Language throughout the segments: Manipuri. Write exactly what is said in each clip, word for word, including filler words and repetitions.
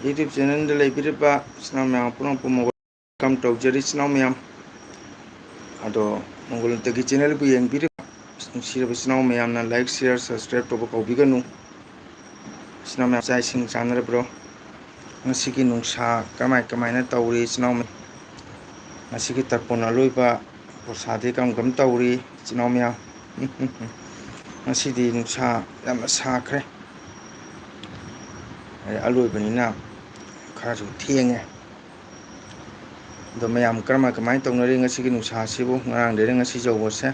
YouTube channelꯗ ꯂꯩꯕꯤꯔꯤꯕ ꯏꯆꯤꯟ ꯏꯅꯥꯎ ꯃꯌꯥꯝ ꯄꯨꯝꯅꯃꯛꯄꯨ welcome ꯇꯧꯖꯔꯤ, ꯏꯆꯤꯟ ꯏꯅꯥꯎ ꯃꯌꯥꯝ꯫ ꯑꯗꯣ ꯃꯪꯒꯣꯜ ꯇꯒꯤ channelꯕꯨ ꯌꯦꯡꯕꯤꯔꯤꯕ ꯅꯨꯡꯁꯤꯔꯕ ꯏꯆꯤꯟ ꯏꯅꯥꯎ ꯃꯌꯥꯝꯅ like, share, subscribe ꯇꯧꯕ ꯀꯥꯎꯕꯤꯒꯅꯨ꯫ ꯏꯆꯤꯟ ꯏꯅꯥꯎ ꯃꯌꯥꯝ ꯆꯥꯛ ꯏꯁꯤꯡ ꯆꯥꯅꯔꯕ꯭ꯔꯣ? ꯉꯁꯤꯒꯤ ꯅꯨꯡꯁꯥ ꯀꯃꯥꯏ ꯀꯃꯥꯏꯅ ꯇꯧꯔꯤ, ꯏꯆꯤꯟ ꯏꯅꯥꯎ ꯃꯌꯥꯝ? ꯉꯁꯤꯒꯤ ꯇꯔꯄꯣꯟ ꯑꯂꯣꯏꯕ ꯄ꯭ꯔꯣꯁꯥꯗꯤ ꯀꯔꯝ ꯀꯔꯝ ꯇꯧꯔꯤ, ꯏꯆꯤꯟ ꯏꯅꯥꯎ ꯃꯌꯥꯝ? ꯉꯁꯤꯗꯤ ꯅꯨꯡꯁꯥ ꯌꯥꯝꯅ ꯁꯥꯈ꯭ꯔꯦ꯫ ꯑꯦ, ꯑꯂꯣꯏꯕꯅꯤꯅ ꯈꯔꯁꯨ ꯊꯦꯡꯉꯦ꯫ ꯑꯗꯣ ꯃꯌꯥꯝ ꯀꯔꯝ ꯀꯃꯥꯏꯅ ꯇꯧꯅꯔꯤ ꯉꯁꯤꯒꯤ ꯅꯨꯡꯁꯥꯁꯤꯕꯨ? ꯉꯔꯥꯡꯗꯩꯅ ꯉꯁꯤ ꯌꯧꯕꯁꯦ,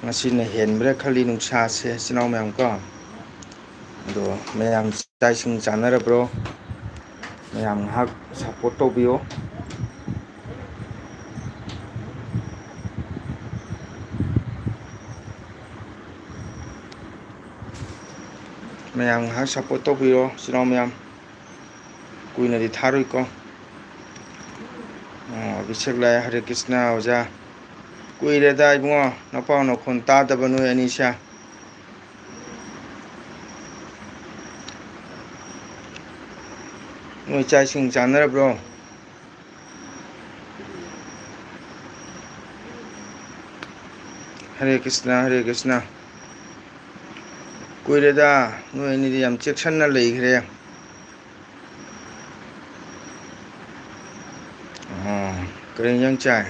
ꯉꯁꯤꯅ ꯍꯦꯟꯕ꯭ꯔꯥ ꯈꯜꯂꯤ ꯅꯨꯡꯁꯥꯁꯦ, ꯏꯆꯤꯟ ꯏꯅꯥꯎ ꯃꯌꯥꯝ ꯀꯣ꯫ ꯑꯗꯣ ꯃꯌꯥꯝ ꯆꯥꯛ ꯏꯁꯤꯡ ꯆꯥꯅꯔꯕ꯭ꯔꯣ? ꯃꯌꯥꯝ ꯉꯥꯏꯍꯥꯛ support ꯇꯧꯕꯤꯌꯣ꯫ ꯃꯌꯥꯝ ꯉꯥꯏꯍꯥꯛ support ꯇꯧꯕꯤꯔꯣ, ꯏꯆꯤꯟ ꯏꯅꯥꯎ ꯃꯌꯥꯝ꯫ ꯀꯨꯏꯅꯗꯤ ꯊꯥꯔꯣꯏꯀꯣ꯫ ꯑꯣ, ꯑꯕꯤꯁꯦꯛ ꯂꯥꯏ, ꯍꯔꯦ ꯀ꯭ꯔꯤꯁꯅ ꯑꯣꯖꯥ꯫ ꯀꯨꯏꯔꯦꯗ ꯏꯕꯨꯡꯉꯣ, ꯅꯄꯥꯎ ꯅꯈꯣꯟ ꯇꯥꯗꯕ ꯅꯣꯏ ꯑꯅꯤꯁꯦ꯫ ꯅꯣꯏ ꯆꯥꯛ ꯏꯁꯤꯡ ꯆꯥꯅꯔꯕ꯭ꯔꯣ? ꯍꯔꯦ ꯀ꯭ꯔꯤꯁꯅ, ꯍꯔꯦ ꯀ꯭ꯔꯤꯁꯅ꯫ ꯀꯨꯏꯔꯦꯗ, ꯅꯣꯏ ꯑꯅꯤꯗꯤ ꯌꯥꯝ ꯆꯦꯛꯁꯤꯟꯅ ꯂꯩꯈ꯭ꯔꯦ꯫ ꯑꯣ, ꯀꯔꯤ ꯏꯟꯖꯥꯡ ꯆꯥꯏ?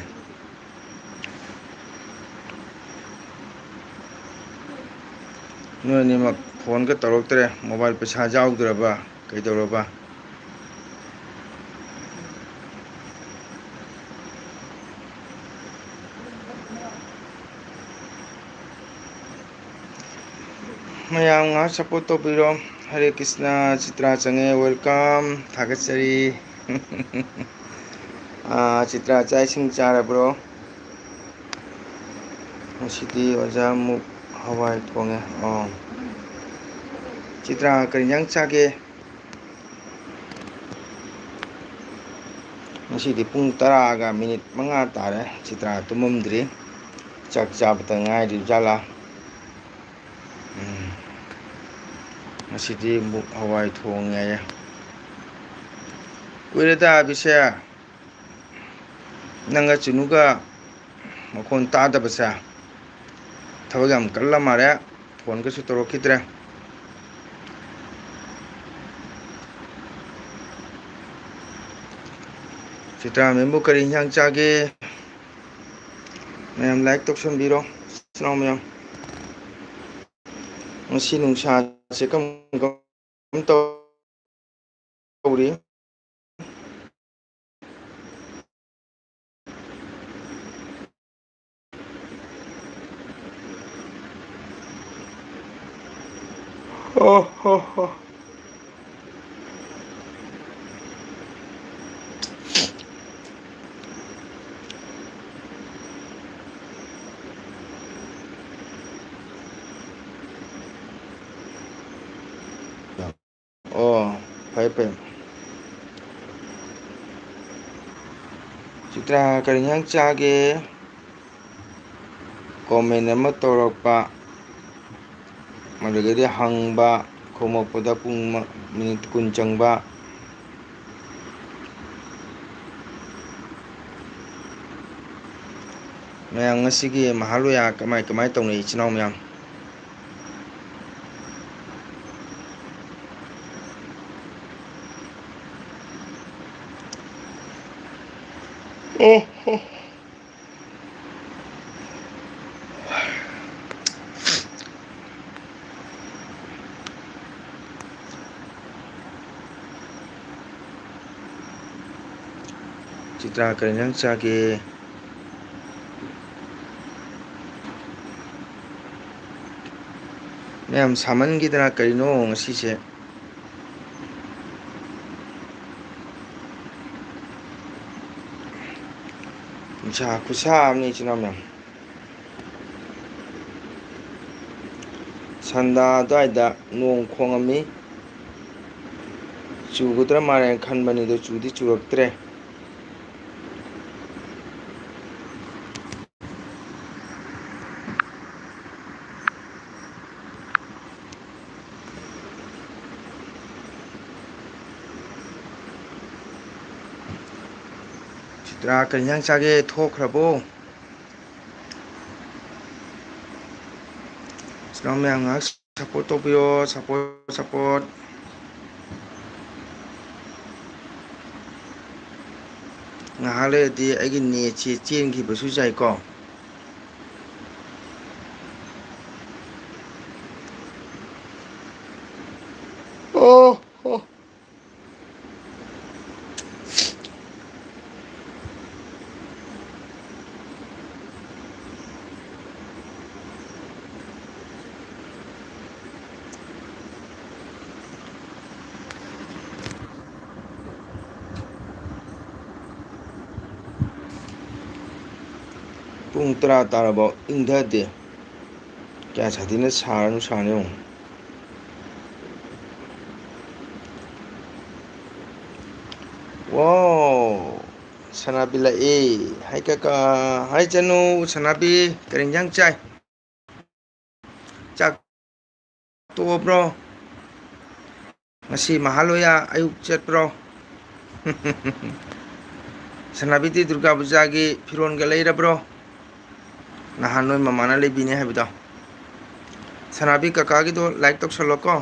ꯅꯣꯏ ꯑꯅꯤꯃꯛ phoneꯒ ꯇꯧꯔꯛꯇ꯭ꯔꯦ, mobile ꯄꯩꯁꯥ ꯌꯥꯎꯗ꯭ꯔꯕ, ꯀꯩꯗꯧꯔꯕ? ꯃꯌꯥꯝ ꯉꯥꯏꯍꯥꯛ support ꯇꯧꯕꯤꯔꯣ꯫ ꯍꯔꯦ ꯀ꯭ꯔꯤꯁꯅ, ꯆꯤꯇ꯭ꯔꯥ ꯆꯪꯉꯦ, welcome, ꯊꯥꯒꯠꯆꯔꯤ꯫ ꯑꯥ, ꯆꯤꯇ꯭ꯔꯥ, ꯆꯥꯛ ꯏꯁꯤꯡ ꯆꯥꯔꯕ꯭ꯔꯣ? ꯉꯁꯤꯗꯤ ꯑꯣꯖꯥ ꯃꯨꯛ ꯍꯋꯥꯏ ꯊꯣꯡꯉꯦ꯫ ꯑꯣ꯫ ꯆꯤꯇ꯭ꯔꯥ, ꯀꯔꯤ ꯏꯟꯖꯥꯡ ꯆꯥꯒꯦ? ꯉꯁꯤꯗꯤ ꯄꯨꯡ ꯇꯔꯥꯒ minute ꯃꯉꯥ ꯇꯥꯔꯦ꯫ ꯆꯤꯇ꯭ꯔꯥ ꯇꯨꯝꯃꯝꯗ꯭ꯔꯤ꯫ ꯆꯥꯛ ꯆꯥꯕꯇ ꯉꯥꯏꯔꯤꯕ ꯖꯥꯠꯂꯥ? ꯎꯝ꯫ ꯉꯁꯤꯗꯤ ꯃꯨꯛ ꯍꯋꯥꯏ ꯊꯣꯡꯉꯦ ꯍꯥꯏꯌꯦ꯫ ꯀꯨꯏꯔꯦꯗ, ꯕꯤꯁꯦ꯫ ꯅꯪꯒ ꯆꯨꯅꯨꯒ ꯃꯈꯣꯟ ꯇꯥꯗꯕꯁꯦ꯫ ꯊꯕꯛ ꯌꯥꯝ ꯀꯜꯂ ꯃꯥꯜꯂꯦ꯫ ꯐꯣꯟꯒꯁꯨ ꯇꯧꯔꯛꯈꯤꯗ꯭ꯔꯦ꯫ ꯆꯤꯇ꯭ꯔꯥ ꯃꯦꯝꯕꯨ ꯀꯔꯤ ꯏꯟꯁꯥꯡ ꯆꯥꯒꯦ? ꯃꯌꯥꯝ like ꯇꯧꯁꯟꯕꯤꯔꯣ, ꯏꯆꯤꯟ ꯏꯅꯥꯎ ꯃꯌꯥꯝ꯫ ꯉꯁꯤ ꯅꯨꯡꯁꯥꯁꯦ ꯀꯝ ꯀꯝ ꯇꯧꯔꯤ? ꯑꯣ ꯍꯣ ꯍꯣ꯫ ꯑꯣ, ꯐꯩ ꯐꯩ꯫ ꯆꯤꯇ꯭ꯔꯥ, ꯀꯔꯤ ꯏꯟꯁꯥꯡ ꯆꯥꯒꯦ? Comment ꯑꯃ ꯇꯧꯔꯛꯄ, ꯑꯗꯨꯗꯒꯤꯗꯤ ꯍꯪꯕ, ꯈꯨꯝꯃꯛꯄꯗ ꯄꯨꯡ ꯃ-, minute ꯀꯨꯟ ꯆꯪꯕ꯫ ꯃꯌꯥꯝ, ꯉꯁꯤꯒꯤ ꯃꯍꯥꯂꯣꯌꯥ ꯀꯃꯥꯏ ꯀꯃꯥꯏ ꯇꯧꯅꯩ, ꯏꯆꯤꯟ ꯏꯅꯥꯎ ꯃꯌꯥꯝ? ꯑꯣ ꯍꯣ꯫ ꯆꯤꯇ꯭ꯔꯥ, ꯀꯔꯤ ꯏꯟꯖꯥꯡ ꯆꯥꯒꯦ? ꯃꯌꯥꯝ, ꯁꯥꯃꯟꯈꯤꯗꯅ ꯀꯔꯤꯅꯣ ꯉꯁꯤꯁꯦ꯫ ꯅꯨꯡꯁꯥ ꯈꯨꯁꯥ ꯑꯃꯅꯤ, ꯏꯆꯤꯟ ꯏꯅꯥꯎ ꯃꯌꯥꯝ꯫ ꯁꯟꯗꯥ ꯑꯗꯨꯋꯥꯏꯗ ꯅꯣꯡ ꯈꯣꯡꯉꯝꯃꯤ꯫ ꯆꯨꯒꯗ꯭ꯔꯥ ꯃꯥꯜꯂꯦꯅ ꯈꯟꯕꯅꯤ, ꯑꯗꯣ ꯆꯨꯗꯤ ꯆꯨꯔꯛꯇ꯭ꯔꯦ꯫ ꯇꯔꯥ꯫ ꯀꯔꯤ ꯏꯟꯖꯥꯡ ꯆꯥꯒꯦ? ꯊꯣꯛꯈ꯭ꯔꯕꯣ? ꯏꯆꯤꯟ ꯏꯅꯥꯎ ꯃꯌꯥꯝ ꯉꯥꯏꯍꯥꯛ support ꯇꯧꯕꯤꯌꯣ, support, support꯫ ꯉꯥꯏꯍꯥꯛ ꯂꯩꯔꯗꯤ ꯑꯩꯒꯤ netꯁꯦ ꯆꯦꯟꯈꯤꯕꯁꯨ ꯌꯥꯏꯀꯣ꯫ ꯑꯣ, ꯑꯣ꯫ ꯄꯨꯡ ꯇꯔꯥ ꯇꯥꯔꯕꯣ? ꯏꯪꯊꯗꯦ꯫ ꯀꯌꯥ ꯁꯥꯊꯤꯅ ꯁꯥꯔ ꯅꯨꯡꯁꯥꯅꯣ ꯌꯦꯡꯉꯨ꯫ ꯋꯥꯎ! ꯁꯅꯥꯕꯤ ꯂꯥꯛꯑꯦ꯫ ꯍꯥꯏ ꯀꯀꯥ꯫ ꯍꯥꯏ ꯆꯅꯨ꯫ ꯁꯅꯥꯕꯤ, ꯀꯔꯤ ꯏꯟꯖꯥꯡ ꯆꯥꯏ? ꯆꯥꯛ ꯇꯣꯛꯑꯕ꯭ꯔꯣ? ꯉꯁꯤ ꯃꯍꯥꯂꯣꯌꯥ ꯑꯌꯨꯛ ꯆꯠꯄ꯭ꯔꯣ? ꯁꯅꯥꯕꯤꯗꯤ ꯗꯨꯔꯒꯥ ꯄꯨꯖꯥꯒꯤ ꯐꯤꯔꯣꯟꯒ ꯂꯩꯔꯕ꯭ꯔꯣ? ꯅꯍꯥꯟ ꯅꯣꯏ ꯃꯃꯥꯅ ꯂꯩꯕꯤꯅꯤ ꯍꯥꯏꯕꯗꯣ꯫ ꯁꯅꯥꯕꯤ, ꯀꯀꯥꯒꯤꯗꯣ like ꯇꯧꯁꯜꯂꯣꯀꯣ꯫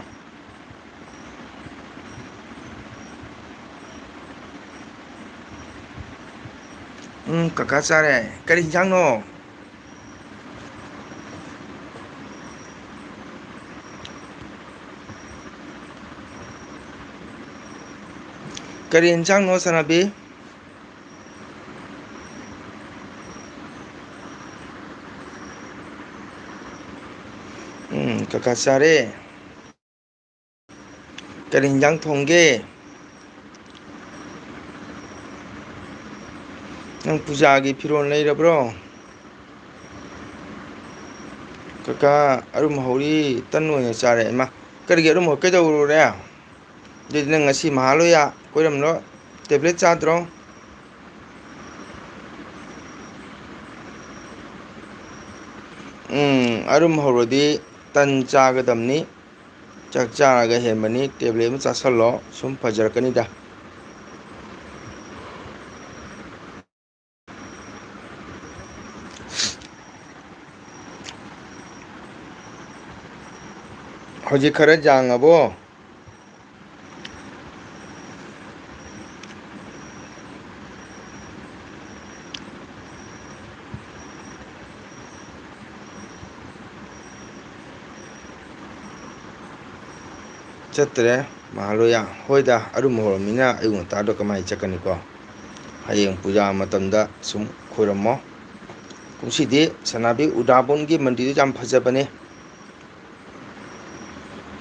ꯎꯝ, ꯀꯀꯥ ꯆꯥꯔꯦ꯫ ꯀꯔꯤ ꯍꯤꯟꯖꯥꯡꯅꯣ? ꯀꯔꯤ ꯍꯤꯟꯖꯥꯡꯅꯣ, ꯁꯅꯥꯕꯤ? ꯎꯝ, ꯀꯀꯥ ꯆꯥꯔꯦ꯫ ꯀꯔꯤ ꯍꯤꯟꯖꯥꯡ ꯊꯣꯡꯒꯦ? ꯅꯪ ꯄꯨꯖꯥꯒꯤ ꯐꯤꯔꯣꯜ ꯂꯩꯔꯕ꯭ꯔꯣ? ꯀꯀꯥ, ꯑꯔꯨꯝ ꯍꯧꯔꯤ ꯇꯟ ꯑꯣꯏꯅ ꯆꯥꯔꯦ꯫ ꯏꯃꯥ, ꯀꯔꯤꯒꯤ ꯑꯔꯨꯝ ꯍꯧꯔꯤ? ꯀꯩꯗꯧꯔꯨꯔꯦ? ꯑꯗꯨꯗꯤ ꯅꯪ ꯉꯁꯤ ꯃꯍꯥꯂꯣꯌꯥ ꯀꯣꯏꯔꯝꯂꯣ? Tablet ꯆꯥꯗ꯭ꯔꯣ? ꯎꯝ, ꯑꯔꯨꯝ ꯍꯧꯔꯗꯤ ꯇꯟ ꯆꯥꯒꯗꯕꯅꯤ꯫ ꯆꯥꯛ ꯆꯥꯔꯒ ꯍꯦꯟꯕꯅꯤ, tablet ꯑꯃ ꯆꯥꯁꯜꯂꯣ, ꯁꯨꯝ ꯐꯖꯔꯛꯀꯅꯤꯗ꯫ ꯍꯧꯖꯤꯛ ꯈꯔ ꯌꯥꯡꯉꯕꯣ? ꯆꯠꯇ꯭ꯔꯦ ꯃꯍꯥꯂꯣꯌꯥ꯫ ꯍꯣꯏꯗ, ꯑꯔꯨꯝ ꯍꯧꯔꯝꯃꯤꯅ ꯑꯌꯨꯛ ꯉꯟꯇꯥꯗꯣ ꯀꯃꯥꯏꯅ ꯆꯠꯀꯅꯤꯀꯣ? ꯍꯌꯦꯡ ꯄꯨꯖꯥ ꯃꯇꯝꯗ ꯁꯨꯝ ꯈꯣꯏꯔꯝꯃꯣ꯫ ꯀꯨꯝꯁꯤꯗꯤ ꯁꯅꯥꯕꯤ ꯎꯗꯥꯕꯣꯟꯒꯤ ꯃꯟꯗꯤꯔꯗꯨ ꯌꯥꯝ ꯐꯖꯕꯅꯦ꯫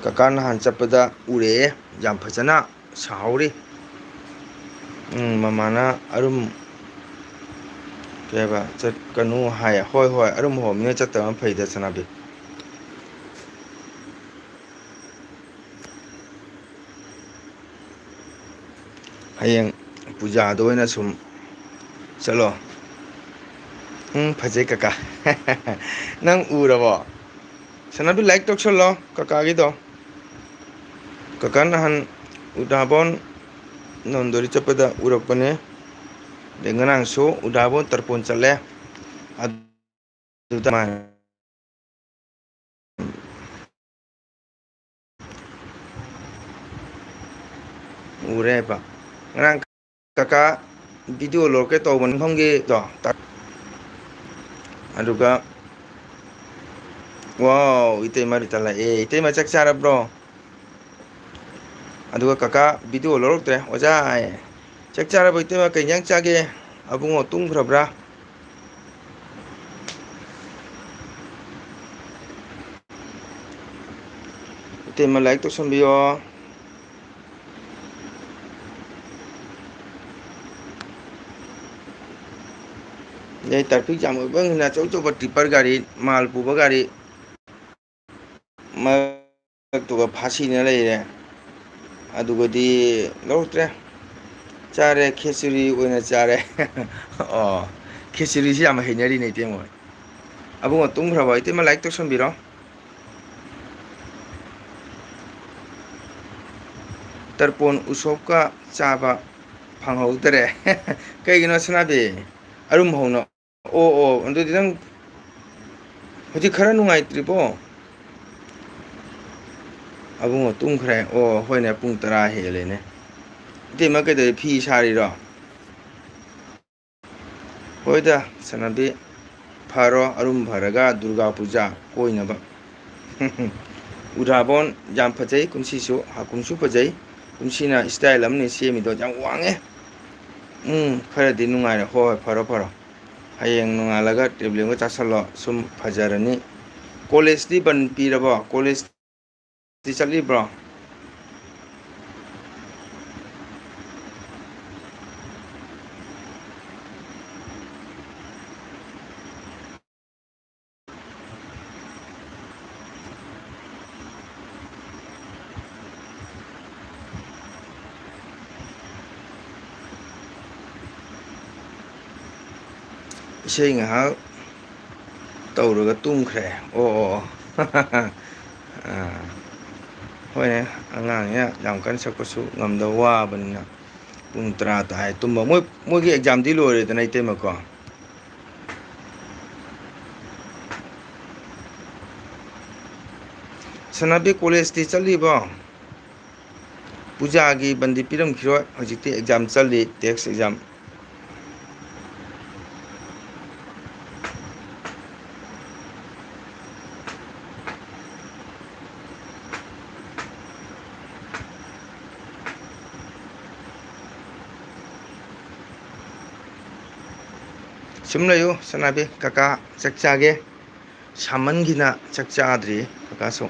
ꯀꯀꯥ ꯅꯍꯥꯟ ꯆꯠꯄꯗ ꯎꯔꯛꯑꯦ, ꯌꯥꯝ ꯐꯖꯅ ꯁꯥꯍꯧꯔꯤ꯫ ꯎꯝ, ꯃꯃꯥꯅ ꯑꯔꯨꯝ, ꯀꯩ ꯍꯥꯏꯕ, ꯆꯠꯀꯅꯨ ꯍꯥꯏ꯫ ꯍꯣꯏ, ꯍꯣꯏ, ꯑꯔꯨꯝ ꯍꯧꯕꯅꯤꯅ ꯆꯠꯇꯕꯅ ꯐꯩꯗ, ꯁꯅꯥꯕꯤ꯫ ꯍꯌꯦꯡ ꯄꯨꯖꯥꯗ ꯑꯣꯏꯅ ꯁꯨꯝ ꯆꯠꯂꯣ꯫ ꯎꯝ, ꯐꯖꯩ ꯀꯀꯥ꯫ ꯅꯪ ꯎꯔꯕꯣ? ꯁꯅꯥꯕꯤ, like ꯇꯧꯁꯜꯂꯣ ꯀꯀꯥꯒꯤꯗꯣ꯫ ꯀꯀꯥ ꯅꯍꯥꯟ ꯎꯗꯥꯕꯣꯟ ꯅꯣꯟꯗꯣꯔꯤ ꯆꯠꯄꯗ ꯎꯔꯛꯄꯅꯦ꯫ ꯑꯗꯩ ꯉꯔꯥꯡꯁꯨ ꯎꯗꯥꯕꯣꯟ ꯇꯔꯄꯣꯟ ꯆꯠꯂꯦ꯫ ꯑꯗꯨꯗ ꯃꯥ ꯎꯔꯦ ꯍꯥꯏꯕ꯫ ꯉꯔꯥꯡ ꯀꯀꯥ video ꯂꯧꯔꯛꯀꯦ ꯇꯧꯕ ꯃꯐꯝꯒꯤꯗꯣ꯫ ꯑꯗꯨꯒ, wow, ꯏꯇꯩꯃ ꯔꯤꯇꯥ ꯂꯥꯛꯑꯦ꯫ ꯏꯇꯩꯃ ꯆꯥꯛ ꯆꯥꯔꯕ꯭ꯔꯣ? ꯑꯗꯨꯒ ꯀꯀꯥ video ꯂꯧꯔꯛꯇ꯭ꯔꯦ꯫ ꯑꯣꯖꯥ ꯍꯥꯏ꯫ ꯆꯥꯛ ꯆꯥꯔꯕꯣ ꯏꯇꯩꯃ? ꯀꯩ ꯏꯟꯖꯥꯡ ꯆꯥꯒꯦ? ꯑꯕꯨꯡꯉꯣ ꯇꯨꯝꯈ꯭ꯔꯕ꯭ꯔꯥ? ꯏꯇꯩꯃ like ꯇꯧꯁꯟꯕꯤꯌꯣ꯫ ꯑꯗꯩ traffic jam ꯑꯣꯏꯕ ꯉꯁꯤꯅ ꯑꯆꯧ ꯑꯆꯧꯕ tipper ꯒꯥꯔꯤ, ꯃꯥꯜ ꯄꯨꯕ ꯒꯥꯔꯤ, ꯃꯔꯛꯇꯨꯒ ꯐꯥꯁꯤꯅ ꯂꯩꯔꯦ꯫ ꯑꯗꯨꯒꯗꯤ ꯂꯧꯔꯛꯇ꯭ꯔꯦ꯫ ꯆꯥꯔꯦ, ꯈꯦꯆꯨꯔꯤ ꯑꯣꯏꯅ ꯆꯥꯔꯦ꯫ ꯑꯣ, ꯈꯦꯆꯨꯔꯤꯁꯤ ꯌꯥꯝ ꯍꯩꯅꯔꯤꯅꯦ ꯏꯇꯩꯃ ꯍꯣꯏ꯫ ꯑꯕꯨꯡꯉꯣ ꯇꯨꯝꯈ꯭ꯔꯕꯣ? ꯏꯇꯩꯃ like ꯇꯧꯁꯟꯕꯤꯔꯣ꯫ ꯇꯔꯄꯣꯟ ꯎꯁꯣꯞꯀ ꯆꯥꯕ ꯐꯪꯍꯧꯗꯔꯦ꯫ ꯀꯩꯒꯤꯅꯣ ꯁꯅꯥꯕꯤ? ꯑꯔꯨꯝ ꯍꯧꯅ ꯑꯣ, ꯑꯣ, ꯑꯗꯨꯗꯤ ꯅꯪ ꯍꯧꯖꯤꯛ ꯈꯔ ꯅꯨꯡꯉꯥꯏꯇ꯭ꯔꯤꯕꯣ? ꯑꯕꯨꯡꯉꯣ ꯇꯨꯝꯈ꯭ꯔꯦ꯫ ꯑꯣ, ꯍꯣꯏꯅꯦ, ꯄꯨꯡ ꯇꯔꯥ ꯍꯦꯜꯂꯦꯅꯦ꯫ ꯏꯇꯩꯃ ꯀꯩꯗꯧꯔꯤ? ꯐꯤ ꯁꯥꯔꯤꯔꯣ? ꯍꯣꯏꯗ, ꯁꯅꯥꯕꯤ, ꯐꯔꯣ, ꯑꯔꯨꯝ ꯐꯔꯒ ꯗꯨꯔꯒꯥ ꯄꯨꯖꯥ ꯀꯣꯏꯅꯕ꯫ ꯎꯔꯥꯕꯣꯟ ꯌꯥꯝ ꯐꯖꯩ ꯀꯨꯝꯁꯤꯁꯨ, ꯍꯥꯀꯨꯝꯁꯨ ꯐꯖꯩ꯫ ꯀꯨꯝꯁꯤꯅ style ꯑꯃꯅꯤ ꯁꯦꯝꯃꯤꯗꯣ, ꯌꯥꯝ ꯋꯥꯡꯉꯦ꯫ ꯎꯝ, ꯈꯔꯗꯤ ꯅꯨꯡꯉꯥꯏꯔꯦ꯫ ꯍꯣꯏ, ꯍꯣꯏ, ꯐꯔꯣ, ꯐꯔꯣ꯫ ꯍꯌꯦꯡ ꯅꯣꯡꯉꯥꯜꯂꯒ ꯇꯦꯕ꯭ꯂꯦꯠ ꯑꯃꯒ ꯆꯥꯁꯜꯂꯣ, ꯁꯨꯝ ꯐꯖꯔꯅꯤ꯫ ꯀꯣꯂꯦꯖꯇꯤ ꯕꯟ ꯄꯤꯔꯕꯣ? ꯀꯣꯂꯦꯖꯇꯤ ꯆꯠꯂꯤꯕ꯭ꯔꯣ? ꯏꯁꯩ ꯉꯥꯏꯍꯥꯛ ꯇꯧꯔꯒ ꯇꯨꯝꯈ꯭ꯔꯦ꯫ ꯑꯣ, ꯑꯣ, ꯑꯣ꯫ ꯑꯥ, ꯍꯣꯏꯅꯦ, ꯑꯉꯥꯡꯅꯤꯅ ꯌꯥꯝ ꯀꯟꯅ ꯁꯛꯄꯁꯨ ꯉꯝꯗꯕ, ꯋꯥꯕꯅꯤꯅ꯫ ꯄꯨꯡ ꯇꯔꯥ ꯇꯥꯔꯦ ꯇꯨꯝꯕ꯫ ꯃꯣꯏ, ꯃꯣꯏꯒꯤ examꯗꯤ ꯂꯣꯏꯔꯦꯗꯅ, ꯏꯇꯩꯃꯀꯣ꯫ ꯁꯅꯥꯕꯤ, ꯀꯣꯂꯦꯖꯇꯤ ꯆꯠꯂꯤꯕꯣ? ꯄꯨꯖꯥꯒꯤ ꯕꯟꯗꯤ ꯄꯤꯔꯝꯈꯤꯔꯣꯏ, ꯍꯧꯖꯤꯛꯇꯤ exam ꯆꯠꯂꯤ, test exam꯫ ꯁꯨꯝ ꯂꯩꯌꯨ, ꯁꯅꯥꯕꯤ꯫ ꯀꯀꯥ ꯆꯥꯛ ꯆꯥꯒꯦ꯫ ꯁꯥꯃꯟꯒꯤꯅ ꯆꯥꯛ ꯆꯥꯗ꯭ꯔꯤ, ꯀꯀꯥꯁꯨ꯫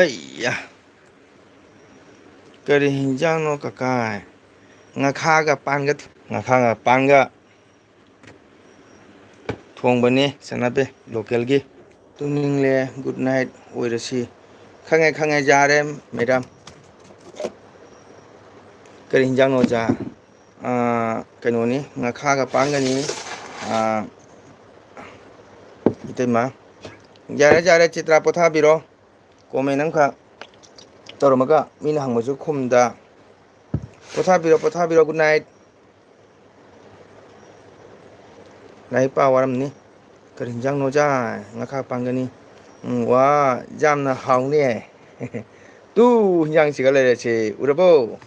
ꯑꯩꯌꯥ, ꯀꯔꯤ ꯍꯤꯟꯖꯥꯡꯅꯣ ꯀꯀꯥꯏ? ꯉꯥꯈꯥꯒ ꯄꯥꯟꯒ ꯊ-, ꯉꯥꯈꯥꯒ ꯄꯥꯟꯒ ꯊꯣꯡꯕꯅꯤ, ꯆꯠꯅꯗꯦ, ꯂꯣꯀꯦꯜꯒꯤ꯫ ꯇꯨꯝꯅꯤꯡꯂꯦ, ꯒꯨꯗ ꯅꯥꯏꯠ ꯑꯣꯏꯔꯁꯤ꯫ ꯈꯪꯉꯦ, ꯈꯪꯉꯦ, ꯌꯥꯔꯦ, ꯃꯦꯗꯥꯝ꯫ ꯀꯔꯤ ꯍꯤꯟꯖꯥꯡꯅꯣ, ꯑꯣꯖꯥ? ꯑꯥ, ꯀꯩꯅꯣꯅꯤ, ꯉꯥꯈꯥꯒ ꯄꯥꯟꯒꯅꯤ꯫ ꯑꯥ, ꯏꯇꯩꯃ, ꯌꯥꯔꯦ, ꯌꯥꯔꯦ, ꯆꯤꯇ꯭ꯔꯥ, ꯄꯣꯊꯥꯕꯤꯔꯣ꯫ ꯀꯣꯃꯦꯟ ꯑꯃꯈꯛ ꯇꯧꯔꯝꯃꯒ ꯃꯤꯅ ꯍꯪꯕꯁꯨ ꯈꯨꯝꯗ꯫ ꯄꯣꯊꯥꯕꯤꯔꯣ, ꯄꯣꯊꯥꯕꯤꯔꯣ, ꯒꯨꯗ ꯅꯥꯏꯠ꯫ ꯂꯥꯏꯔꯤꯛ ꯄꯥ ꯋꯥꯔꯝꯅꯤ꯫ ꯀꯔꯤ ꯍꯤꯟꯖꯥꯡꯅꯣ, ꯑꯣꯖꯥ? ꯉꯥꯈꯥ ꯄꯥꯟꯒꯅꯤ꯫ ꯎꯝ, ꯋꯥ, ꯌꯥꯝꯅ ꯍꯥꯎꯅꯤꯌꯦ꯫ ꯇꯨ, ꯍꯤꯟꯖꯥꯡ ꯁꯤꯒ ꯂꯩꯔꯦ ꯁꯤ, ꯎꯔꯕꯣ?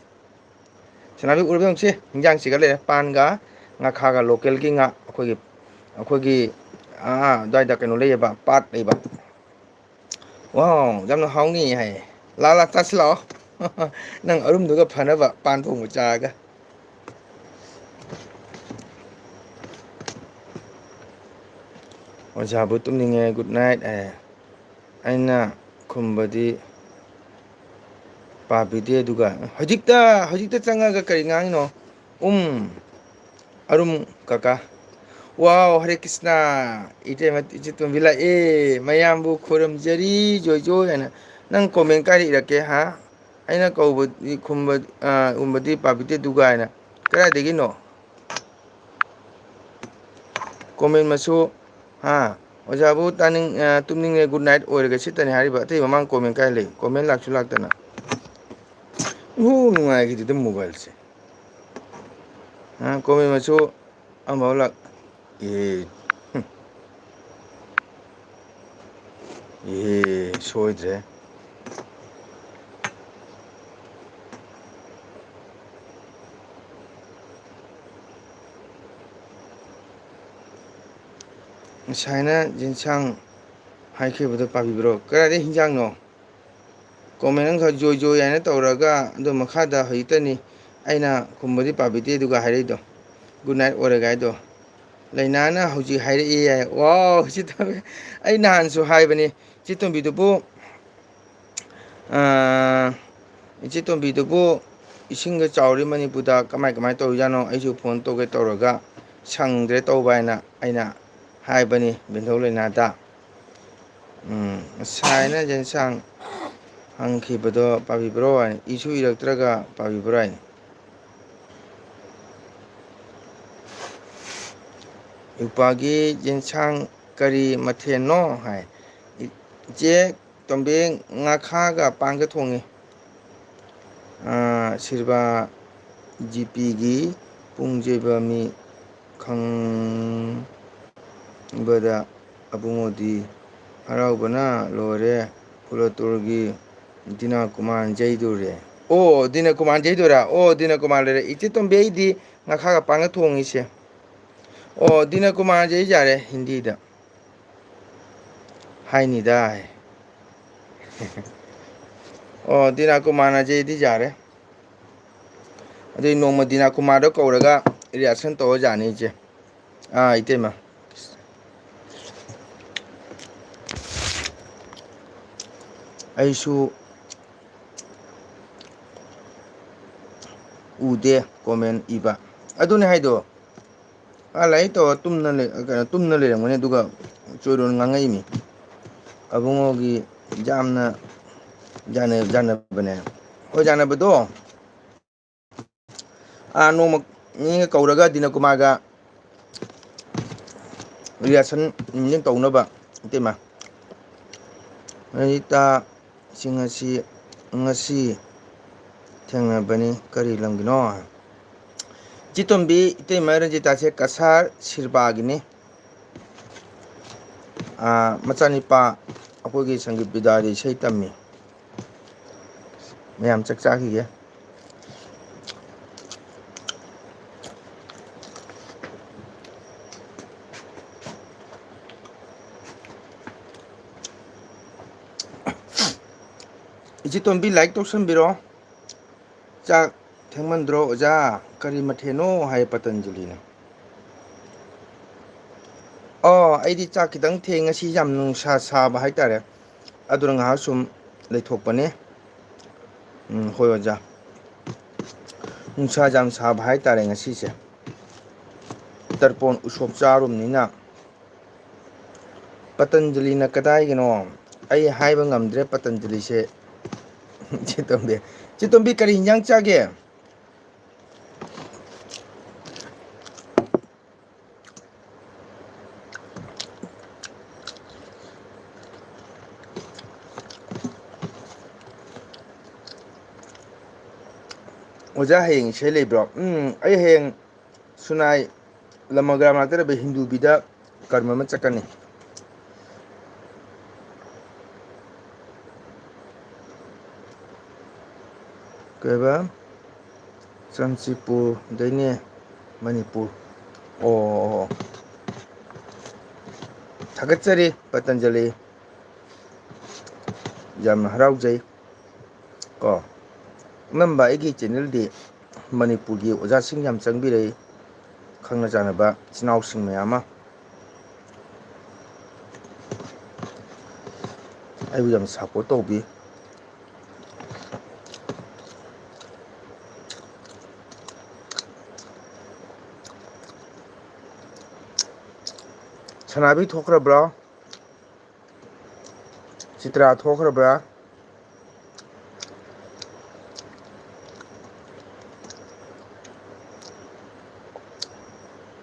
ꯁꯅꯥꯕꯤ, ꯎꯔꯕ ꯌꯦꯡꯉꯨꯁꯤ, ꯍꯤꯟꯖꯥꯡ ꯁꯤꯒ ꯂꯩꯔꯦ꯫ ꯄꯥꯟꯒ ꯉꯥꯈꯥꯒ, ꯂꯣꯀꯦꯜꯒꯤ ꯉꯥ, ꯑꯩꯈꯣꯏꯒꯤ, ꯑꯩꯈꯣꯏꯒꯤ, ꯑꯥ, ꯑꯗꯨꯋꯥꯏꯗ ꯀꯩꯅꯣ ꯂꯩꯌꯦꯕ, ꯄꯥꯠ ꯂꯩꯕ꯫ ꯋꯥꯎ, ꯌꯥꯝꯅ ꯍꯥꯎꯅꯤ ꯍꯥꯏꯌꯦ꯫ ꯂꯥꯛ ꯂꯥꯛ ꯆꯥꯁꯤ ꯂꯥꯛꯑꯣ꯫ ꯅꯪ ꯑꯔꯨꯝꯗꯨꯒ ꯐꯅꯕ ꯄꯥꯟ ꯊꯣꯡꯕ ꯆꯥꯔꯒ꯫ ꯑꯣꯖꯥꯕꯨ ꯇꯨꯝꯅꯤꯡꯉꯦ, ꯒꯨꯗ ꯅꯥꯏꯠ ꯍꯥꯏꯌꯦ꯫ ꯑꯩꯅ ꯈꯨꯝꯕꯗꯤ ꯄꯥꯕꯤꯗꯦ, ꯑꯗꯨꯒ ꯍꯧꯖꯤꯛꯇ, ꯍꯧꯖꯤꯛꯇ ꯆꯪꯉꯒ ꯀꯔꯤ ꯉꯥꯡꯉꯤꯅꯣ? ꯎꯝ, ꯑꯔꯨꯝ ꯀꯀꯥ꯫ ꯋꯥꯎ, ꯍꯔꯦ ꯀ꯭ꯔꯤꯁꯅ, ꯏꯇꯩꯃ, ꯏꯆꯦ ꯇꯣꯝꯕꯤ ꯂꯥꯛꯑꯦ, ꯃꯌꯥꯝꯕꯨ ꯈꯣꯏꯔꯝꯖꯔꯤ, ꯖꯣꯏ ꯖꯣꯏ ꯍꯥꯏꯅ꯫ ꯅꯪ ꯀꯣꯃꯦꯟ ꯀꯥꯏꯗ ꯏꯔꯛꯀꯦ, ꯍꯥ? ꯑꯩꯅ ꯀꯧꯕꯗꯤ ꯈꯨꯝꯕ-, ꯑ, ꯎꯝꯕꯗꯤ ꯄꯥꯕꯤꯗꯦ ꯗꯨꯒꯥꯏꯅ꯫ ꯀꯗꯥꯏꯗꯒꯤꯅꯣ? ꯀꯣꯃꯦꯟ ꯃꯆꯨ, ꯍꯥ? ꯑꯣꯖꯥꯕꯨ ꯇꯥꯅꯤꯡ-, ꯑ, ꯇꯨꯝꯅꯤꯡꯉꯦ, ꯒꯨꯗ ꯅꯥꯏꯠ ꯑꯣꯏꯔꯒꯦ ꯁꯤꯇꯅꯤ ꯍꯥꯏꯔꯤꯕ, ꯑꯇꯩ ꯃꯃꯥꯡ ꯀꯣꯃꯦꯟ ꯀꯥꯏ ꯂꯩ? ꯀꯣꯃꯦꯟ ꯂꯥꯛꯁꯨ ꯂꯥꯛꯇꯅ꯫ ꯏꯍꯨ ꯅꯨꯡꯉꯥꯏꯈꯤꯗꯦꯗ ꯃꯣꯕꯥꯏꯜꯁꯦ꯫ ꯑ, ꯀꯣꯃꯦꯟ ꯃꯆꯨ ꯑꯃꯐꯥꯎ ꯂꯥꯛ-, ꯑꯦ, ꯍꯨꯝ꯫ ꯑꯦ, ꯁꯣꯏꯗ꯭ꯔꯦ꯫ ꯉꯁꯥꯏꯅ ꯌꯦꯟꯁꯥꯡ ꯍꯥꯏꯈꯤꯕꯗꯣ ꯄꯥꯕꯤꯕ꯭ꯔꯣ? ꯀꯗꯥꯏꯗꯩ ꯍꯤꯟꯖꯥꯡꯅꯣ? ꯀꯣꯃꯦꯟ ꯑꯃꯈꯛ ꯖꯣꯏ ꯖꯣꯏ ꯍꯥꯏꯅ ꯇꯧꯔꯒ, ꯑꯗꯨ ꯃꯈꯥꯗ ꯍꯧꯖꯤꯛꯇꯅꯤ ꯑꯩꯅ ꯈꯨꯝꯕꯗꯤ ꯄꯥꯕꯤꯗꯦ ꯑꯗꯨꯒ ꯍꯥꯏꯔꯛꯏꯗꯣ꯫ ꯒꯨꯗ ꯅꯥꯏꯠ ꯑꯣꯏꯔꯒ ꯍꯥꯏꯗꯣ꯫ ꯂꯩꯅꯥꯅ ꯍꯧꯖꯤꯛ ꯍꯥꯏꯔꯛꯏ ꯍꯥꯏ꯫ ꯋꯥꯎ, ꯏꯆꯦ ꯇꯣꯝꯕꯤ꯫ ꯑꯩ ꯅꯍꯥꯟꯁꯨ ꯍꯥꯏꯕꯅꯤ, ꯏꯆꯦ ꯇꯣꯝꯕꯤꯗꯨꯕꯨ, ꯑꯥ, ꯏꯆꯦ ꯇꯣꯝꯕꯤꯗꯨꯕꯨ ꯏꯁꯤꯡꯒ ꯆꯥꯎꯔꯤ ꯃꯅꯤꯄꯨꯔꯗ, ꯀꯃꯥꯏ ꯀꯃꯥꯏ ꯇꯧꯔꯤꯖꯥꯠꯅꯣ? ꯑꯩꯁꯨ ꯐꯣꯟ ꯇꯧꯒꯦ ꯇꯧꯔꯒ ꯁꯪꯗ꯭ꯔꯦ ꯇꯧꯕ ꯍꯥꯏꯅ ꯑꯩꯅ ꯍꯥꯏꯕꯅꯤ ꯕꯦꯟꯊꯧ ꯂꯩꯅꯥꯗ꯫ ꯎꯝ, ꯁꯥꯏꯅ ꯌꯦꯟꯁꯥꯡ ꯍꯪꯈꯤꯕꯗꯣ ꯄꯥꯕꯤꯕ꯭ꯔꯣ ꯍꯥꯏꯅ, ꯏꯁꯨ ꯏꯔꯛꯇ꯭ꯔꯒ ꯄꯥꯕꯤꯕ꯭ꯔꯣ ꯍꯥꯏꯅ꯫ ꯏꯄꯥꯒꯤ ꯌꯦꯟꯁꯥꯡ ꯀꯔꯤ ꯃꯊꯦꯜꯅꯣ ꯍꯥꯏ꯫ ꯏꯆꯦ ꯇꯣꯝꯕꯤ, ꯉꯥꯈꯥꯒ ꯄꯥꯟꯒ ꯊꯣꯡꯉꯤ꯫ ꯑꯥ, ꯁꯤꯜꯚꯥ ꯖꯤꯄꯤꯒꯤ ꯄꯨꯡ ꯌꯩꯕ ꯃꯤ ꯈꯪꯕꯗ ꯑꯕꯨꯡꯉꯣꯗꯤ ꯍꯔꯥꯎꯕꯅ ꯂꯣꯏꯔꯦ꯫ ꯀꯨꯂꯇꯨꯔꯒꯤ ꯗꯤꯅꯥ ꯀꯨꯃꯥꯔ ꯌꯩꯗꯣꯔꯦ꯫ ꯑꯣ, ꯗꯤꯅꯥ ꯀꯨꯃꯥꯔ ꯌꯩꯗꯣꯏꯔꯥ? ꯑꯣ, ꯗꯤꯅꯥ ꯀꯨꯃꯥꯔ ꯂꯩꯔꯦ꯫ ꯏꯆꯦ ꯇꯣꯝꯕꯤ, ꯑꯩꯗꯤ ꯉꯥꯈꯥꯒ ꯄꯥꯟꯒ ꯊꯣꯡꯉꯤꯁꯦ꯫ ꯑꯣ, ꯗꯤꯅꯥ ꯀꯨꯃꯥꯔ ꯌꯩ ꯌꯥꯔꯦ ꯍꯤꯟꯗꯤꯗ꯫ ꯍꯥꯏꯅꯤꯗ꯫ ꯑꯣ, ꯗꯤꯅꯥ ꯀꯨꯃꯥꯔꯅ ꯌꯩꯗꯤ ꯌꯥꯔꯦ꯫ ꯑꯗꯨꯏ ꯅꯣꯡꯃ ꯗꯤꯅꯥ ꯀꯨꯃꯥꯔꯗꯣ ꯀꯧꯔꯒ reaction ꯇꯧꯔ ꯌꯥꯅꯤ ꯏꯆꯦ꯫ ꯑꯥ, ꯏꯇꯩꯃ꯫ ꯑꯩꯁꯨ ꯎꯗꯦ comment ꯏꯕ꯫ ꯑꯗꯨꯅꯦ ꯍꯥꯏꯗꯣ꯫ ꯑꯥ, ꯂꯥꯏꯔꯤꯛ ꯇꯧꯔ ꯇꯨꯝꯅ ꯂꯩ-, ꯀꯩꯅꯣ, ꯇꯨꯝꯅ ꯂꯩꯔꯝꯒꯅꯤ, ꯑꯗꯨꯒ ꯆꯣꯏꯔꯣꯟ ꯉꯥꯡꯉꯛꯏꯃꯤ꯫ ꯑꯕꯨꯡꯉꯣꯒꯤ ꯌꯥꯝꯅ ꯌꯥꯅ-, ꯌꯥꯅꯕꯅꯦ꯫ ꯍꯣꯏ, ꯌꯥꯅꯕꯗꯣ꯫ ꯑꯥ, ꯅꯣꯡꯃ ꯃꯤꯒ ꯀꯧꯔꯒ ꯗꯤꯅ ꯀꯨꯃꯥꯔꯒ reaction ꯃꯤꯅ ꯇꯧꯅꯕ, ꯏꯇꯩꯃ꯫ ꯔꯟꯖꯤꯇꯥ, ꯁꯤ ꯉꯁꯤ, ꯉꯁꯤ ꯊꯦꯡꯅꯕꯅꯤ, ꯀꯔꯤ ꯂꯝꯒꯤꯅꯣ? ꯆꯤꯇꯣꯝꯕꯤ, ꯏꯇꯩꯃ ꯔꯟꯖꯤꯇꯥꯁꯦ ꯀꯁꯥꯔ ꯁꯤꯔꯕꯥꯒꯤꯅꯤ꯫ ꯑꯥ, ꯃꯆꯥꯅꯤꯄꯥ ꯑꯩꯈꯣꯏꯒꯤ ꯁꯪꯒꯤꯠ ꯕꯤꯗ꯭ꯌꯥꯗ ꯏꯁꯩ ꯇꯝꯃꯤ꯫ ꯃꯌꯥꯝ ꯆꯥꯛ ꯆꯥꯈꯤꯒꯦ꯫ ꯏꯆꯦ ꯇꯣꯝꯕꯤ, like ꯇꯧꯁꯟꯕꯤꯔꯣ꯫ ꯆꯥꯛ ꯊꯦꯡꯃꯟꯗ꯭ꯔꯣ ꯑꯣꯖꯥ? ꯀꯔꯤ ꯃꯊꯦꯜꯅꯣ ꯍꯥꯏ ꯄꯇꯟꯖꯂꯤꯅ꯫ ꯑꯣ, ꯑꯩꯗꯤ ꯆꯥꯛ ꯈꯤꯇꯪ ꯊꯦꯡ, ꯉꯁꯤ ꯌꯥꯝ ꯅꯨꯡꯁꯥ ꯁꯥꯕ ꯍꯥꯏꯇꯥꯔꯦ, ꯑꯗꯨꯅ ꯉꯥꯏꯍꯥꯛ ꯁꯨꯝ ꯂꯩꯊꯣꯛꯄꯅꯦ꯫ ꯎꯝ, ꯍꯣꯏ ꯑꯣꯖꯥ꯫ ꯅꯨꯡꯁꯥ ꯌꯥꯝ ꯁꯥꯕ ꯍꯥꯏꯇꯥꯔꯦ ꯉꯁꯤꯁꯦ꯫ ꯇꯔꯄꯣꯟ ꯎꯁꯣꯞ ꯆꯥꯔꯨꯕꯅꯤꯅ꯫ ꯄꯇꯟꯖꯂꯤꯅ ꯀꯗꯥꯏꯒꯤꯅꯣ? ꯑꯩ ꯍꯥꯏꯕ ꯉꯝꯗ꯭ꯔꯦ ꯄꯇꯟꯖꯂꯤꯁꯦ꯫ ꯆꯦꯇꯣꯝꯕꯤ, ꯆꯦꯇꯣꯝꯕꯤ, ꯀꯔꯤ ꯍꯤꯟꯖꯥꯡ ꯆꯥꯒꯦ? ꯑꯣꯖꯥ, ꯍꯌꯦꯡ ꯏꯁꯩ ꯂꯩꯕ꯭ꯔꯣ? ꯎꯝ, ꯑꯩ ꯍꯌꯦꯡ ꯁꯨꯅꯥꯏ ꯂꯃꯒ꯭ꯔꯥ ꯃꯅꯥꯛꯇ ꯂꯩꯕ ꯍꯤꯟꯗꯨꯕꯤꯗ ꯀꯔꯝ ꯑꯃ ꯆꯠꯀꯅꯤ꯫ ꯀꯩꯕ? ꯆꯨꯔꯆꯥꯟꯄꯨꯔꯗꯩꯅꯦ, ꯃꯅꯤꯄꯨꯔ꯫ ꯑꯣ, ꯑꯣ, ꯑꯣ꯫ ꯊꯥꯒꯠꯆꯔꯤ ꯄꯇꯟꯖꯂꯤ꯫ ꯌꯥꯝꯅ ꯍꯔꯥꯎꯖꯩ꯫ ꯀꯣ, ꯑꯅꯝꯕ ꯑꯩꯒꯤ ꯆꯦꯅꯦꯜꯗꯤ ꯃꯅꯤꯄꯨꯔꯒꯤ ꯑꯣꯖꯥꯁꯤꯡ ꯌꯥꯝ ꯆꯪꯕꯤꯔꯛꯏ, ꯈꯪꯅ ꯆꯥꯟꯅꯕ ꯏꯆꯤꯟ ꯏꯅꯥꯎꯁꯤꯡ ꯃꯌꯥꯝ ꯑꯃ ꯑꯩꯕꯨ ꯌꯥꯝ ꯁꯞꯄꯣꯔꯠ ꯇꯧꯕꯤ꯫ ꯁꯅꯥꯕꯤ ꯊꯣꯛꯈ꯭ꯔꯕ꯭ꯔꯣ? ꯆꯤꯇ꯭ꯔꯥ ꯊꯣꯛꯈ꯭ꯔꯕ꯭ꯔꯥ?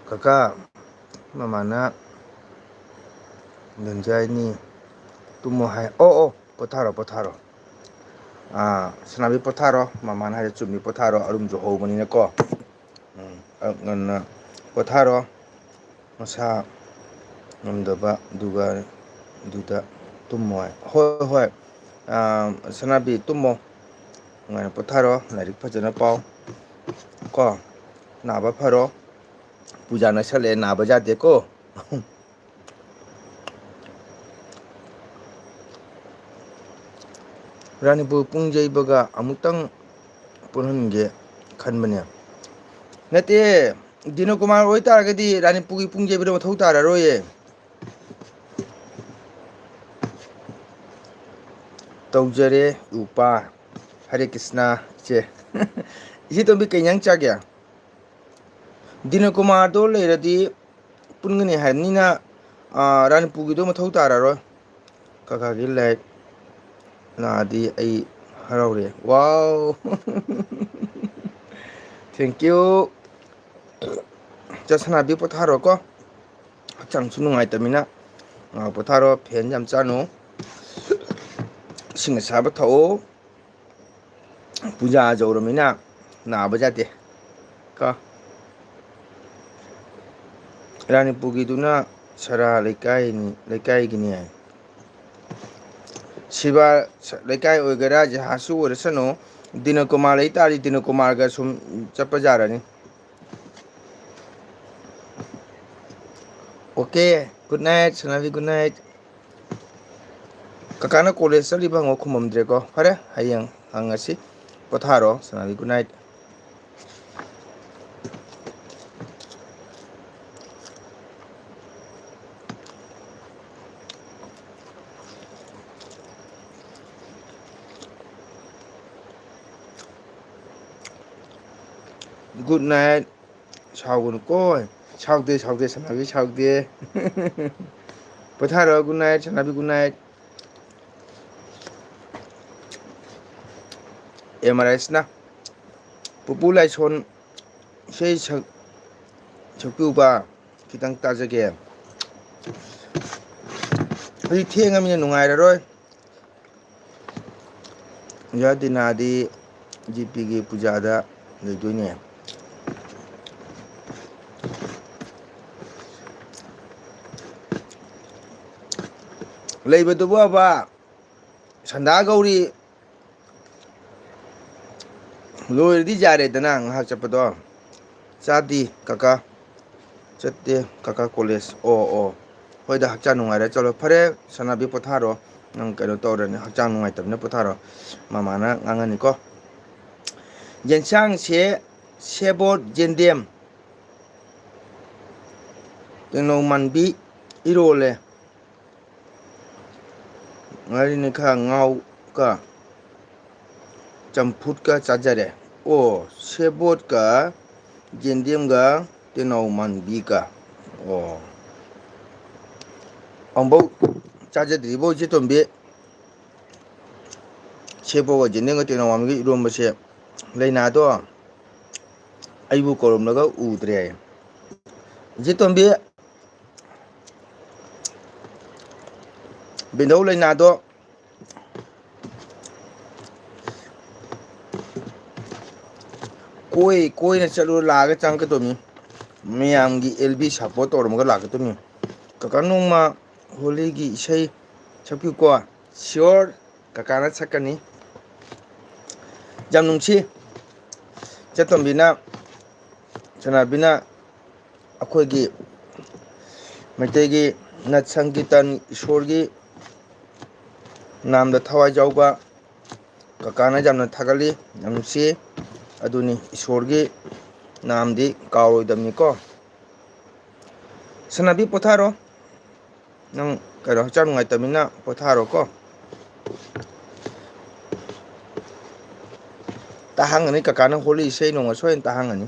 ꯀꯀꯥ, ꯃꯃꯥꯅ ꯂꯟꯖꯥꯏꯅꯤ ꯇꯨꯝꯃꯣ ꯍꯥꯏ꯫ ꯑꯣ, ꯑꯣ, ꯄꯣꯊꯥꯔꯣ, ꯄꯣꯊꯥꯔꯣ꯫ ꯑꯥ, ꯁꯅꯥꯕꯤ ꯄꯣꯊꯥꯔꯣ, ꯃꯃꯥꯅ ꯍꯥꯏꯔꯦ ꯆꯨꯝꯃꯤ, ꯄꯣꯊꯥꯔꯣ, ꯑꯔꯨꯝꯁꯨ ꯍꯧꯕꯅꯤꯅꯀꯣ꯫ ꯎꯝ, ꯑ, ꯉꯟꯅ ꯄꯣꯊꯥꯔꯣ꯫ ꯃꯁꯥ ꯉꯝꯗꯕ, ꯑꯗꯨꯒ ꯑꯗꯨꯗ ꯇꯨꯝꯃꯣ ꯍꯥꯏ꯫ ꯍꯣꯏ, ꯍꯣꯏ꯫ ꯑꯥ, ꯁꯅꯥꯕꯤ, ꯇꯨꯝꯃꯣ꯫ ꯅꯨꯡꯉꯥꯏꯅ ꯄꯣꯊꯥꯔꯣ꯫ ꯂꯥꯏꯔꯤꯛ ꯐꯖꯅ ꯄꯥꯎ꯫ ꯀꯣ? ꯅꯥꯕ ꯐꯔꯣ꯫ ꯄꯨꯖꯥ ꯅꯛꯁꯜꯂꯛꯑꯦ, ꯅꯥꯕ ꯌꯥꯗꯦꯀꯣ꯫ ꯔꯥꯅꯤꯄꯨꯔ ꯄꯨꯡ ꯌꯩꯕꯒ ꯑꯃꯨꯛꯇꯪ ꯄꯨꯜꯍꯟꯒꯦ ꯈꯟꯕꯅꯦ꯫ ꯅꯠꯇꯦ, ꯗꯤꯅꯣ ꯀꯨꯃꯥꯔ ꯑꯣꯏꯇꯥꯔꯒꯗꯤ ꯔꯥꯅꯤꯄꯨꯔꯒꯤ ꯄꯨꯡ ꯌꯩꯕꯗꯣ ꯃꯊꯧ ꯇꯥꯔꯔꯣꯏꯌꯦ꯫ ꯇꯧꯖꯔꯦ, ꯎꯄꯥ꯫ ꯍꯔꯦ ꯀ꯭ꯔꯤꯁꯅ, ꯏꯆꯦ꯫ ꯏꯆꯦ ꯇꯣꯝꯕꯤ, ꯀꯩ ꯏꯟꯖꯥꯡ ꯆꯥꯒꯦ? ꯗꯤꯅꯀꯨꯃꯥꯔꯗꯣ ꯂꯩꯔꯗꯤ ꯄꯨꯟꯒꯅꯤ ꯍꯥꯏꯕꯅꯤꯅ, ꯑꯥ, ꯔꯥꯅꯤꯄꯨꯔꯒꯤꯗꯣ ꯃꯊꯧ ꯇꯥꯔꯔꯣꯏ꯫ ꯀꯀꯥꯒꯤ ꯂꯥꯏꯛ ꯂꯥꯛꯑꯗꯤ ꯑꯩ ꯍꯔꯥꯎꯔꯦ꯫ ꯋꯥꯎ! Thank you꯫ ꯆꯠꯁꯅꯥꯕꯤ, ꯄꯣꯊꯥꯔꯣꯀꯣ꯫ ꯍꯛꯆꯥꯡꯁꯨ ꯅꯨꯡꯉꯥꯏꯇꯕꯅꯤꯅ ꯉꯥꯏꯍꯥꯛ ꯄꯣꯊꯥꯔꯣ꯫ ꯐꯦꯟ ꯌꯥꯝ ꯆꯥꯅꯨ꯫ ꯏꯁꯤꯡ ꯑꯁꯥꯕ ꯊꯛꯑꯣ꯫ ꯄꯨꯖꯥ ꯌꯧꯔꯃꯤꯅ ꯅꯥꯕ ꯌꯥꯗꯦ꯫ ꯀꯣ꯫ ꯔꯥꯅꯤꯄꯨꯔꯒꯤꯗꯨꯅ ꯁꯔꯥ ꯂꯩꯀꯥꯏꯅꯤ, ꯂꯩꯀꯥꯏꯒꯤꯅꯤ ꯍꯥꯏ꯫ ꯁꯤꯕꯥ ꯂꯩꯀꯥꯏ ꯑꯣꯏꯒꯦꯔꯥ, ꯖꯍꯥꯖꯁꯨ ꯑꯣꯏꯔꯁꯅꯨ, ꯗꯤꯅꯀꯨꯃꯥꯔ ꯂꯩ ꯇꯥꯔꯗꯤ ꯗꯤꯅꯀꯨꯃꯥꯔꯒ ꯁꯨꯝ ꯆꯠꯄ ꯌꯥꯔꯅꯤ꯫ Okay, good night, ꯁꯅꯥꯕꯤ, good night꯫ ꯀꯀꯥꯅ college ꯆꯠꯂꯤꯕ ꯍꯪꯉꯣ, ꯈꯨꯝꯃꯝꯗ꯭ꯔꯦꯀꯣ꯫ ꯐꯔꯦ, ꯍꯌꯦꯡ ꯍꯪꯉꯁꯤ꯫ ꯄꯣꯊꯥꯔꯣ, ꯁꯅꯥꯕꯤ, good night꯫ Good night꯫ ꯁꯥꯎꯒꯅꯨꯀꯣ꯫ ꯁꯥꯎꯗꯦ, ꯁꯥꯎꯗꯦ, ꯁꯅꯥꯕꯤ, ꯁꯥꯎꯗꯦ꯫ ꯄꯣꯊꯥꯔꯣ, good night, ꯁꯅꯥꯕꯤ, good night꯫ ꯑꯦꯝ ꯑꯥꯔ ꯑꯦꯁꯅ ꯄꯨꯄꯨ ꯂꯥꯏꯁꯣꯟ ꯏꯁꯩ ꯁꯛ-, ꯁꯛꯄꯤꯌꯨꯕ꯫ ꯈꯤꯇꯪ ꯇꯥꯖꯒꯦ꯫ ꯍꯧꯖꯤꯛ ꯊꯦꯡꯉꯃꯤꯅ ꯅꯨꯡꯉꯥꯏꯔꯔꯣꯏ꯫ ꯑꯣꯖꯥ ꯗꯤꯅꯥꯗꯤ ꯖꯤ ꯄꯤꯒꯤ ꯄꯨꯖꯥꯗ ꯂꯩꯗꯣꯏꯅꯦ꯫ ꯂꯩꯕꯗꯨꯕꯨ ꯑꯕ ꯁꯟꯗꯥ ꯒꯧꯔꯤ ꯂꯣꯏꯔꯗꯤ ꯌꯥꯔꯦꯗꯅ ꯉꯥꯏꯍꯥꯛ ꯆꯠꯄꯗꯣ꯫ ꯆꯥꯗꯤ ꯀꯀꯥ꯫ ꯆꯠꯇꯦ ꯀꯀꯥ college꯫ ꯑꯣ, ꯑꯣ꯫ ꯍꯣꯏꯗ, ꯍꯛꯆꯥꯡ ꯅꯨꯡꯉꯥꯏꯔ ꯆꯠꯂꯣ꯫ ꯐꯔꯦ, ꯁꯅꯥꯕꯤ, ꯄꯣꯊꯥꯔꯣ꯫ ꯅꯪ ꯀꯩꯅꯣ ꯇꯧꯔꯅꯤ, ꯍꯛꯆꯥꯡ ꯅꯨꯡꯉꯥꯏꯇꯕꯅꯤꯅ ꯄꯣꯊꯥꯔꯣ꯫ ꯃꯃꯥꯅ ꯉꯥꯡꯉꯅꯤꯀꯣ꯫ ꯌꯦꯟꯁꯥꯡꯁꯦ ꯁꯦꯕꯣꯠ, ꯌꯦꯟꯗꯦꯝ, ꯇꯦꯡꯅꯧ ꯃꯥꯟꯕꯤ ꯏꯔꯣꯜꯂꯦ꯫ ꯉꯥꯔꯤ ꯅꯤꯡꯈꯥ ꯉꯥꯎꯒ ꯆꯝꯐꯨꯠꯀ ꯆꯥꯖꯔꯦ꯫ ꯑꯣ, ꯁꯦꯕꯣꯠꯀ ꯌꯦꯟꯗꯦꯝꯒ ꯇꯦꯅꯧ ꯃꯥꯟꯕꯤꯒ꯫ ꯑꯣ꯫ ꯑꯃꯨꯛꯐꯥꯎ ꯆꯥꯖꯗ꯭ꯔꯤꯕꯣ, ꯏꯆꯦ ꯇꯣꯝꯕꯤ? ꯁꯦꯕꯣꯠꯀ ꯌꯦꯟꯗꯦꯝꯒ ꯇꯦꯅꯧ ꯃꯥꯟꯕꯤꯒ ꯏꯔꯣꯝꯕꯁꯦ, ꯂꯩꯅꯥꯗꯣ ꯑꯩꯕꯨ ꯀꯧꯔꯝꯂꯒ ꯎꯗ꯭ꯔꯦ ꯍꯥꯏꯌꯦ꯫ ꯏꯆꯦ ꯇꯣꯝꯕꯤ, ꯕꯤꯟꯗꯧ ꯂꯩꯅꯥꯗꯣ ꯀꯣꯏ ꯀꯣꯏꯅ ꯆꯠꯂꯨꯔ ꯂꯥꯛꯑꯒ ꯆꯪꯉꯛꯀꯗꯧꯅꯤ꯫ ꯃꯌꯥꯝꯒꯤ ꯑꯦꯜ ꯕꯤ ꯁꯞꯄꯣꯔꯠ ꯇꯧꯔꯝꯃꯒ ꯂꯥꯛꯀꯗꯧꯅꯤ꯫ ꯀꯀꯥ ꯅꯣꯡꯃ ꯍꯣꯂꯤꯒꯤ ꯏꯁꯩ ꯁꯛꯄꯤꯌꯨꯀꯣ꯫ ꯁꯤꯌꯣꯔ, ꯀꯀꯥꯅ ꯁꯛꯀꯅꯤ꯫ ꯌꯥꯝ ꯅꯨꯡꯁꯤ꯫ ꯆꯦ ꯇꯣꯝꯕꯤꯅ, ꯁꯅꯥꯕꯤꯅ ꯑꯩꯈꯣꯏꯒꯤ ꯃꯩꯇꯩꯒꯤ ꯅꯠ ꯁꯪꯀꯤꯔꯇꯟ, ꯏꯁꯣꯔꯒꯤ ꯅꯥꯝꯗ ꯊꯋꯥꯏ ꯌꯥꯎꯕ ꯀꯀꯥꯅ ꯌꯥꯝꯅ ꯊꯥꯒꯠꯂꯤ, ꯌꯥꯝ ꯅꯨꯡꯁꯤ꯫ ꯑꯗꯨꯅꯤ, ꯏꯁꯣꯔꯒꯤ ꯅꯥꯝꯗꯤ ꯀꯥꯎꯔꯣꯏꯗꯕꯅꯤꯀꯣ꯫ ꯁꯅꯥꯕꯤ, ꯄꯣꯊꯥꯔꯣ꯫ ꯅꯪ ꯀꯩꯅꯣ, ꯍꯛꯆꯥꯡ ꯅꯨꯡꯉꯥꯏꯇꯕꯅꯤꯅ ꯄꯣꯊꯥꯔꯣꯀꯣ꯫ ꯇꯥꯍꯪꯒꯅꯤ, ꯀꯀꯥꯅ ꯍꯣꯂꯤ ꯏꯁꯩ ꯅꯣꯡꯃ ꯁꯣꯏꯗꯅ ꯇꯥꯍꯪꯒꯅꯤ꯫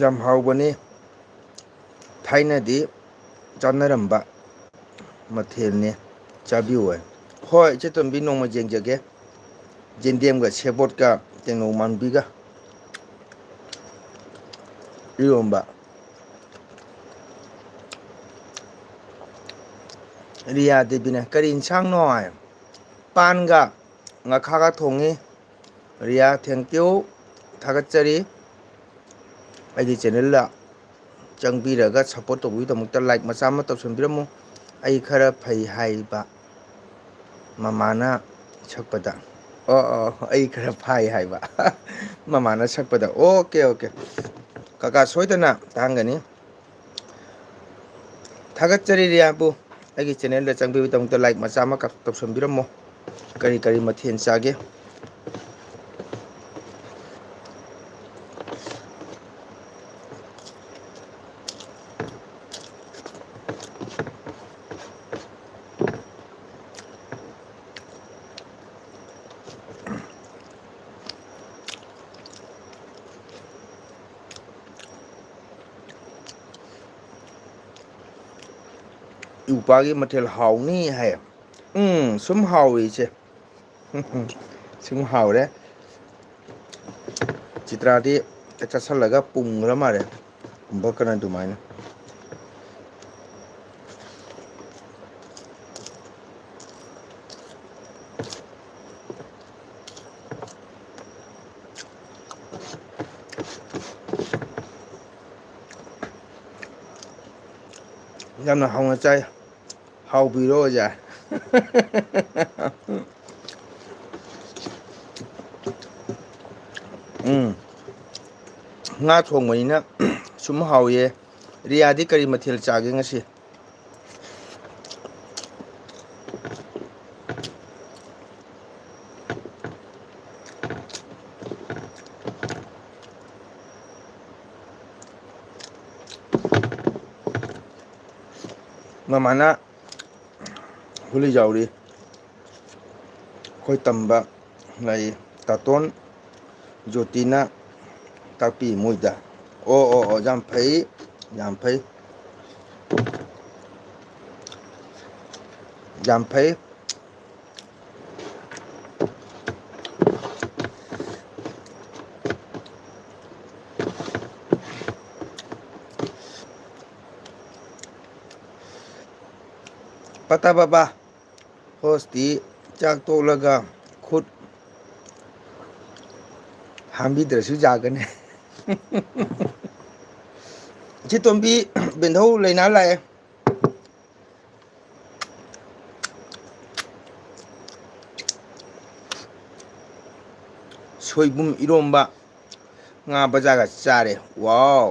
ꯌꯥꯝ ꯍꯥꯎꯕꯅꯤ꯫ ꯊꯥꯏꯅꯗꯤ ꯆꯥꯅꯔꯝꯕ ꯃꯊꯦꯜꯅꯤ꯫ ꯆꯥꯕꯤꯌꯨ ꯍꯥꯏ꯫ ꯍꯣꯏ, ꯏꯆꯦ ꯇꯣꯝꯕꯤ, ꯅꯣꯡꯃ ꯌꯦꯡꯖꯒꯦ꯫ ꯌꯦꯟꯗꯦꯝꯒ ꯁꯦꯕꯣꯠꯀ ꯇꯦꯡꯅꯧ ꯃꯥꯟꯕꯤꯒ ꯏꯔꯣꯝꯕ꯫ ꯔꯤꯌꯥ ꯗꯦꯕꯤꯅ, "ꯀꯔꯤ ꯏꯟꯁꯥꯡꯅꯣ?" ꯍꯥꯏ꯫ "ꯄꯥꯟꯒ ꯉꯥꯈꯥꯒ ꯊꯣꯡꯉꯤ꯫" ꯔꯤꯌꯥ, thank you, ꯊꯥꯒꯠꯆꯔꯤ꯫ ꯑꯩꯒꯤ ꯆꯦꯅꯦꯜꯗ ꯆꯪꯕꯤꯔꯒ ꯁꯞꯄꯣꯔꯠ ꯇꯧꯕꯒꯤꯗꯃꯛꯇ ꯂꯥꯏꯛ ꯃꯆꯥ ꯑꯃ ꯇꯧꯁꯟꯕꯤꯔꯝꯃꯨ꯫ ꯑꯩ ꯈꯔ ꯐꯩ ꯍꯥꯏꯕ ꯃꯃꯥꯅ ꯁꯛꯄꯗ꯫ ꯑꯣ, ꯑꯣ, ꯑꯩ ꯈꯔ ꯐꯥꯏ ꯍꯥꯏꯕ ꯃꯃꯥꯅ ꯁꯛꯄꯗ꯫ Okay, okay. ꯀꯀꯥ ꯁꯣꯏꯗꯅ ꯇꯥꯍꯟꯒꯅꯤ꯫ ꯊꯥꯒꯠꯆꯔꯤ ꯔꯤꯌꯥꯕꯨ꯫ ꯑꯩꯒꯤ ꯆꯦꯅꯦꯜꯗ ꯆꯪꯕꯤꯕꯒꯤꯗꯃꯛꯇ ꯂꯥꯏꯛ ꯃꯆꯥ ꯑꯃ ꯀ-, ꯇꯧꯁꯟꯕꯤꯔꯝꯃꯣ꯫ ꯀꯔꯤ ꯀꯔꯤ ꯃꯊꯦꯜ ꯆꯥꯒꯦ? ꯏꯎꯄꯥꯒꯤ ꯃꯊꯦꯜ ꯍꯥꯎꯅꯤ ꯍꯥꯏ꯫ ꯎꯝ, ꯁꯨꯝ ꯍꯥꯎꯋꯤ, ꯏꯆꯦ꯫ ꯁꯨꯝ ꯍꯥꯎꯔꯦ꯫ ꯆꯤꯇ꯭ꯔꯥꯗꯤ ꯆꯥꯛ ꯆꯥꯁꯜꯂꯒ ꯄꯨꯝꯈ꯭ꯔ ꯃꯥꯜꯂꯦ꯫ ꯀꯨꯝꯕ ꯀꯩꯅꯣ ꯑꯗꯨꯃꯥꯏꯅ꯫ ꯌꯥꯝꯅ ꯍꯥꯎꯅ ꯆꯥꯏ꯫ ꯍꯥꯎꯕꯤꯔꯣ, ꯑꯣꯖꯥ꯫ ꯎꯝ꯫ ꯉꯥ ꯊꯣꯡꯕꯅꯤꯅ ꯁꯨꯝ ꯍꯥꯎꯋꯦ꯫ ꯔꯤꯌꯥꯗꯤ ꯀꯔꯤ ꯃꯊꯦꯜ ꯆꯥꯒꯦ ꯉꯁꯤ? ꯃꯃꯥꯅ ꯒꯨꯂꯤ ꯌꯥꯎꯔꯤ꯫ ꯑꯩꯈꯣꯏ ꯇꯝꯕ ꯂꯩ꯫ ꯇꯥꯇꯣꯟ ꯖꯣꯇꯤꯅ ꯇꯥꯛꯄꯤ ꯃꯣꯏꯗ꯫ ꯑꯣ, ꯑꯣ, ꯑꯣ, ꯌꯥꯝ ꯐꯩ, ꯌꯥꯝ ꯐꯩ, ꯌꯥꯝ ꯐꯩ꯫ ꯄꯇꯥ ꯕꯕꯥ, ꯍꯣꯁꯇꯤ ꯆꯥꯛ ꯇꯣꯛꯂꯒ ꯈꯨꯠ ꯍꯥꯝꯕꯤꯗ꯭ꯔꯁꯨ ꯌꯥꯒꯅꯤ꯫ ꯏꯆꯦ ꯇꯣꯝꯕꯤ, ꯕꯦꯟꯙꯧ ꯂꯩꯅꯥ ꯂꯥꯛꯑꯦ꯫ ꯁꯣꯏꯕꯨꯝ ꯏꯔꯣꯝꯕ, ꯉꯥ ꯕꯖꯥꯒ ꯆꯥꯔꯦ꯫ ꯋꯥꯎ!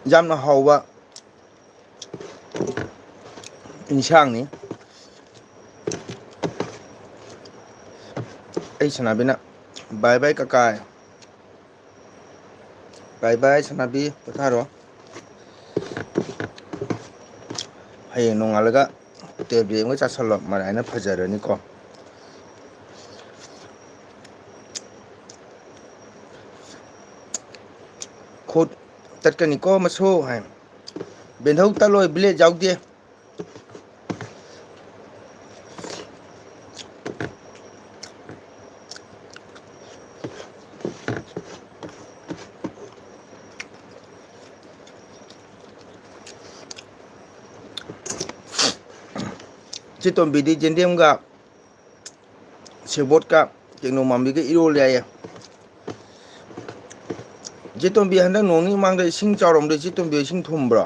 ꯌꯥꯝꯅ ꯍꯥꯎꯕ ꯏꯟꯁꯥꯡꯅꯤ꯫ ꯑꯩ ꯁꯅꯥꯕꯤꯅ, "Bye bye ꯀꯀꯥ꯫ Bye bye ꯁꯅꯥꯕꯤ, ꯄꯣꯊꯥꯔꯣ꯫ ꯍꯌꯦꯡ ꯅꯣꯡꯉꯥꯜꯂꯒ ꯇꯦꯕ꯭ꯂꯦꯠ ꯑꯃꯒ ꯆꯥꯁꯜꯂꯣ, ꯃꯔꯥꯏꯅ ꯐꯖꯔꯅꯤꯀꯣ"꯫ ꯆꯠꯀꯅꯤꯀꯣ ꯃꯁꯨ ꯍꯥꯏ꯫ ꯕꯦꯟꯊꯧ ꯇꯠꯂꯣꯏ, ꯕ꯭ꯂꯦꯗ ꯌꯥꯎꯗꯦ꯫ ꯆꯦ ꯇꯣꯝꯕꯤꯗꯤ ꯌꯦꯟꯗꯦꯝꯒ ꯁꯦꯕꯣꯠꯀ ꯇꯦꯡꯅꯧ ꯃꯥꯟꯕꯤꯒ ꯏꯔꯣꯜꯂꯦ ꯍꯥꯏꯌꯦ꯫ ꯆꯦ ꯇꯣꯝꯕꯤ, ꯍꯟꯗꯛ ꯅꯣꯡ ꯅꯤꯅꯤ ꯃꯃꯥꯡꯗ ꯏꯁꯤꯡ ꯆꯥꯎꯔꯝꯗꯦ꯫ ꯆꯦ ꯇꯣꯝꯕꯤ, ꯏꯁꯤꯡ ꯊꯨꯝꯕ꯭ꯔꯣ?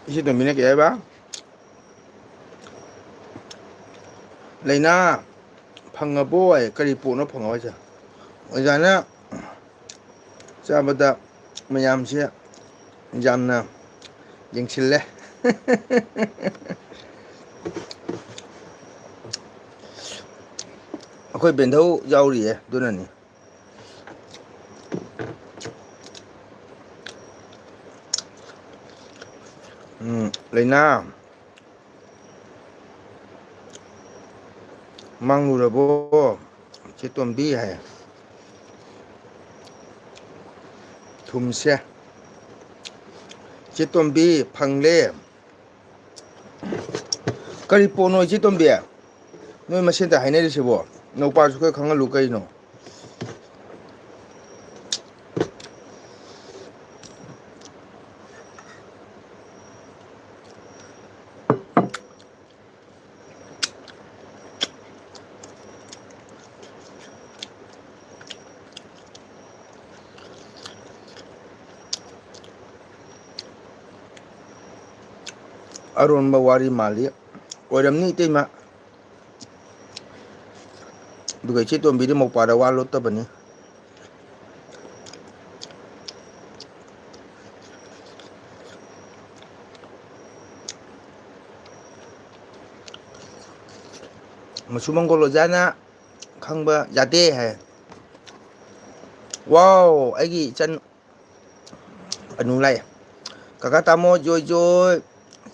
ꯏꯆꯦ ꯇꯣꯝꯕꯤꯅ ꯀꯩ ꯍꯥꯏꯕ? ꯂꯩꯅꯥ ꯐꯪꯉꯕꯣ? ꯀꯔꯤ ꯄꯣꯠꯅꯣ ꯐꯪꯉꯕ ꯍꯥꯏꯁꯦ? ꯑꯣꯖꯥꯅ ꯆꯥꯕꯗ ꯃꯌꯥꯝꯁꯦ ꯌꯥꯝꯅ ꯌꯦꯡꯁꯤꯜꯂꯦ꯫ ꯑꯩꯈꯣꯏ ꯕꯦꯟꯙꯧ ꯌꯥꯎꯔꯤꯌꯦ, ꯑꯗꯨꯅꯅꯤ꯫ ꯎꯝ, ꯂꯩꯅꯥ ꯃꯥꯡꯂꯨꯔꯕꯣ, ꯆꯦ ꯇꯣꯝꯕꯤ? ꯍꯥꯏ꯫ ꯊꯨꯝꯁꯦ꯫ ꯆꯦ ꯇꯣꯝꯕꯤ, ꯐꯪꯂꯦ꯫ ꯀꯔꯤ ꯄꯣꯠꯅꯣ, ꯏꯆꯦ ꯇꯣꯝꯕꯤ? ꯅꯣꯏ ꯃꯁꯦꯟꯗ ꯍꯥꯏꯅꯔꯤꯁꯤꯕꯣ? ꯅꯧꯄꯥꯁꯨ ꯈꯔ ꯈꯪꯍꯜꯂꯨ ꯀꯩꯅꯣ? ꯑꯔꯣꯟꯕ ꯋꯥꯔꯤ ꯃꯥꯜꯂꯤ꯫ ꯑꯣꯏꯔꯝꯅꯤ, ꯏꯇꯩꯃ꯫ ꯑꯗꯨꯒ ꯏꯆꯦ ꯇꯣꯝꯕꯤꯗꯤ ꯃꯧꯄꯥꯗ ꯋꯥ ꯂꯣꯠꯇꯕꯅꯤ꯫ ꯃꯁꯨ ꯃꯪꯒꯣꯜ ꯑꯣꯖꯥꯅ ꯈꯪꯕ ꯌꯥꯗꯦ ꯍꯥꯏ꯫ ꯋꯥꯎ, ꯑꯩꯒꯤ ꯏꯆꯟ ꯑꯅꯨ ꯂꯥꯛꯑꯦ꯫ "ꯀꯀꯥ ꯇꯥꯃꯣ, ꯖꯣꯏ ꯖꯣꯏ,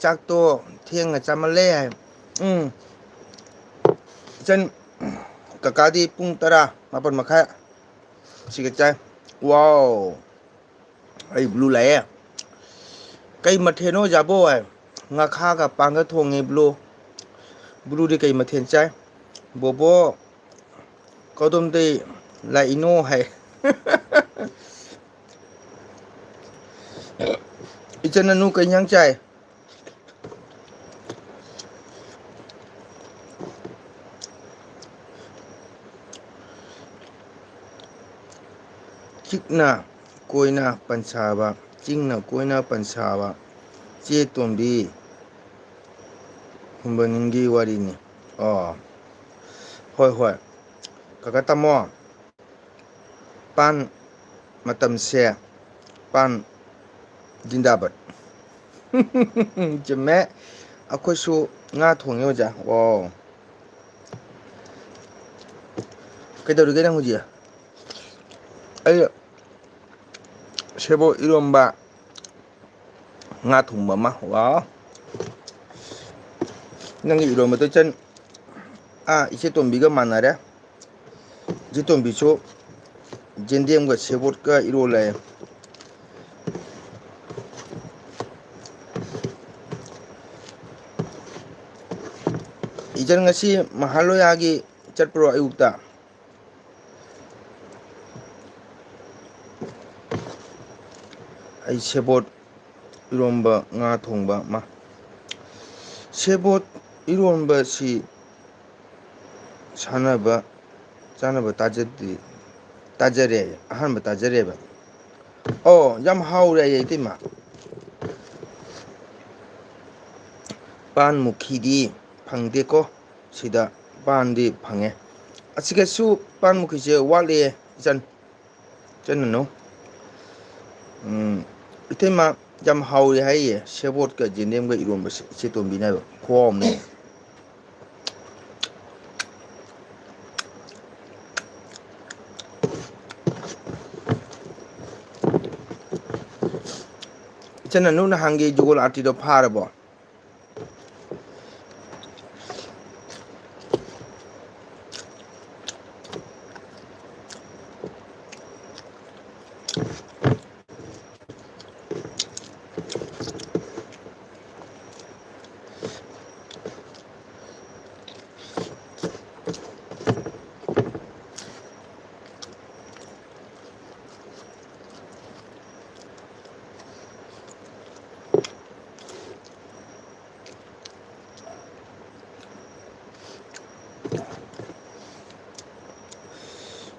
ꯆꯥꯛꯇꯣ ꯊꯦꯡꯅ ꯆꯥꯃꯜꯂꯦ" ꯍꯥꯏ꯫ ꯎꯝ, ꯏꯆꯟ, ꯀꯀꯥꯗꯤ ꯄꯨꯡ ꯇꯔꯥ, ꯃꯥꯄꯟ ꯃꯈꯥꯏ ꯁꯤꯒ ꯆꯥꯏ꯫ ꯋꯥꯎ, ꯑꯩ ꯕ꯭ꯂꯨ ꯂꯥꯛꯑꯦ꯫ "ꯀꯩ ꯃꯊꯦꯜꯅꯣ ꯑꯣꯖꯥꯕꯣ?" ꯍꯥꯏ꯫ "ꯉꯥꯈꯥꯒ ꯄꯥꯟꯒ ꯊꯣꯡꯉꯦ ꯕ꯭ꯂꯨ꯫" ꯕ꯭ꯂꯨꯗꯤ ꯀꯩ ꯃꯊꯦꯜ ꯆꯥꯏ? "ꯕꯣꯕꯣ, ꯀꯗꯣꯝꯗꯩ ꯂꯥꯛꯏꯅꯣ?" ꯍꯥꯏ꯫ ꯏꯆꯟ ꯅꯅꯨ ꯀꯩ ꯏꯟꯖꯥꯡ ꯆꯥꯏ? ꯆꯤꯛꯅ ꯀꯣꯏꯅ ꯄꯟꯁꯥꯕ, ꯆꯤꯡꯅ ꯀꯣꯏꯅ ꯄꯟꯁꯥꯕ, ꯆꯦ ꯇꯣꯝꯕꯤ ꯍꯨꯝꯕꯅꯤꯡꯒꯤ ꯋꯥꯔꯤꯅꯤ꯫ ꯑꯣ, ꯍꯣꯏ, ꯍꯣꯏ꯫ ꯀꯀꯥ ꯇꯥꯃꯣ, ꯄꯥꯟ ꯃꯇꯝꯁꯦ, ꯄꯥꯟ ꯖꯤꯟꯗꯥꯕꯥꯗ꯫ ꯆꯨꯝꯃꯦ꯫ ꯑꯩꯈꯣꯏꯁꯨ ꯉꯥ ꯊꯣꯡꯉꯦ, ꯑꯣꯖꯥ꯫ ꯋꯥꯎ꯫ ꯀꯩꯗꯧꯔꯤꯒꯦ ꯅꯪ ꯍꯧꯖꯤꯛ? ꯑꯩ ꯁꯦꯕꯣꯠ ꯏꯔꯣꯝꯕ, ꯉꯥ ꯊꯣꯡꯕ ꯑꯃ꯫ ꯋꯥꯎ꯫ ꯅꯪꯒꯤ ꯏꯔꯣꯝꯕꯗꯣ ꯏꯆꯟ, ꯑꯥ, ꯏꯆꯦ ꯇꯣꯝꯕꯤꯒ ꯃꯥꯟꯅꯔꯦ꯫ ꯏꯆꯦ ꯇꯣꯝꯕꯤꯁꯨ ꯌꯦꯟꯗꯦꯝꯒ ꯁꯦꯕꯣꯠꯀ ꯏꯔꯣꯜꯂꯦ꯫ ꯏꯆꯟ, ꯉꯁꯤ ꯃꯍꯥꯂꯣꯌꯥꯒꯤ ꯆꯠꯄ꯭ꯔꯣ ꯑꯌꯨꯛꯇ? ꯑꯩ ꯁꯦꯕꯣꯠ ꯏꯔꯣꯝꯕ, ꯉꯥ ꯊꯣꯡꯕ ꯑꯃ꯫ ꯁꯦꯕꯣꯠ ꯏꯔꯣꯝꯕꯁꯤ ꯁꯥꯟꯅꯕ, ꯆꯥꯅꯕ ꯇꯥꯖꯗ꯭ꯔꯤ, ꯇꯥꯖꯔꯦ, ꯑꯍꯥꯟꯕ ꯇꯥꯖꯔꯦꯕ꯫ ꯑꯣ, ꯌꯥꯝ ꯍꯥꯎꯔꯦ ꯑꯩ, ꯏꯇꯩꯃ꯫ ꯄꯥꯟ ꯃꯨꯈꯤꯗꯤ ꯐꯪꯗꯦꯀꯣ꯫ ꯁꯤꯗ ꯄꯥꯟꯗꯤ ꯐꯪꯉꯦ꯫ ꯑꯁꯤꯒꯁꯨ ꯄꯥꯟꯃꯨꯈꯤꯁꯦ ꯋꯥꯠꯂꯤꯌꯦ, ꯏꯆꯟ꯫ ꯏꯆꯟ ꯅꯅꯨ꯫ ꯎꯝ, ꯏꯇꯩꯃ, ꯌꯥꯝ ꯍꯥꯎꯔꯦ ꯍꯥꯏꯌꯦ ꯁꯦꯕꯣꯠꯀ ꯌꯦꯟꯗꯦꯝꯒ ꯏꯔꯣꯝꯕꯁꯦ, ꯏꯆꯦ ꯇꯣꯝꯕꯤꯅ ꯍꯥꯏꯕ꯫ ꯈꯨꯍꯥꯎ ꯑꯃꯅꯦ꯫ ꯏꯆꯟ ꯅꯅꯨ, ꯅꯍꯥꯟꯒꯤ ꯖꯨꯒꯣꯜ ꯑꯥꯔꯇꯤꯗꯣ ꯐꯥꯔꯕꯣ?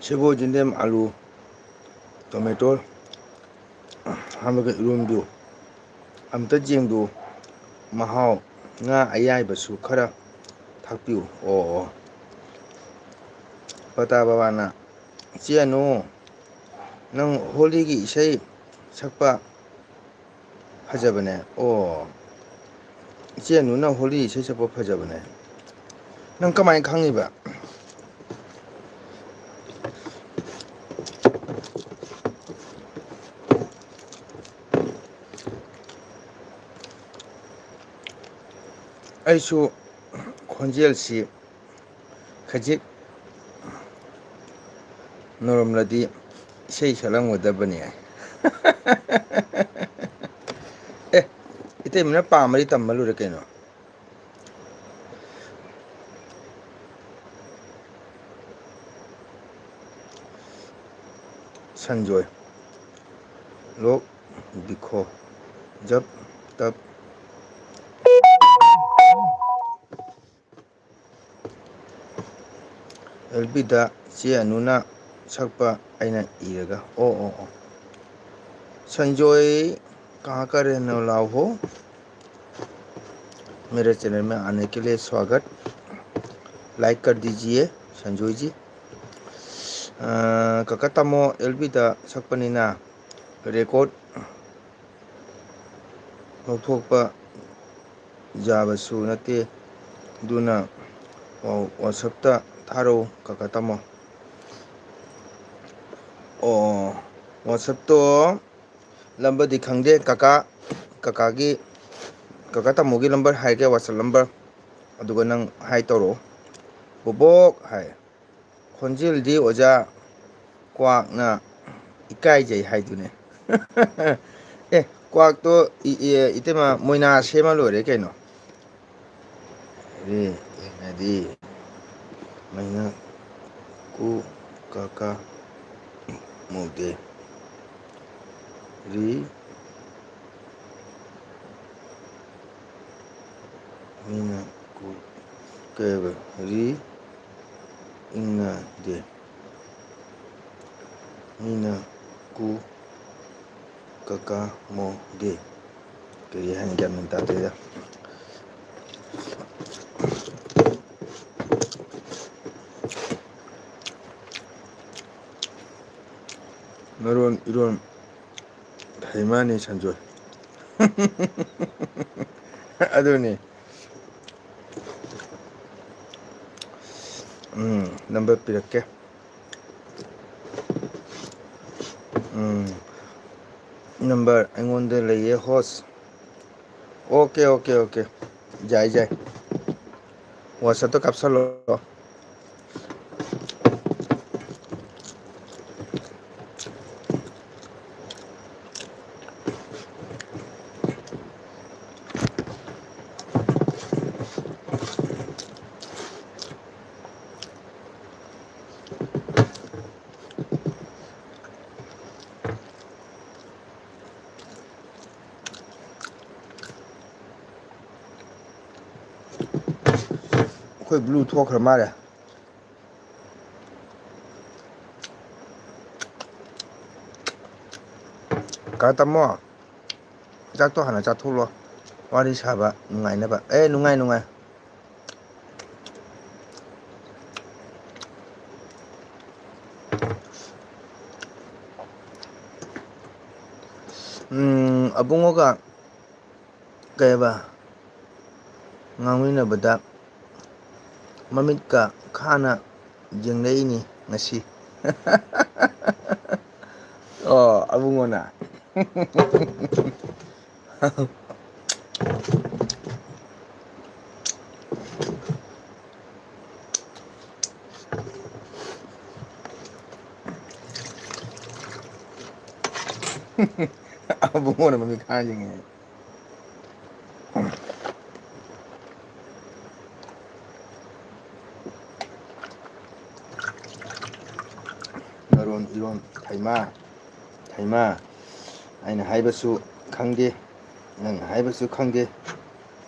ꯁꯦꯕꯣꯠ, ꯌꯦꯟꯗꯦꯝ, ꯑꯂꯨ, ꯇꯣꯃꯦꯇꯣ ꯍꯥꯞꯄꯒ ꯏꯔꯣꯟꯕꯤꯌꯨ꯫ ꯑꯝꯇ ꯌꯦꯡꯕꯤꯌꯨ ꯃꯍꯥꯎ꯫ ꯉꯥ ꯑꯌꯥꯏꯕꯁꯨ ꯈꯔ ꯊꯥꯛꯄꯤꯌꯨ꯫ ꯑꯣ, ꯑꯣ꯫ ꯄꯇꯥ ꯕꯕꯥꯅ, "ꯏꯆꯦ ꯑꯅꯨ, ꯅꯪ ꯍꯣꯂꯤꯒꯤ ꯏꯁꯩ ꯁꯛꯄ ꯐꯖꯕꯅꯦ꯫" ꯑꯣ, ꯏꯆꯦ ꯑꯅꯨꯅ ꯍꯣꯂꯤ ꯏꯁꯩ ꯁꯛꯄ ꯐꯖꯕꯅꯦ꯫ ꯅꯪ ꯀꯃꯥꯏꯅ ꯈꯪꯉꯤꯕ? ꯑꯩꯁꯨ ꯈꯣꯟꯖꯦꯜꯁꯤ ꯈꯖꯤꯛ ꯅꯧꯔꯝꯂꯗꯤ ꯏꯁꯩ ꯁꯛꯂꯝꯒꯗꯕꯅꯤ꯫ ꯑꯦ, ꯏꯇꯩꯃꯅ ꯄꯥꯝꯃꯗꯤ ꯇꯝꯃ ꯂꯣꯏꯔꯦ ꯀꯩꯅꯣ꯫ ꯁꯟꯖꯣꯏ꯫ ꯂꯣꯛ ꯕꯤꯈꯣ꯫ ꯖꯞ ꯇꯞ꯫ ꯑꯦꯜ ꯄꯤꯗ ꯆꯦ ꯑꯅꯨꯅ ꯁꯛꯄ ꯑꯩꯅ ꯏꯔꯒ꯫ ꯑꯣ, ꯑꯣ, ꯑꯣ꯫ संजय, कहाँ का रहने वाला हो? मेरे चैनल में आने के लिए स्वागत। लाइक कर दीजिए, ꯁꯟꯖꯣꯏꯖꯤ꯫ ꯑ, ꯀꯀꯥ ꯇꯥꯃꯣ ꯑꯦꯜ ꯕꯤꯗ ꯁꯛꯄꯅꯤꯅ ꯔꯦꯀꯣꯔꯠ ꯂꯧꯊꯣꯛꯄ ꯌꯥꯕꯁꯨ ꯅꯠꯇꯦ꯫ ꯑꯗꯨꯅ ꯋꯥ-, WhatsApp-ꯇ ꯊꯥꯔꯛꯎ, ꯀꯀꯥ ꯇꯥꯃꯣ꯫ ꯑꯣ, WhatsApp-ꯇꯣ ꯂꯝꯕꯔꯗꯤ ꯈꯪꯗꯦ, ꯀꯀꯥ, ꯀꯀꯥꯒꯤ, ꯀꯀꯥ ꯇꯥꯃꯣꯒꯤ ꯂꯝꯕꯔ ꯍꯥꯏꯒꯦ, WhatsApp ꯂꯝꯕꯔ꯫ ꯑꯗꯨꯒ ꯅꯪ ꯍꯥꯏ ꯇꯧꯔꯛꯑꯣ꯫ "ꯕꯣꯕꯣꯛ" ꯍꯥꯏ꯫ "ꯈꯣꯟꯖꯦꯜꯗꯤ ꯑꯣꯖꯥ ꯀ꯭ꯋꯥꯛꯅ ꯏꯀꯥꯏꯖꯩ" ꯍꯥꯏꯗꯨꯅꯦ꯫ ꯑꯦ, ꯀ꯭ꯋꯥꯛꯇꯣ ꯏ-, ꯏ-, ꯏꯇꯩꯃ ꯃꯣꯏꯅꯥ ꯁꯦꯝꯃ ꯂꯣꯏꯔꯦ ꯀꯩꯅꯣ꯫ ꯔꯦ, ꯏꯪꯅꯗꯤ꯫ ꯃꯩꯅ ꯀꯨ ꯀ ꯀ ꯃꯨꯗꯦ꯫ ꯔꯤ, ꯃꯤꯅ ꯀꯨ ꯀꯩꯕ? ꯔꯤ, ꯏꯪꯅꯗꯦ꯫ ꯃꯤꯅ ꯀꯨ ꯀꯀꯥ ꯃꯣ ꯗꯦ꯫ ꯀꯔꯤ ꯍꯥꯏꯅꯤ? ꯒ꯭ꯌꯥꯟ ꯃꯦꯟ ꯇꯥꯗꯦꯗ꯫ ꯃꯔꯣꯟ ꯏꯔꯣꯟ ꯍꯩꯃꯥꯅꯤ ꯁꯟꯖꯣꯏ꯫ ꯑꯗꯨꯅꯤ꯫ ꯎꯝ, ꯅꯝꯕꯔ ꯄꯤꯔꯛꯀꯦ꯫ ꯎꯝ, ꯅꯝꯕꯔ ꯑꯩꯉꯣꯟꯗ ꯂꯩꯌꯦ, ꯍꯣꯁ꯫ Okay, okay, okay. ꯌꯥꯏ, ꯌꯥꯏ꯫ WhatsApp-ꯇ ꯀꯥꯞꯁꯜꯂꯣ꯫ ꯑꯩꯈꯣꯏ ꯕ꯭ꯂꯨ ꯊꯣꯛꯈ꯭ꯔ ꯃꯥꯜꯂꯦ꯫ ꯀꯥ ꯇꯥꯃꯣ, ꯆꯥꯛꯇꯣ ꯍꯥꯟꯅ ꯆꯥꯊꯣꯛꯂꯣ, ꯋꯥꯔꯤ ꯁꯥꯕ ꯅꯨꯡꯉꯥꯏꯅꯕ꯫ ꯑꯦ, ꯅꯨꯡꯉꯥꯏ, ꯅꯨꯡꯉꯥꯏ꯫ ꯑꯕꯨꯡꯉꯣꯒ ꯀꯩꯕ ꯉꯥꯡꯃꯤꯟꯅꯕꯗ ꯃꯃꯤꯠꯀ ꯈꯥꯅ ꯌꯦꯡꯂꯛꯏꯅꯤ ꯉꯁꯤ꯫ ꯑꯣ, ꯑꯕꯨꯡꯉꯣꯅ꯫ ꯑꯕꯨꯡꯉꯣꯅ ꯃꯃꯤꯠ ꯈꯥꯅ ꯌꯦꯡꯉꯦ꯫ ꯃꯔꯣꯟ ꯏꯔꯣꯟ ꯊꯩꯃꯥ, ꯊꯩꯃꯥ꯫ ꯑꯩꯅ ꯍꯥꯏꯕꯁꯨ ꯈꯪꯗꯦ, ꯅꯪꯅ ꯍꯥꯏꯕꯁꯨ ꯈꯪꯗꯦ꯫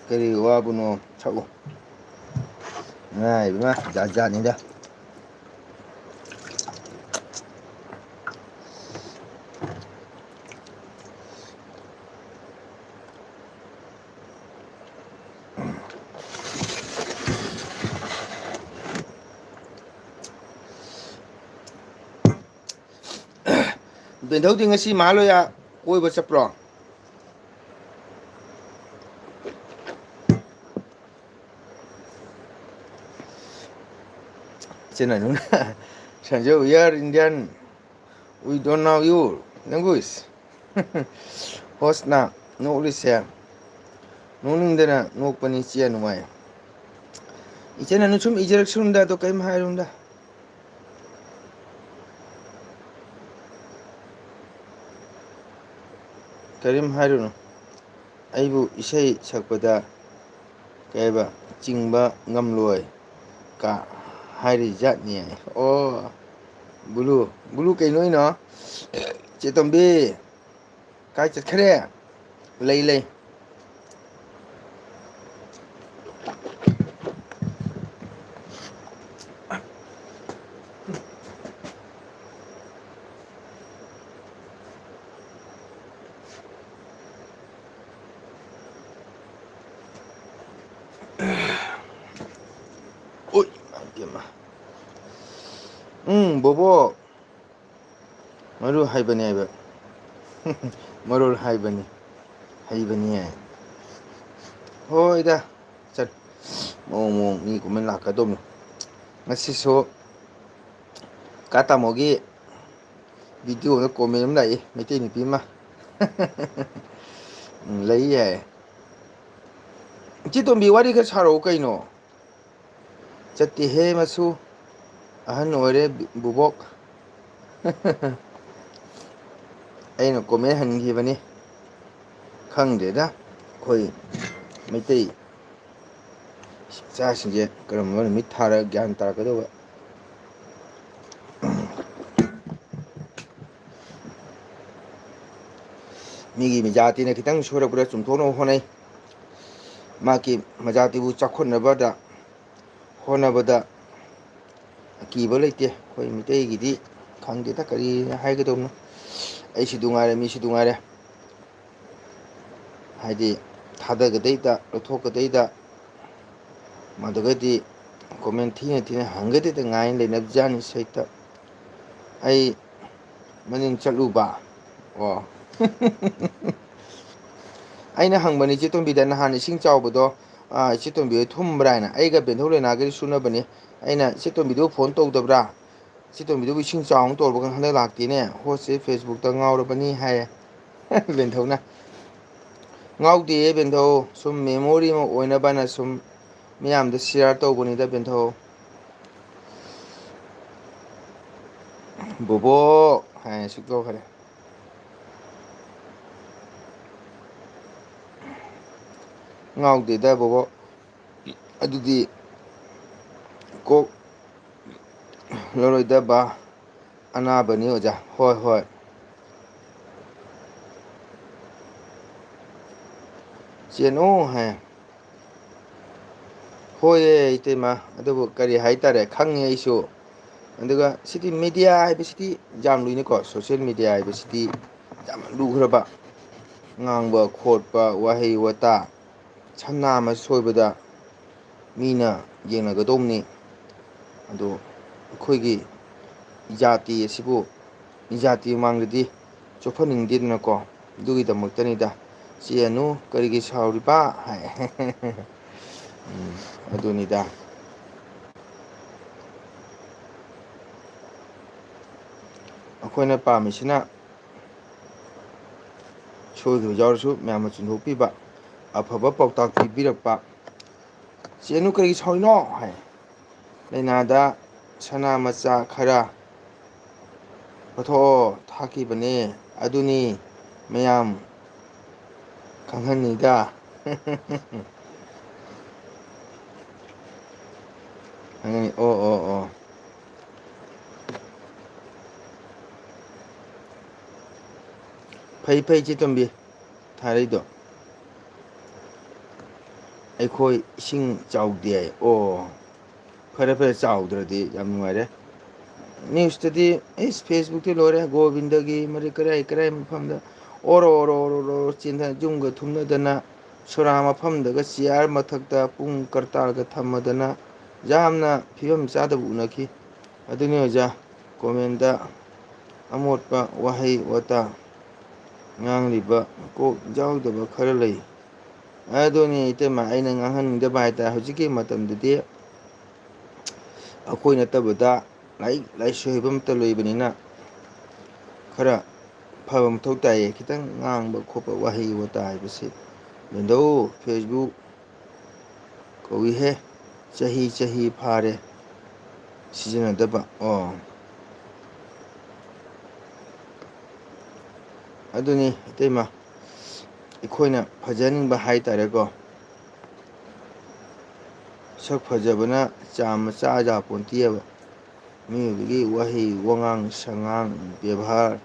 ꯀꯔꯤ ꯋꯥꯕꯨꯅꯣ? ꯁꯛꯎ꯫ ꯏꯃꯥ, ꯏꯃꯥ, ꯖꯥꯠ ꯖꯥꯠꯅꯤꯗ꯫ ꯕꯦꯟꯊꯧꯗꯤ ꯉꯁꯤ ꯃꯍꯥꯂꯣꯌꯥ ꯀꯣꯏꯕ ꯆꯠꯄ꯭ꯔꯣ? ꯏꯆꯤꯟ ꯏꯅꯥꯎꯅ, "Sanjay, we are Indian, we don't know you language." Hostꯅ ꯅꯣꯛꯂꯤꯁꯦ ꯅꯣꯛꯅꯤꯡꯗꯅ ꯅꯣꯛꯄꯅꯤ, ꯏꯆꯦ ꯅꯨꯡꯉꯥꯏ꯫ ꯏꯆꯦꯅ ꯁꯨꯝ ꯏꯖꯔꯛꯁꯅꯨꯗ, ꯑꯗꯣ ꯀꯔꯤꯝ ꯍꯥꯏꯔꯨꯅꯨꯗ꯫ ꯀꯔꯤꯝ ꯍꯥꯏꯔꯨꯅꯨ꯫ ꯑꯩꯕꯨ ꯏꯁꯩ ꯁꯛꯄꯗ ꯀꯩ ꯍꯥꯏꯕ ꯆꯤꯡꯕ ꯉꯝꯂꯣꯏ ꯀ ꯍꯥꯏꯔꯤ ꯖꯥꯠꯅꯤ꯫ ꯑꯣ, ꯕꯨꯂꯨ, ꯕꯨꯂꯨ ꯀꯩꯅꯣ ꯑꯩꯅꯣ? ꯆꯦꯇꯣꯝꯕꯤ, ꯀꯥꯏ ꯆꯠꯈ꯭ꯔꯦ? ꯂꯩ, ꯂꯩ꯫ ꯎꯏ, ꯏꯃꯥ ꯏꯕꯦꯝꯃ꯫ ꯎꯝ, ꯕꯣꯕꯣꯛ꯫ ꯃꯔꯨ ꯍꯥꯏꯕꯅꯦꯕ꯫ ꯃꯔꯣꯜ ꯍꯥꯏꯕꯅꯤ꯫ ꯍꯩꯕꯅꯤꯍꯦ꯫ ꯍꯣꯏꯗ, ꯆꯠ-, ꯃꯑꯣꯡ ꯃꯑꯣꯡ ꯃꯤ ꯀꯨꯝꯍꯩ ꯂꯥꯛꯀꯗꯧꯅꯤ꯫ ꯉꯁꯤꯁꯨ ꯀꯥ ꯇꯥꯃꯣꯒꯤ ꯚꯤꯗꯤꯑꯣꯗ ꯀꯣꯃꯦꯟ ꯑꯃ ꯂꯥꯛꯏ, ꯃꯩꯇꯩ ꯅꯨꯄꯤ ꯑꯃ꯫ ꯎꯝ, ꯂꯩ ꯌꯥꯏ꯫ ꯏꯆꯦ ꯇꯣꯝꯕꯤ, ꯋꯥꯔꯤ ꯈꯔ ꯁꯥꯔꯛꯎ ꯀꯩꯅꯣ꯫ ꯆꯠꯇꯦꯍꯦ ꯃꯁꯨ, ꯑꯍꯟ ꯑꯣꯏꯔꯦ ꯕꯨꯕꯣꯛ꯫ ꯑꯩꯅ ꯀꯣꯃꯦꯟ ꯍꯟꯈꯤꯕꯅꯤ꯫ ꯈꯪꯗꯦꯗ, ꯑꯩꯈꯣꯏ ꯃꯩꯇꯩ ꯏꯆꯥꯁꯤꯡꯁꯦ ꯀꯔꯝꯕ ꯅꯨꯃꯤꯠ ꯊꯥꯔ ꯒ꯭ꯌꯥꯟ ꯇꯥꯔꯛꯀꯗꯧꯕ꯫ ꯃꯤꯒꯤ ꯃꯖꯥꯇꯤꯅ ꯈꯤꯇꯪ ꯁꯣꯏꯔꯛꯄꯗ ꯆꯨꯝꯊꯣꯛꯅꯕ ꯍꯣꯠꯅꯩ꯫ ꯃꯍꯥꯛꯀꯤ ꯃꯖꯥꯇꯤꯕꯨ ꯆꯥꯎꯈꯠꯅꯕꯗ ꯍꯣꯠꯅꯕꯗ ꯑꯀꯤꯕ ꯂꯩꯇꯦ꯫ ꯑꯩꯈꯣꯏ ꯃꯤꯇꯩꯒꯤꯗꯤ ꯈꯪꯗꯦꯗ ꯀꯔꯤ ꯍꯥꯏꯒꯗꯧꯅꯣ꯫ ꯑꯩꯁꯤꯗꯨ ꯉꯥꯏꯔꯦ, ꯃꯤꯁꯤꯗꯨ ꯉꯥꯏꯔꯦ꯫ ꯍꯥꯏꯗꯤ ꯊꯥꯗꯒꯗꯩꯗ, ꯂꯧꯊꯣꯛꯀꯗꯩꯗ, ꯃꯗꯨꯒꯗꯤ comment ꯊꯤꯅ ꯊꯤꯅ ꯍꯪꯒꯗꯩꯗ ꯉꯥꯏꯅ ꯂꯩꯅꯕꯖꯥꯠꯅꯤ ꯁꯩꯇ꯫ ꯑꯩ ꯃꯅꯤꯡ ꯆꯠꯂꯨꯕ꯫ ꯑꯣ꯫ ꯑꯩꯅ ꯍꯪꯕꯅꯤ ꯏꯆꯦ ꯇꯣꯝꯕꯤꯗ, ꯅꯍꯥꯟ ꯏꯁꯤꯡ ꯆꯥꯎꯕꯗꯣ, ꯑꯥ, ꯏꯆꯦ ꯇꯣꯝꯕꯤ ꯍꯣꯏ ꯊꯨꯝꯕ꯭ꯔꯥ ꯍꯥꯏꯅ꯫ ꯑꯩꯒ ꯕꯦꯟꯊꯧ ꯂꯩꯅꯥꯒꯤꯗꯤ ꯁꯨꯅꯕꯅꯤ꯫ ꯑꯩꯅ, "ꯏꯆꯦ ꯇꯣꯝꯕꯤꯗꯨ ꯐꯣꯟ ꯇꯧꯗꯕ꯭ꯔꯥ? ꯏꯆꯦ ꯇꯣꯝꯕꯤꯗꯨꯕꯨ ꯏꯁꯤꯡ ꯆꯥꯎꯅ ꯇꯧꯔꯕ ꯈꯪ-, ꯍꯟꯗꯛ ꯂꯥꯛꯇꯦꯅꯦ꯫ ꯍꯣꯁꯁꯦ Facebookꯇ ꯉꯥꯎꯔꯕꯅꯤ" ꯍꯥꯏꯌꯦ ꯕꯦꯟꯊꯧꯅ꯫ ꯉꯥꯎꯗꯦꯌꯦ ꯕꯦꯟꯊꯧ, ꯁꯨꯝ memory ꯑꯃ ꯑꯣꯏꯅꯕꯅ ꯁꯨꯝ ꯃꯤꯌꯥꯝꯗ share ꯇꯧꯕꯅꯤꯗ ꯕꯦꯟꯊꯧ꯫ "ꯕꯣꯕꯣꯛ" ꯍꯥꯏꯅ ꯁꯨꯛ ꯇꯧꯈꯔꯦ꯫ ꯉꯥꯎꯗꯦꯗ ꯕꯣꯕꯣꯛ꯫ ꯑꯗꯨꯗꯤ ꯀꯣꯛ ꯂꯧꯔꯣꯏꯗꯕ ꯑꯅꯥꯕꯅꯤ ꯑꯣꯖꯥ꯫ ꯍꯣꯏ, ꯍꯣꯏ꯫ ꯆꯦꯟꯅꯨ ꯍꯥꯏ꯫ ꯍꯣꯏꯌꯦ ꯏꯇꯩꯃ, ꯑꯗꯨꯕꯨ ꯀꯔꯤ ꯍꯥꯏꯇꯥꯔꯦ, ꯈꯪꯉꯦ ꯑꯩꯁꯨ꯫ ꯑꯗꯨꯒ ꯁꯤꯗꯤ media ꯍꯥꯏꯕꯁꯤꯗꯤ ꯌꯥꯝ ꯂꯨꯏꯅꯀꯣ, social media ꯍꯥꯏꯕꯁꯤꯗꯤ ꯌꯥꯝ ꯂꯨꯈ꯭ꯔꯕ꯫ ꯉꯥꯡꯕ ꯈꯣꯠꯄ, ꯋꯥꯍꯩ ꯋꯥꯇꯥ, ꯁꯝꯅ ꯑꯃ ꯁꯣꯏꯕꯗ ꯃꯤꯅ ꯌꯦꯡꯅꯒꯗꯧꯕꯅꯤ꯫ ꯑꯗꯣ ꯑꯩꯈꯣꯏꯒꯤ ꯖꯥꯇꯤ ꯑꯁꯤꯕꯨ ꯖꯥꯇꯤ ꯃꯃꯥꯡꯗꯗꯤ ꯆꯣꯞꯍꯟꯅꯤꯡꯗꯦꯗꯅꯀꯣ꯫ ꯑꯗꯨꯒꯤꯗꯃꯛꯇꯅꯤꯗ꯫ "ꯆꯦ ꯑꯅꯨ, ꯀꯔꯤꯒꯤ ꯁꯥꯎꯔꯤꯕ?" ꯍꯥꯏ꯫ ꯎꯝ, ꯑꯗꯨꯅꯤꯗ꯫ ꯑꯩꯈꯣꯏꯅ ꯄꯥꯝꯃꯤꯁꯤꯅ ꯁꯣꯏꯈꯤꯕ ꯌꯥꯎꯔꯁꯨ ꯃꯌꯥꯝꯅ ꯆꯨꯝꯊꯣꯛꯄꯤꯕ, ꯑꯐꯕ ꯄꯥꯎꯇꯥꯛ ꯄꯤꯕꯤꯔꯛꯄ꯫ "ꯆꯦ ꯑꯅꯨ, ꯀꯔꯤꯒꯤ ꯁꯥꯎꯔꯤꯅꯣ?" ꯍꯥꯏ꯫ ꯂꯥꯏꯅꯥꯗ ꯁꯅꯥ ꯃꯆꯥ ꯈꯔ ꯄꯣꯊꯣꯛꯑꯣ ꯊꯥꯈꯤꯕꯅꯦ꯫ ꯑꯗꯨꯅꯤ ꯃꯌꯥꯝ ꯈꯪꯍꯟꯅꯤꯡꯉꯤꯗ꯫ ꯈꯪꯍꯟꯅꯤ-, ꯑꯣ, ꯑꯣ, ꯑꯣ꯫ ꯐꯩ, ꯐꯩ, ꯆꯦ ꯇꯣꯝꯕꯤ꯫ ꯊꯥꯔꯛꯏꯗꯣ꯫ "ꯑꯩꯈꯣꯏ ꯏꯁꯤꯡ ꯆꯥꯎꯗꯦ" ꯍꯥꯏ꯫ ꯑꯣ, ꯐꯔꯦ, ꯐꯔꯦ, ꯆꯥꯎꯗ꯭ꯔꯗꯤ ꯌꯥꯝ ꯅꯨꯡꯉꯥꯏꯔꯦ꯫ ꯅ꯭ꯌꯨꯁꯇꯗꯤ, ꯏꯁ, ꯐꯦꯁꯕꯨꯛꯇꯤ ꯂꯣꯏꯔꯦ, ꯒꯣꯕꯤꯟꯗꯒꯤ ꯃꯔꯤ ꯀꯔꯥꯏ ꯀꯔꯥꯏ ꯃꯐꯝꯗ ꯑꯣꯔꯣ, ꯑꯣꯔꯣ, ꯑꯣꯔꯣ, ꯑꯣꯔꯣ ꯆꯦꯟꯗꯅ, ꯌꯨꯝꯒ ꯊꯨꯝꯅꯗꯅ, ꯁꯣꯔꯥ ꯃꯐꯝꯗꯒ ꯆꯤꯌꯥꯔ ꯃꯊꯛꯇ ꯄꯨꯡ ꯀꯔꯇꯥꯜꯒ ꯊꯝꯃꯗꯅ, ꯌꯥꯝꯅ ꯐꯤꯕꯝ ꯆꯥꯗꯕ ꯎꯅꯈꯤ꯫ ꯑꯗꯨꯅꯤ ꯑꯣꯖꯥ, ꯀꯣꯃꯦꯟꯗ ꯑꯃꯣꯠꯄ ꯋꯥꯍꯩ ꯋꯥꯇꯥ ꯉꯥꯡꯂꯤꯕ ꯀꯣꯛ ꯌꯥꯎꯗꯕ ꯈꯔ ꯂꯩ꯫ ꯑꯗꯨꯅꯤ ꯏꯇꯩꯃ, ꯑꯩꯅ ꯉꯥꯡꯍꯟꯅꯤꯡꯗꯕ ꯍꯥꯏꯇꯥꯔꯦ꯫ ꯍꯧꯖꯤꯛꯀꯤ ꯃꯇꯝꯗꯗꯤ ꯑꯩꯈꯣꯏ ꯅꯠꯇꯕꯗ ꯂꯥꯏꯔꯤꯛ ꯂꯥꯏꯁꯨ ꯍꯩꯕ ꯑꯃꯠꯇ ꯂꯩꯕꯅꯤꯅ ꯈꯔ ꯐꯕ ꯃꯊꯧ ꯇꯥꯏꯌꯦ꯫ ꯈꯤꯇꯪ ꯉꯥꯡꯕ ꯈꯣꯠꯄ, ꯋꯥꯍꯩ ꯋꯥꯇꯥ ꯍꯥꯏꯕꯁꯤ꯫ ꯂꯦꯟꯗꯧ, ꯐꯦꯁꯕꯨꯛ ꯀꯧꯏꯍꯦ꯫ ꯆꯍꯤ, ꯆꯍꯤ ꯐꯥꯔꯦ ꯁꯤꯖꯤꯟꯅꯗꯕ꯫ ꯑꯣ꯫ ꯑꯗꯨꯅꯤ, ꯏꯇꯩꯃ, ꯑꯩꯈꯣꯏꯅ ꯐꯖꯍꯟꯅꯤꯡꯕ ꯍꯥꯏ ꯇꯥꯔꯦꯀꯣ꯫ ꯁꯛ ꯐꯖꯕꯅ ꯆꯥꯝꯃ ꯆꯥ ꯌꯥꯄꯣꯟꯇꯦꯕ꯫ ꯃꯤꯑꯣꯏꯕꯒꯤ ꯋꯥꯍꯩ, ꯋꯥꯉꯥꯡ, ꯁꯉꯥꯡ, ꯕꯦꯕꯥꯔ,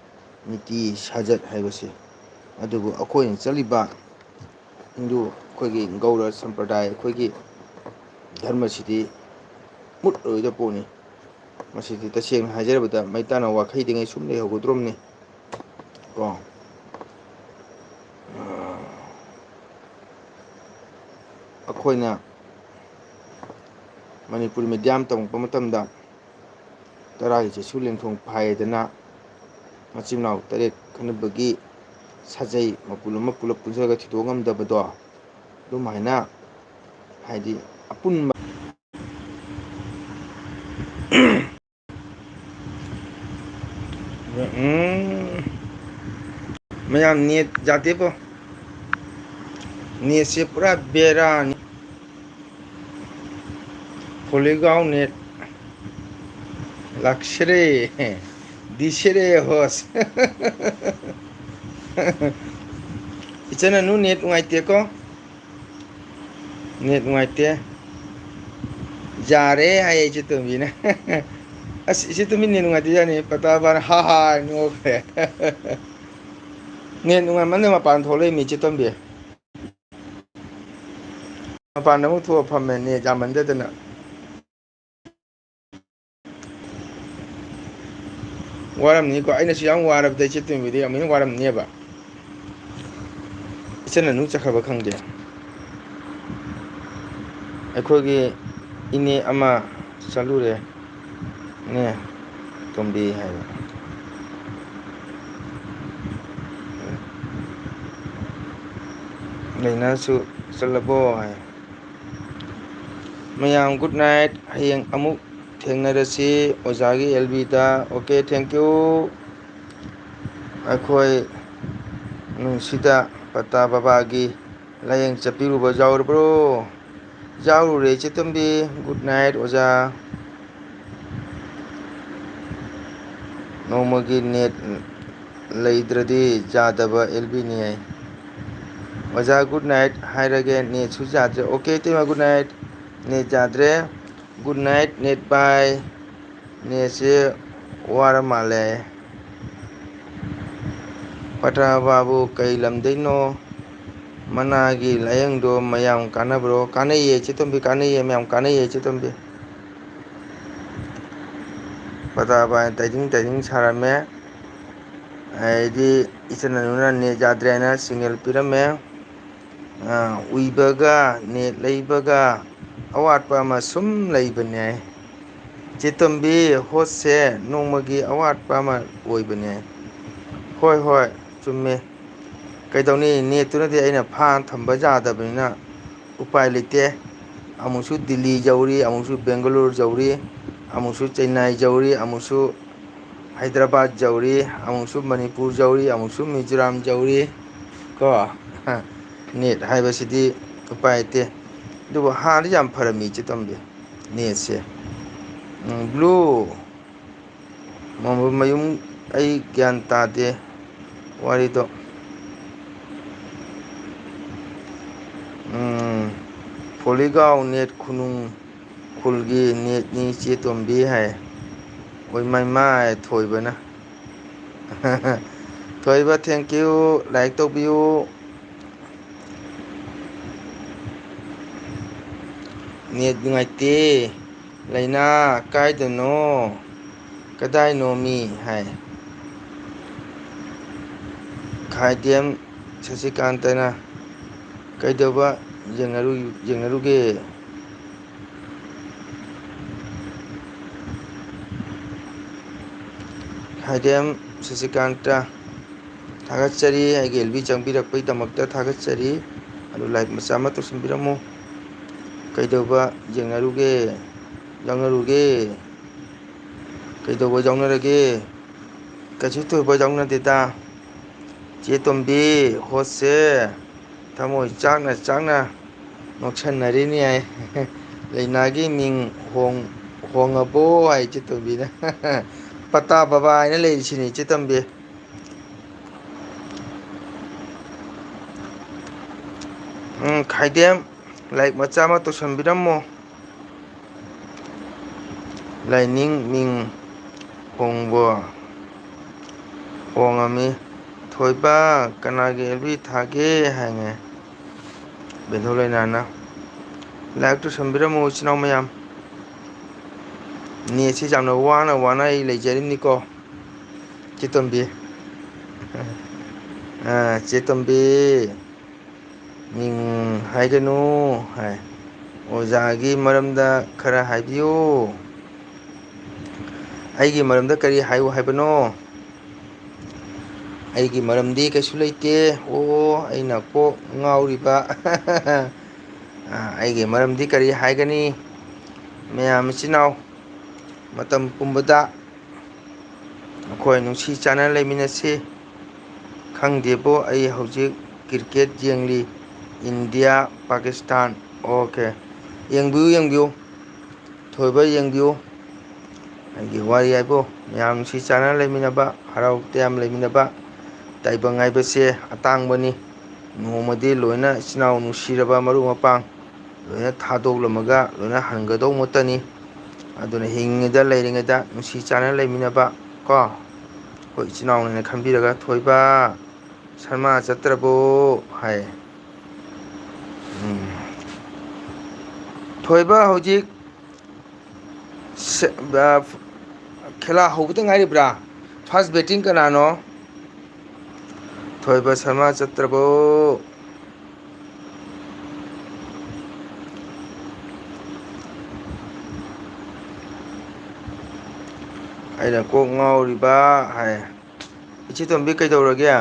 ꯅꯤꯇꯤ, ꯁꯥꯖꯠ ꯍꯥꯏꯕꯁꯦ꯫ ꯑꯗꯨꯕꯨ ꯑꯩꯈꯣꯏꯅ ꯆꯠꯂꯤꯕ ꯍꯤꯟꯗꯨ, ꯑꯩꯈꯣꯏꯒꯤ ꯒꯧꯔ ꯁꯝꯄ꯭ꯔꯗꯥꯏ, ꯑꯩꯈꯣꯏꯒꯤ ꯙꯔꯃꯁꯤꯗꯤ ꯃꯨꯠꯂꯣꯏꯗꯕ ꯄꯣꯠꯅꯤ꯫ ꯃꯁꯤꯗꯤ ꯇꯁꯦꯡꯅ ꯍꯥꯏꯖꯔꯕꯗ ꯃꯩꯇꯥꯟ ꯋꯥꯈꯩꯗꯉꯩ ꯁꯨꯝ ꯂꯩꯍꯧꯒꯗ꯭ꯔꯣꯝꯅꯤ꯫ ꯀꯣ? ꯑꯩꯈꯣꯏꯅ ꯃꯅꯤꯄꯨꯔꯤ ꯃꯦꯗꯤꯌꯝ ꯇꯝꯃꯛꯄ ꯃꯇꯝꯗ ꯇꯔꯥꯒꯤ ꯆꯩꯁꯨ ꯂꯦꯡꯊꯣꯡ ꯐꯥꯏꯗꯅ ꯃꯆꯤꯟ ꯃꯅꯥꯎ ꯇꯔꯦꯠ ꯈꯠꯅꯕꯒꯤ ꯁꯥꯖꯩ, ꯃꯄꯨꯜ ꯑꯃ ꯄꯨꯂꯞ ꯄꯨꯟꯁꯤꯜꯂꯒ ꯊꯤꯗꯣꯛ ꯉꯝꯗꯕꯗꯣ, ꯑꯗꯨꯃꯥꯏꯅ, ꯍꯥꯏꯗꯤ, ꯑꯄꯨꯟꯕ꯫ ꯎꯝ, ꯃꯌꯥꯝ ꯅꯦꯠ ꯌꯥꯗꯦꯕꯣ꯫ ꯅꯦꯠꯁꯦ ꯄꯨꯔꯥ ꯕꯦꯔꯥꯅꯤ꯫ ꯐꯣꯂꯤꯒꯥꯎ ꯅꯦꯠ ꯂꯥꯛꯁꯤꯔꯦ, ꯗꯤꯁꯤꯔꯦ ꯍꯣꯁ꯫ ꯏꯆꯟ ꯅꯨ ꯅꯦꯠ ꯅꯨꯡꯉꯥꯏꯇꯦꯀꯣ꯫ ꯅꯦꯠ ꯅꯨꯡꯉꯥꯏꯇꯦ꯫ ꯌꯥꯔꯦ ꯍꯥꯏꯌꯦ ꯏꯆꯦ ꯇꯣꯝꯕꯤꯅ꯫ ꯑꯁ, ꯏꯆꯦ ꯇꯣꯝꯕꯤ ꯅꯦꯠ ꯅꯨꯡꯉꯥꯏꯇꯦ ꯌꯥꯅꯤ, ꯄꯇꯥ ꯄꯥꯅ ꯍꯥ ꯍꯥ ꯅꯣꯛꯈ꯭ꯔꯦ꯫ ꯅꯦꯠ ꯅꯨꯡꯉꯥꯏꯃꯟꯗ ꯃꯄꯥꯟ ꯊꯣꯛꯂꯛꯏꯃꯤ ꯏꯆꯦ ꯇꯣꯝꯕꯤ꯫ ꯃꯄꯥꯟꯗ ꯑꯃꯨꯛ ꯊꯣꯛꯑ ꯐꯝꯃꯦ, ꯅꯦꯠ ꯌꯥꯝꯃꯟꯗꯗꯅ꯫ ꯋꯥꯔꯝꯅꯤꯀꯣ, ꯑꯩꯅꯁꯨ ꯌꯥꯝ ꯋꯥꯔꯕꯗ ꯏꯆꯦ ꯇꯣꯝꯕꯤꯗꯤ ꯌꯥꯝ ꯍꯦꯟꯅ ꯋꯥꯔꯝꯅꯦꯕ꯫ ꯏꯆꯟ ꯅꯨ ꯆꯠꯈ꯭ꯔꯕ ꯈꯪꯗꯦ꯫ ꯑꯩꯈꯣꯏꯒꯤ ꯏꯅꯦ ꯑꯃ ꯆꯠꯂꯨꯔꯦ, ꯅꯦ ꯇꯣꯝꯕꯤ ꯍꯥꯏꯕ꯫ ꯂꯩꯅꯥꯁꯨ ꯆꯠꯂꯕꯣ ꯍꯥꯏ꯫ ꯃꯌꯥꯝ good night, ꯍꯌꯦꯡ ꯑꯃꯨꯛ ꯊꯦꯡꯅꯔꯁꯤ ꯑꯣꯖꯥꯒꯤ ꯑꯦꯜ ꯕꯤꯗ꯫ Okay, thank you꯫ ꯑꯩꯈꯣꯏ ꯅꯨꯡꯁꯤꯗ ꯄꯇꯥ ꯕꯕꯥꯒꯤ ꯂꯥꯏꯌꯦꯡ ꯆꯠꯄꯤꯔꯨꯕ ꯌꯥꯎꯔꯕ꯭ꯔꯣ? ꯌꯥꯎꯔꯨꯔꯦ ꯏꯆꯦ ꯇꯣꯝꯕꯤ꯫ Good night ꯑꯣꯖꯥ꯫ ꯅꯣꯡꯃꯒꯤ ꯅꯦꯠ ꯂꯩꯇ꯭ꯔꯗꯤ ꯌꯥꯗꯕ ꯑꯦꯜ ꯕꯤꯅꯤ ꯍꯥꯏ꯫ ꯑꯣꯖꯥ good night ꯍꯥꯏꯔꯒꯦ, ꯅꯦꯠꯁꯨ ꯌꯥꯗ꯭ꯔꯦ꯫ Okay ꯏꯇꯩꯃ, good night꯫ ꯅꯦꯠ ꯌꯥꯗ꯭ꯔꯦ꯫ Good night, net bye꯫ ꯅꯦꯠꯁꯦ ꯋꯥꯔ ꯃꯥꯜꯂꯦ꯫ ꯄꯇꯥ ꯕꯥꯕꯨ ꯀꯩ ꯂꯝꯗꯩꯅꯣ? ꯃꯅꯥꯒꯤ ꯂꯥꯏꯌꯦꯡꯗꯣ ꯃꯌꯥꯝ ꯀꯥꯟꯅꯕ꯭ꯔꯣ? ꯀꯥꯟꯅꯩꯌꯦ ꯏꯆꯦ ꯇꯣꯝꯕꯤ, ꯀꯥꯟꯅꯩꯌꯦ, ꯃꯌꯥꯝ ꯀꯥꯟꯅꯩꯌꯦ ꯏꯆꯦ ꯇꯣꯝꯕꯤ꯫ ꯄꯇꯥ ꯕꯥꯏ ꯇꯥꯏꯗꯤꯡ ꯇꯥꯏꯗꯤꯡ ꯁꯥꯔꯝꯃꯦ꯫ ꯑꯗꯩꯗꯤ ꯏꯆꯟ ꯅꯨꯅ ꯅꯦꯠ ꯌꯥꯗ꯭ꯔꯦ ꯍꯥꯏꯅ signal ꯄꯤꯔꯝꯃꯦ꯫ ꯑ, ꯎꯏꯕꯒ ꯅꯦꯠ ꯂꯩꯕꯒ ꯑꯋꯥꯠꯄ ꯑꯃ ꯁꯨꯝ ꯂꯩꯕꯅꯦ꯫ ꯆꯦ ꯇꯣꯝꯕꯤ, ꯍꯣꯁꯁꯦ ꯅꯣꯡꯃꯒꯤ ꯑꯋꯥꯠꯄ ꯑꯃ ꯑꯣꯏꯕꯅꯦ꯫ ꯍꯣꯏ, ꯍꯣꯏ, ꯆꯨꯝꯃꯦ꯫ ꯀꯩꯗꯧꯅꯤ, ꯅꯦꯠꯇꯨꯅꯗꯤ ꯑꯩꯅ ꯐꯥ ꯊꯝꯕ ꯌꯥꯗꯕꯅꯤꯅ ꯎꯄꯥꯏ ꯂꯩꯇꯦ꯫ ꯑꯃꯨꯛꯁꯨ ꯗꯤꯜꯂꯤ ꯌꯧꯔꯤ, ꯑꯃꯨꯛꯁꯨ ꯕꯦꯡꯒꯂꯣꯔ ꯌꯧꯔꯤ, ꯑꯃꯨꯛꯁꯨ ꯆꯦꯟꯅꯥꯏ ꯌꯧꯔꯤ, ꯑꯃꯨꯛꯁꯨ ꯍꯥꯏꯗ꯭ꯔꯕꯥꯗ ꯌꯧꯔꯤ, ꯑꯃꯨꯛꯁꯨ ꯃꯅꯤꯄꯨꯔ ꯌꯧꯔꯤ, ꯑꯃꯨꯛꯁꯨ ꯃꯤꯖꯣꯔꯥꯝ ꯌꯧꯔꯤ꯫ ꯀꯣ, ꯅꯦꯠ ꯍꯥꯏꯕꯁꯤꯗꯤ ꯎꯄꯥꯏ ꯂꯩꯇꯦ꯫ ꯑꯗꯨꯕꯨ ꯍꯥꯟꯅꯗꯤ ꯌꯥꯝ ꯐꯔꯝꯃꯤ ꯏꯆꯦ ꯇꯣꯝꯕꯤ, ꯅꯦꯠꯁꯦ꯫ ꯎꯝ, ꯕ꯭ꯂꯨ ꯃꯝꯕ ꯃꯌꯨꯝ, ꯑꯩ ꯒ꯭ꯌꯥꯟ ꯇꯥꯗꯦ ꯋꯥꯔꯤꯗꯣ꯫ ꯎꯝ, ꯐꯣꯂꯤꯒꯥꯎ ꯅꯦꯠ ꯈꯨꯅꯨꯡ ꯈꯨꯜꯒꯤ ꯅꯦꯠꯅꯤ ꯏꯆꯦ ꯇꯣꯝꯕꯤ ꯍꯥꯏ꯫ ꯑꯣꯏ ꯃꯥꯏ ꯃꯥꯏ ꯊꯣꯏꯕꯅ꯫ ꯊꯣꯏꯕ, thank you, like ꯇꯧꯕꯤꯌꯨ꯫ ꯅꯦꯠ ꯅꯨꯡꯉꯥꯏꯇꯦ꯫ ꯂꯩꯅꯥ ꯀꯥꯏꯗꯅꯣ? ꯀꯗꯥꯏꯅꯣꯃꯤ? ꯍꯥꯏ꯫ ꯈꯥꯏꯗꯦꯝ ꯁꯁꯤꯀꯥꯟꯇꯅ ꯀꯩꯗꯧꯕ ꯌꯦꯡꯅꯔꯨ-, ꯌꯦꯡꯅꯔꯨꯒꯦ? ꯈꯥꯏꯗꯦꯝ ꯁꯁꯤꯀꯥꯟꯇ, ꯊꯥꯒꯠꯆꯔꯤ꯫ ꯑꯩꯒꯤ ꯑꯦꯜ ꯕꯤ ꯆꯪꯕꯤꯔꯛꯄꯒꯤꯗꯃꯛꯇ ꯊꯥꯒꯠꯆꯔꯤ꯫ ꯑꯗꯨ like ꯃꯆꯥ ꯑꯃ ꯇꯧꯁꯤꯟꯕꯤꯔꯝꯃꯨ꯫ ꯀꯩꯗꯧꯕ ꯌꯦꯡꯅꯔꯨꯒꯦ? ꯌꯥꯎꯅꯔꯨꯒꯦ? ꯀꯩꯗꯧꯕ ꯌꯥꯎꯅꯔꯒꯦ? ꯀꯩꯁꯨ ꯊꯣꯏꯕ ꯌꯥꯎꯅꯗꯦꯗ꯫ ꯆꯦ ꯇꯣꯝꯕꯤ, ꯍꯣꯁꯁꯦ ꯊꯃꯣꯏ ꯆꯥꯛꯅ ꯆꯥꯛꯅ ꯅꯣꯛꯁꯟꯅꯔꯤꯅꯤ ꯍꯥꯏ꯫ ꯂꯩꯅꯥꯒꯤ ꯃꯤꯡ ꯍꯣꯡ-, ꯍꯣꯡꯉꯕꯣ ꯍꯥꯏ ꯆꯦ ꯇꯣꯝꯕꯤꯅ꯫ ꯄꯇꯥ ꯕꯕꯥ ꯍꯥꯏꯅ ꯂꯩꯔꯤꯁꯤꯅꯤ ꯆꯦ ꯇꯣꯝꯕꯤ꯫ ꯎꯝ, ꯈꯥꯏꯗꯦꯝ, like ꯃꯆꯥ ꯑꯃ ꯇꯧꯁꯟꯕꯤꯔꯝꯃꯣ꯫ ꯂꯥꯏꯅꯤꯡ ꯃꯤꯡ ꯍꯣꯡꯕꯣ? ꯍꯣꯡꯉꯝꯃꯤ꯫ ꯊꯣꯏꯕ, ꯀꯅꯥꯒꯤ ꯑꯦꯜ ꯕꯤ ꯊꯥꯒꯦ ꯍꯥꯏꯉꯦ꯫ ꯕꯦꯟꯊꯧ ꯂꯩꯅꯥꯅ꯫ Like ꯇꯧꯁꯟꯕꯤꯔꯝꯃꯨ ꯏꯆꯤꯟ ꯏꯅꯥꯎ ꯃꯌꯥꯝ꯫ ꯅꯦꯠꯁꯤ ꯌꯥꯝꯅ ꯋꯥꯅ ꯋꯥꯅ ꯑꯩ ꯂꯩꯖꯔꯤꯕꯅꯤꯀꯣ꯫ ꯆꯦ ꯇꯣꯝꯕꯤ꯫ ꯑꯥ, ꯆꯦ ꯇꯣꯝꯕꯤ꯫ ꯃꯤꯡ ꯍꯥꯏꯒꯅꯨ ꯍꯥꯏ꯫ ꯑꯣꯖꯥꯒꯤ ꯃꯔꯝꯗ ꯈꯔ ꯍꯥꯏꯕꯤꯌꯨ꯫ ꯑꯩꯒꯤ ꯃꯔꯝꯗ ꯀꯔꯤ ꯍꯥꯏꯌꯨ ꯍꯥꯏꯕꯅꯣ? ꯑꯩꯒꯤ ꯃꯔꯝꯗꯤ ꯀꯩꯁꯨ ꯂꯩꯇꯦ꯫ ꯑꯣ, ꯑꯩꯅ ꯀꯣꯛ ꯉꯥꯎꯔꯤꯕ꯫ ꯑ, ꯑꯩꯒꯤ ꯃꯔꯝꯗꯤ ꯀꯔꯤ ꯍꯥꯏꯒꯅꯤ? ꯃꯌꯥꯝ ꯏꯆꯤꯟ ꯏꯅꯥꯎ ꯃꯇꯝ ꯄꯨꯝꯕꯗ ꯑꯩꯈꯣꯏ ꯅꯨꯡꯁꯤ ꯆꯥꯟꯅꯅ ꯂꯩꯃꯤꯟꯅꯁꯤ꯫ ꯈꯪꯗꯦꯕꯣ, ꯑꯩ ꯍꯧꯖꯤꯛ cricket ꯌꯦꯡꯂꯤ꯫ ꯏꯟꯗꯤꯌꯥ, ꯄꯥꯀꯤꯁꯇꯥꯟ꯫ ꯑꯣꯀꯦ꯫ ꯌꯦꯡꯕꯤꯌꯨ, ꯌꯦꯡꯕꯤꯌꯨ꯫ ꯊꯣꯏꯕ ꯌꯦꯡꯕꯤꯌꯨ꯫ ꯑꯩꯒꯤ ꯋꯥꯔꯤ ꯍꯥꯏꯕꯨ ꯃꯌꯥꯝ ꯅꯨꯡꯁꯤ ꯆꯥꯟꯅꯅ ꯂꯩꯃꯤꯟꯅꯕ, ꯍꯔꯥꯎ ꯇꯌꯥꯝ ꯂꯩꯃꯤꯟꯅꯕ, ꯇꯥꯏꯕꯪ ꯍꯥꯏꯕꯁꯦ ꯑꯇꯥꯡꯕꯅꯤ꯫ ꯅꯣꯡꯃꯗꯤ ꯂꯣꯏꯅ ꯏꯆꯤꯟ ꯏꯅꯥꯎ ꯅꯨꯡꯁꯤꯔꯕ ꯃꯔꯨꯞ ꯃꯄꯥꯡ ꯂꯣꯏꯅ ꯊꯥꯗꯣꯛꯂꯝꯃꯒ ꯂꯣꯏꯅ ꯍꯟꯒꯗꯧ ꯃꯛꯇꯅꯤ꯫ ꯑꯗꯨꯅ ꯍꯤꯡꯉꯤꯉꯩꯗ ꯂꯩꯔꯤꯉꯩꯗ ꯅꯨꯡꯁꯤ ꯆꯥꯟꯅꯅ ꯂꯩꯃꯤꯟꯅꯕ ꯀꯣ, ꯑꯩꯈꯣꯏ ꯏꯆꯤꯟ ꯏꯅꯥꯎꯅꯦꯅ ꯈꯟꯕꯤꯔꯒ, "ꯊꯣꯏꯕ, ꯁꯔꯃ ꯆꯠꯇ꯭ꯔꯕꯣ?" ꯍꯥꯏ꯫ ꯎꯝ꯫ ꯊꯣꯏꯕ ꯍꯧꯖꯤꯛ ꯁꯦ-, ꯑ, ꯈꯦꯂꯥ ꯍꯧꯕꯗ ꯉꯥꯏꯔꯤꯕ꯭ꯔꯥ? First batting ꯀꯅꯥꯅꯣ? ꯊꯣꯏꯕ ꯁꯔꯃ ꯆꯠꯇ꯭ꯔꯕꯣ? ꯑꯩꯅ ꯀꯣꯛ ꯉꯥꯎꯔꯤꯕ ꯍꯥꯏ꯫ ꯏꯆꯦ ꯇꯣꯝꯕꯤ, ꯀꯩꯗꯧꯔꯒꯦ?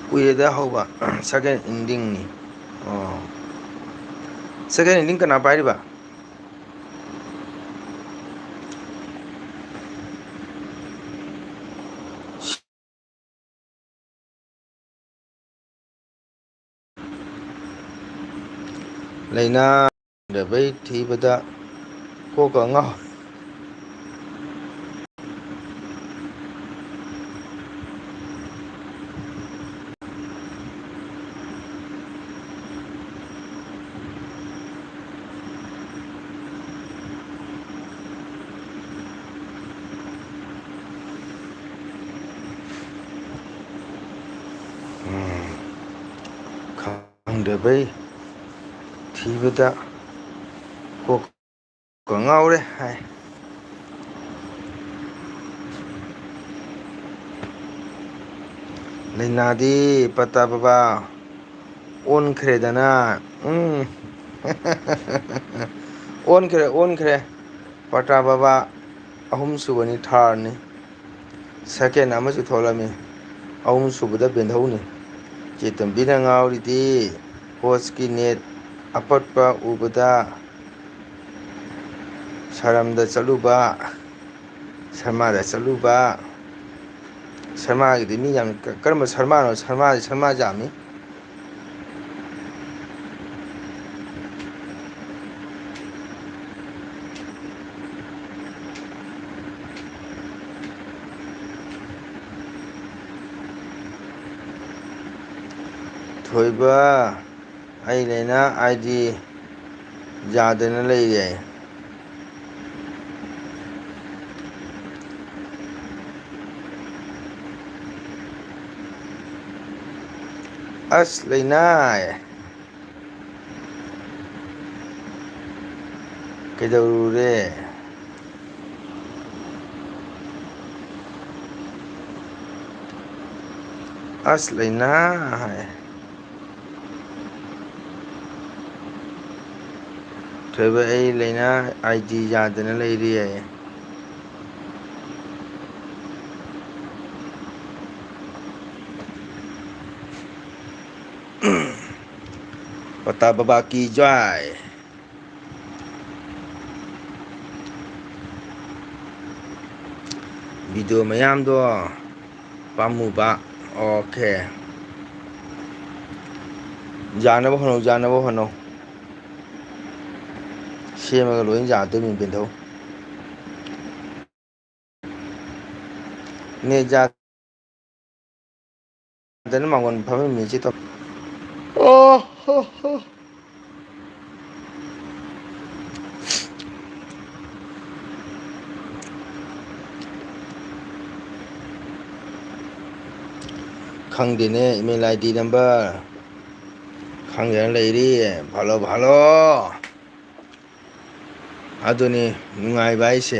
ꯀꯨꯏꯔꯦꯗ ꯍꯧꯕ꯫ Second inningꯅꯤ꯫ ꯑꯣ꯫ Second inning ꯀꯅꯥ ꯄꯥꯏꯔꯤꯕ? ꯂꯩꯅꯥ ꯈꯪꯗꯕꯩ ꯊꯤꯕꯗ ꯀꯣꯛꯀ ꯉꯥꯎ-, ꯎꯝ, ꯈꯪꯗꯕꯩ ꯊꯤꯕꯗ ꯀꯣꯛ ꯀꯣꯛꯀ ꯉꯥꯎꯔꯦ ꯍꯥꯏ꯫ ꯂꯩꯅꯥꯗꯤ ꯄꯇꯥ ꯕꯕꯥ ꯑꯣꯟꯈ꯭ꯔꯦꯗꯅ꯫ ꯎꯝ꯫ ꯑꯣꯟꯈ꯭ꯔꯦ, ꯑꯣꯟꯈ꯭ꯔꯦ꯫ ꯄꯇꯥ ꯕꯕꯥ ꯑꯍꯨꯝ ꯁꯨꯕꯅꯤ, ꯊꯥꯔꯅꯤ꯫ ꯁꯦꯀꯦꯟ ꯑꯃꯁꯨ ꯊꯣꯛꯂꯝꯃꯤ꯫ ꯑꯍꯨꯝ ꯁꯨꯕꯗ ꯕꯦꯟꯙꯧꯅꯤ꯫ ꯆꯦꯇꯣꯝꯕꯤꯅ ꯉꯥꯎꯔꯤꯗꯤ ꯍꯣꯁꯀꯤ ꯅꯦꯠ ꯑꯄꯠꯄ ꯎꯕꯗ ꯁꯔꯝꯗ ꯆꯠꯂꯨꯕ, ꯁꯔꯃꯥꯗ ꯆꯠꯂꯨꯕ꯫ ꯁꯔꯃꯥꯒꯤꯗꯤ ꯃꯤ ꯌꯥꯝ, ꯀꯔꯝꯕ ꯁꯔꯃꯥꯅꯣ? ꯁꯔꯃꯥꯗꯤ ꯁꯔꯃꯥ ꯌꯥꯝꯃꯤ꯫ ꯊꯣꯏꯕ, ꯑꯩ ꯂꯩꯅꯥ ꯑꯥꯏ ꯗꯤ ꯌꯥꯗꯅ ꯂꯩꯔꯦ꯫ ꯑꯁ ꯂꯩꯅꯥꯏ, ꯀꯩꯗꯧꯔꯨꯔꯦ? ꯑꯁ ꯂꯩꯅꯥ ꯍꯥꯏ꯫ ꯊꯣꯏꯕ, ꯑꯩ ꯂꯩꯅꯥ ꯑꯥꯏ ꯗꯤ ꯌꯥꯗꯅ ꯂꯩꯔꯤ ꯍꯥꯏꯌꯦ꯫ ꯄꯇꯥ ꯕꯕꯥ ꯀꯤ ꯖꯥꯏ꯫ ꯚꯤꯗꯤꯑꯣ ꯃꯌꯥꯝꯗꯣ ꯄꯥꯝꯃꯨꯕ꯫ ꯑꯣꯀꯦ꯫ ꯌꯥꯅꯕ ꯍꯣꯠꯅꯧ, ꯌꯥꯅꯕ ꯍꯣꯠꯅꯧ꯫ ꯁꯦꯝꯃꯒ ꯂꯣꯏ ꯌꯥꯗꯣꯏꯅꯤ, ꯕꯦꯟꯙꯧ꯫ ꯅꯦꯠ ꯌꯥꯗꯅ ꯃꯥꯡꯒꯣꯟ ꯐꯝꯃꯤꯁꯤ ꯇꯧ꯫ ꯑꯣ ꯍꯣ ꯍꯣ꯫ ꯈꯪꯗꯦꯅꯦ, ꯏꯃꯦꯜ ꯑꯥꯏ ꯗꯤ ꯅꯝꯕꯔ ꯈꯪꯗꯅ ꯂꯩꯔꯤ꯫ ꯐꯥꯂꯣ, ꯐꯥꯂꯣ꯫ ꯑꯗꯨꯅꯤ ꯅꯨꯡꯉꯥꯏꯕ ꯍꯥꯏꯁꯦ꯫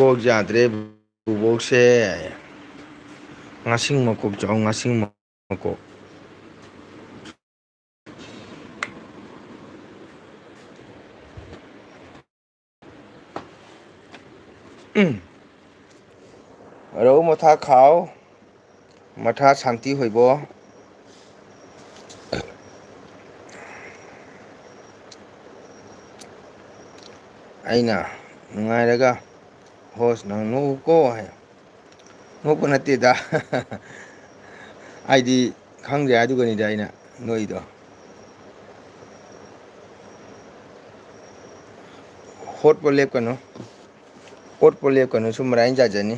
ꯕꯣꯛ ꯌꯥꯗ꯭ꯔꯦ, ꯕꯨꯕꯣꯛꯁꯦ꯫ ꯉꯥꯁꯤꯡ ꯃꯀꯣꯛ ꯆꯥꯎ, ꯉꯥꯁꯤꯡ ꯃꯀꯣꯛ꯫ ꯎꯝ꯫ ꯔꯧ ꯃꯊꯥ ꯈꯥꯎ, ꯃꯊꯥ ꯁꯥꯟꯇꯤ ꯍꯣꯏꯕꯣ꯫ ꯑꯩꯅ ꯅꯨꯡꯉꯥꯏꯔꯒ, "ꯍꯣꯁ, ꯅꯪ ꯅꯣꯛꯎꯀꯣ" ꯍꯥꯏ꯫ ꯅꯣꯛꯄ ꯅꯠꯇꯦꯗ꯫ ꯑꯩꯗꯤ ꯈꯪꯗꯦ ꯑꯗꯨꯒꯅꯤꯗ ꯑꯩꯅ ꯅꯣꯛꯏꯗꯣ꯫ ꯍꯣꯠꯄ ꯂꯦꯞꯀꯅꯨ꯫ ꯑꯣꯠꯄ ꯂꯦꯞꯀꯅꯨ, ꯁꯨꯝ ꯃꯔꯥꯏꯅ ꯌꯥꯖꯅꯤ꯫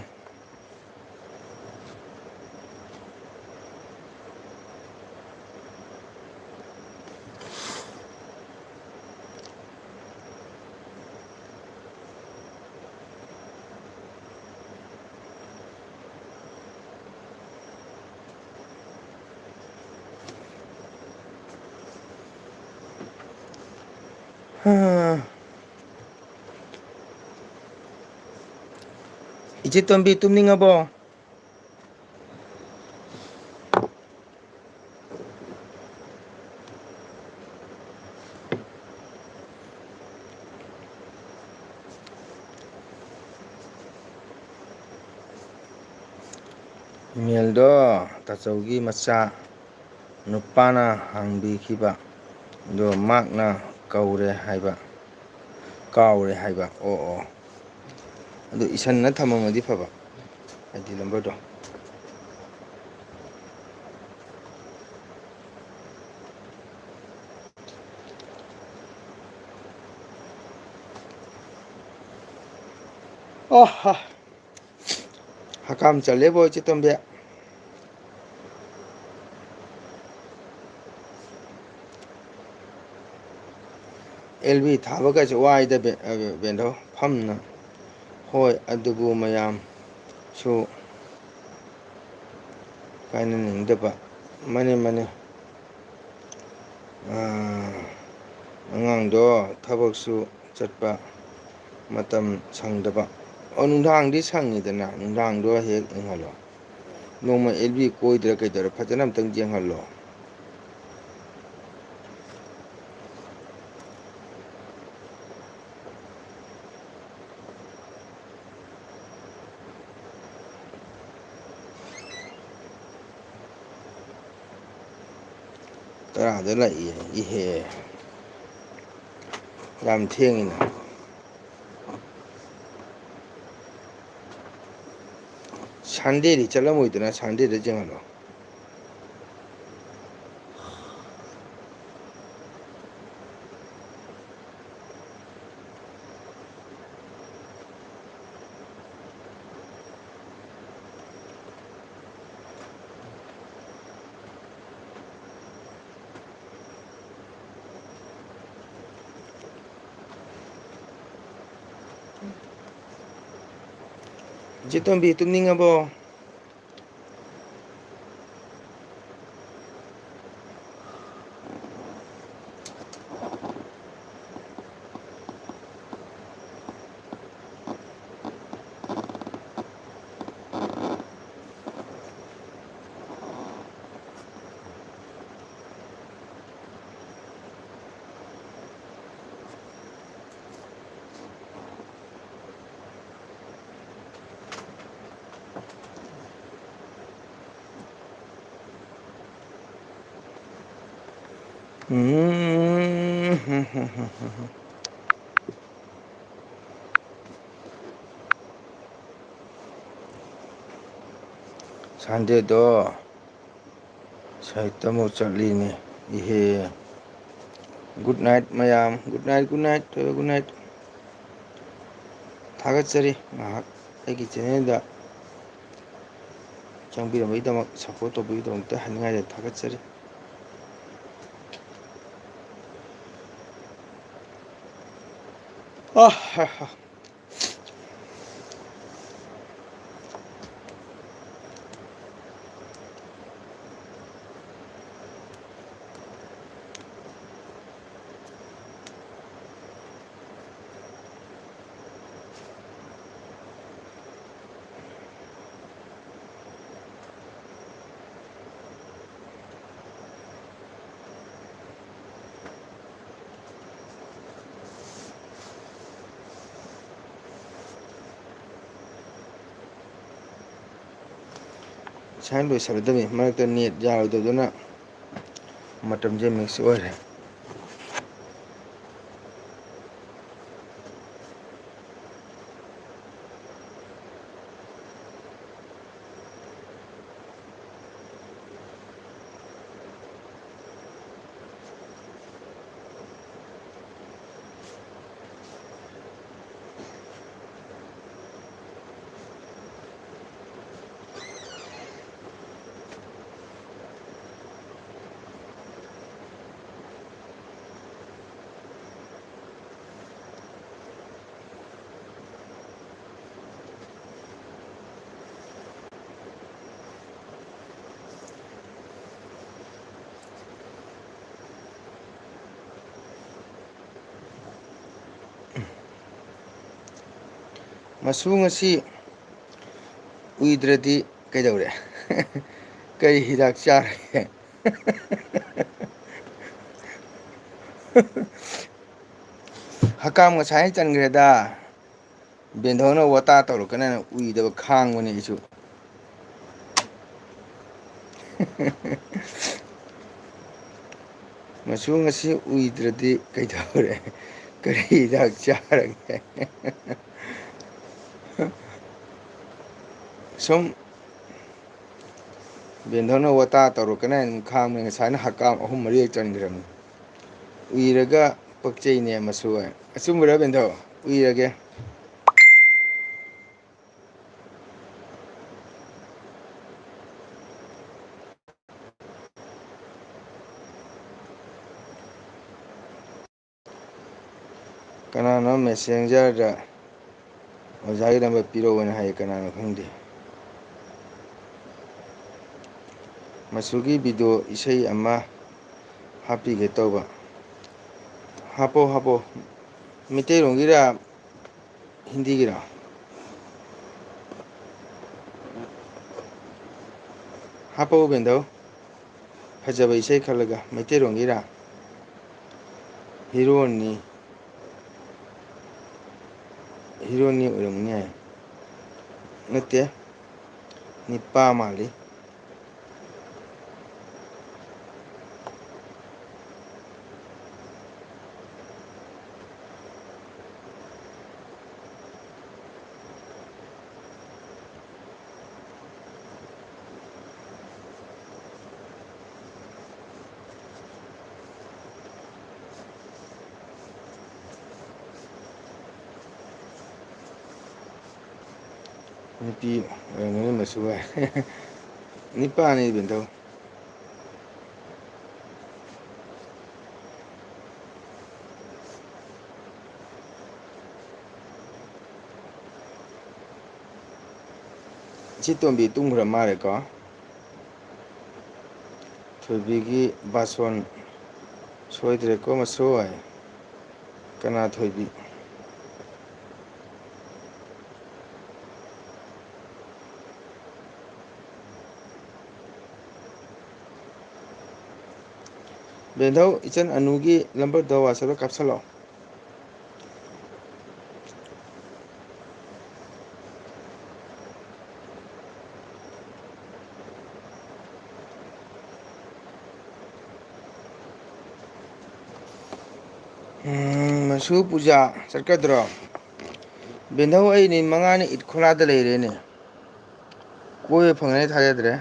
ꯏꯆꯦ ꯇꯣꯝꯕꯤ, ꯇꯨꯝꯅꯤꯡꯉꯕꯣ? ꯏꯃꯦꯜꯗꯣ ꯇꯥꯆꯧꯒꯤ ꯃꯆꯥ ꯅꯨꯄꯥꯅ ꯍꯥꯡꯕꯤꯈꯤꯕ, ꯑꯗꯣ ꯃꯥꯛꯅ ꯀꯧꯔꯦ ꯍꯥꯏꯕ, ꯀꯥꯎꯔꯦ ꯍꯥꯏꯕ꯫ ꯑꯣ, ꯑꯣ꯫ ꯑꯗꯨ ꯏꯁꯟꯅ ꯊꯝꯃꯝꯃꯗꯤ ꯐꯕ, ꯍꯥꯏꯗꯤ ꯅꯝꯕꯔꯗꯣ꯫ ꯑꯣ ꯍꯥ꯫ ꯍꯀꯥꯝ ꯆꯜꯂꯦꯕꯣ, ꯏꯆꯦ ꯇꯣꯝꯕꯤ꯫ ꯑꯦꯜ ꯕꯤ ꯊꯥꯕꯒꯁꯦ ꯋꯥꯏꯗ ꯕꯦ-, ꯑ, ꯕꯦꯟꯗꯣ, ꯐꯝꯅ꯫ ꯍꯣꯏ, ꯑꯗꯨꯕꯨ ꯃꯌꯥꯝꯁꯨ ꯀꯥꯏꯅꯅꯤꯡꯗꯕ꯫ ꯃꯥꯅꯦ, ꯃꯥꯅꯦ꯫ ꯑꯥ, ꯑꯉꯥꯡꯗꯣ ꯊꯕꯛꯁꯨ ꯆꯠꯄ, ꯃꯇꯝ ꯁꯪꯗꯕ꯫ ꯑꯣ, ꯅꯨꯡꯗꯥꯡꯗꯤ ꯁꯪꯉꯤꯗꯅ, ꯅꯨꯡꯗꯥꯡꯗꯣ ꯍꯦꯛ ꯌꯦꯡꯍꯜꯂꯣ꯫ ꯅꯣꯡꯃ ꯑꯦꯜ ꯕꯤ ꯀꯣꯏꯗ꯭ꯔꯥ ꯀꯩꯗꯧꯔꯥ ꯐꯖꯅ ꯑꯝꯇꯪ ꯌꯦꯡꯍꯜꯂꯣ꯫ ꯇꯔꯥꯗ ꯂꯥꯛꯏ, ꯏꯍꯦ꯫ ꯌꯥꯝ ꯊꯦꯡꯉꯤꯅ꯫ ꯁꯟꯗꯦꯗꯤ ꯆꯠꯂꯝꯃꯣꯏꯗꯅ, ꯁꯟꯗꯦꯗ ꯌꯦꯡꯍꯜꯂꯣ꯫ ꯏꯆꯦ ꯇꯣꯝꯕꯤ, ꯇꯨꯝꯅꯤꯡꯉꯕꯣ? ꯎꯝ꯫ ꯁꯟꯗꯦꯗꯣ ꯁꯥꯍꯤꯇ꯭ꯌ ꯃꯍꯣꯠꯁꯕ ꯆꯠꯂꯤꯅꯦ꯫ ꯏꯍꯦ꯫ Good night ꯃꯌꯥꯝ꯫ Good night, good night, good night꯫ ꯊꯥꯒꯠꯆꯔꯤ ꯉꯥꯏꯍꯥꯛ ꯑꯩꯒꯤ channelꯗ ꯆꯪꯕꯤꯔꯝꯕꯒꯤꯗꯃꯛ, support ꯇꯧꯕꯤꯕꯒꯤꯗꯃꯛꯇ ꯍꯥꯏꯅꯤꯡꯉꯥꯏ ꯂꯩ, ꯊꯥꯒꯠꯆꯔꯤ꯫ ꯑ, ꯍ, ꯍ꯫ ꯁꯨꯃꯥꯏꯅ ꯂꯣꯏꯁꯤꯜꯂꯗꯕꯅꯤ꯫ ꯃꯔꯛꯇ ꯅꯦꯠ ꯌꯥꯔꯣꯏꯗꯕꯗꯨꯅ ꯃꯇꯝꯁꯦ ꯃꯤꯁ ꯑꯣꯏꯔꯦ꯫ ꯃꯁꯨ ꯉꯁꯤ ꯎꯏꯗ꯭ꯔꯗꯤ ꯀꯩꯗꯧꯔꯦ? ꯀꯔꯤ ꯍꯤꯗꯥꯛ ꯆꯥꯔꯒꯦ? ꯍꯀꯥꯝ ꯉꯁꯥꯏꯅ ꯆꯟꯈ꯭ꯔꯦꯗ꯫ ꯕꯦꯟꯙꯧꯅ ꯋꯥꯇꯥ ꯇꯧꯔꯛꯀꯅꯦꯅ ꯎꯏꯗꯕ ꯈꯥꯡꯕꯅꯦ ꯑꯩꯁꯨ꯫ ꯃꯁꯨ ꯉꯁꯤ ꯎꯏꯗ꯭ꯔꯗꯤ ꯀꯩꯗꯧꯔꯦ? ꯀꯔꯤ ꯍꯤꯗꯥꯛ ꯆꯥꯔꯒꯦ? ꯁꯨꯝ ꯕꯦꯟꯙꯧꯅ ꯋꯥꯇꯥ ꯇꯧꯔꯛꯀꯅꯤ ꯍꯥꯏꯅ ꯈꯥꯡꯕꯅꯤ꯫ ꯉꯁꯥꯏꯅ ꯍꯛꯀꯥꯝ ꯑꯍꯨꯝ ꯃꯔꯤꯔꯛ ꯆꯟꯈ꯭ꯔꯕꯅꯤ꯫ ꯎꯏꯔꯒ ꯄꯛꯆꯩꯅꯦ ꯃꯁꯨ꯫ ꯑꯆꯨꯝꯕꯔ ꯕꯦꯟꯙꯧ? ꯎꯏꯔꯒꯦ꯫ ꯀꯅꯥꯅꯣ ꯃꯦꯁꯦꯟꯖꯔꯗ ꯑꯣꯖꯥꯒꯤ ꯅꯝꯕꯔ ꯄꯤꯔꯛꯑꯣꯅ ꯍꯥꯏ, ꯀꯅꯥꯅꯣ ꯈꯪꯗꯦ꯫ ꯃꯁꯨꯒꯤ ꯚꯤꯗꯤꯑꯣ ꯏꯁꯩ ꯑꯃ ꯍꯥꯞꯄꯤꯒꯦ ꯇꯧꯕ꯫ ꯍꯥꯞꯄꯣ, ꯍꯥꯞꯄꯣ꯫ ꯃꯩꯇꯩꯂꯣꯟꯒꯤꯔ ꯍꯤꯟꯗꯤꯒꯤꯔ? ꯍꯥꯞꯄꯣ ꯕꯦꯟꯙꯧ꯫ ꯐꯖꯕ ꯏꯁꯩ ꯈꯜꯂꯒ꯫ ꯃꯩꯇꯩꯂꯣꯟꯒꯤꯔ? ꯍꯤꯔꯣꯅꯤ꯫ ꯍꯤꯔꯣꯅꯤ ꯑꯣꯏꯔꯝꯒꯅꯤ ꯍꯥꯏ꯫ ꯅꯠꯇꯦ, ꯅꯤꯄꯥ ꯃꯥꯜꯂꯤ꯫ ꯅꯨꯄꯤ ꯑꯣꯏꯔꯝꯒꯅꯤ ꯃꯁꯨ ꯍꯣꯏ꯫ ꯅꯤꯄꯥꯅꯤ ꯕꯦꯟꯊꯧ꯫ ꯏꯆꯦ ꯇꯣꯝꯕꯤ ꯇꯨꯝꯈ꯭ꯔ ꯃꯥꯜꯂꯦꯀꯣ꯫ ꯊꯣꯏꯕꯤꯒꯤ ꯕꯥꯁꯣꯟ ꯁꯣꯏꯗ꯭ꯔꯦꯀꯣ ꯃꯁꯣꯏ꯫ ꯀꯅꯥ ꯊꯣꯏꯕꯤ? ꯕꯦꯟꯙꯧ, ꯏꯆꯟ ꯑꯅꯨꯒꯤ ꯅꯝꯕꯔꯗꯣ WhatsApp-ꯇ ꯀꯥꯞꯁꯜꯂꯛꯑꯣ꯫ ꯎꯝ, ꯃꯁꯨ ꯄꯨꯖꯥ ꯆꯠꯀꯗ꯭ꯔꯣ? ꯕꯦꯟꯙꯧ, ꯑꯩ ꯅꯨꯃꯤꯠ ꯃꯉꯥꯅꯤ ꯏꯠ ꯈꯣꯂꯥꯗ ꯂꯩꯔꯦꯅꯦ꯫ ꯀꯣꯏꯕ ꯐꯪꯒꯅꯤ ꯊꯥꯖꯗ꯭ꯔꯦ꯫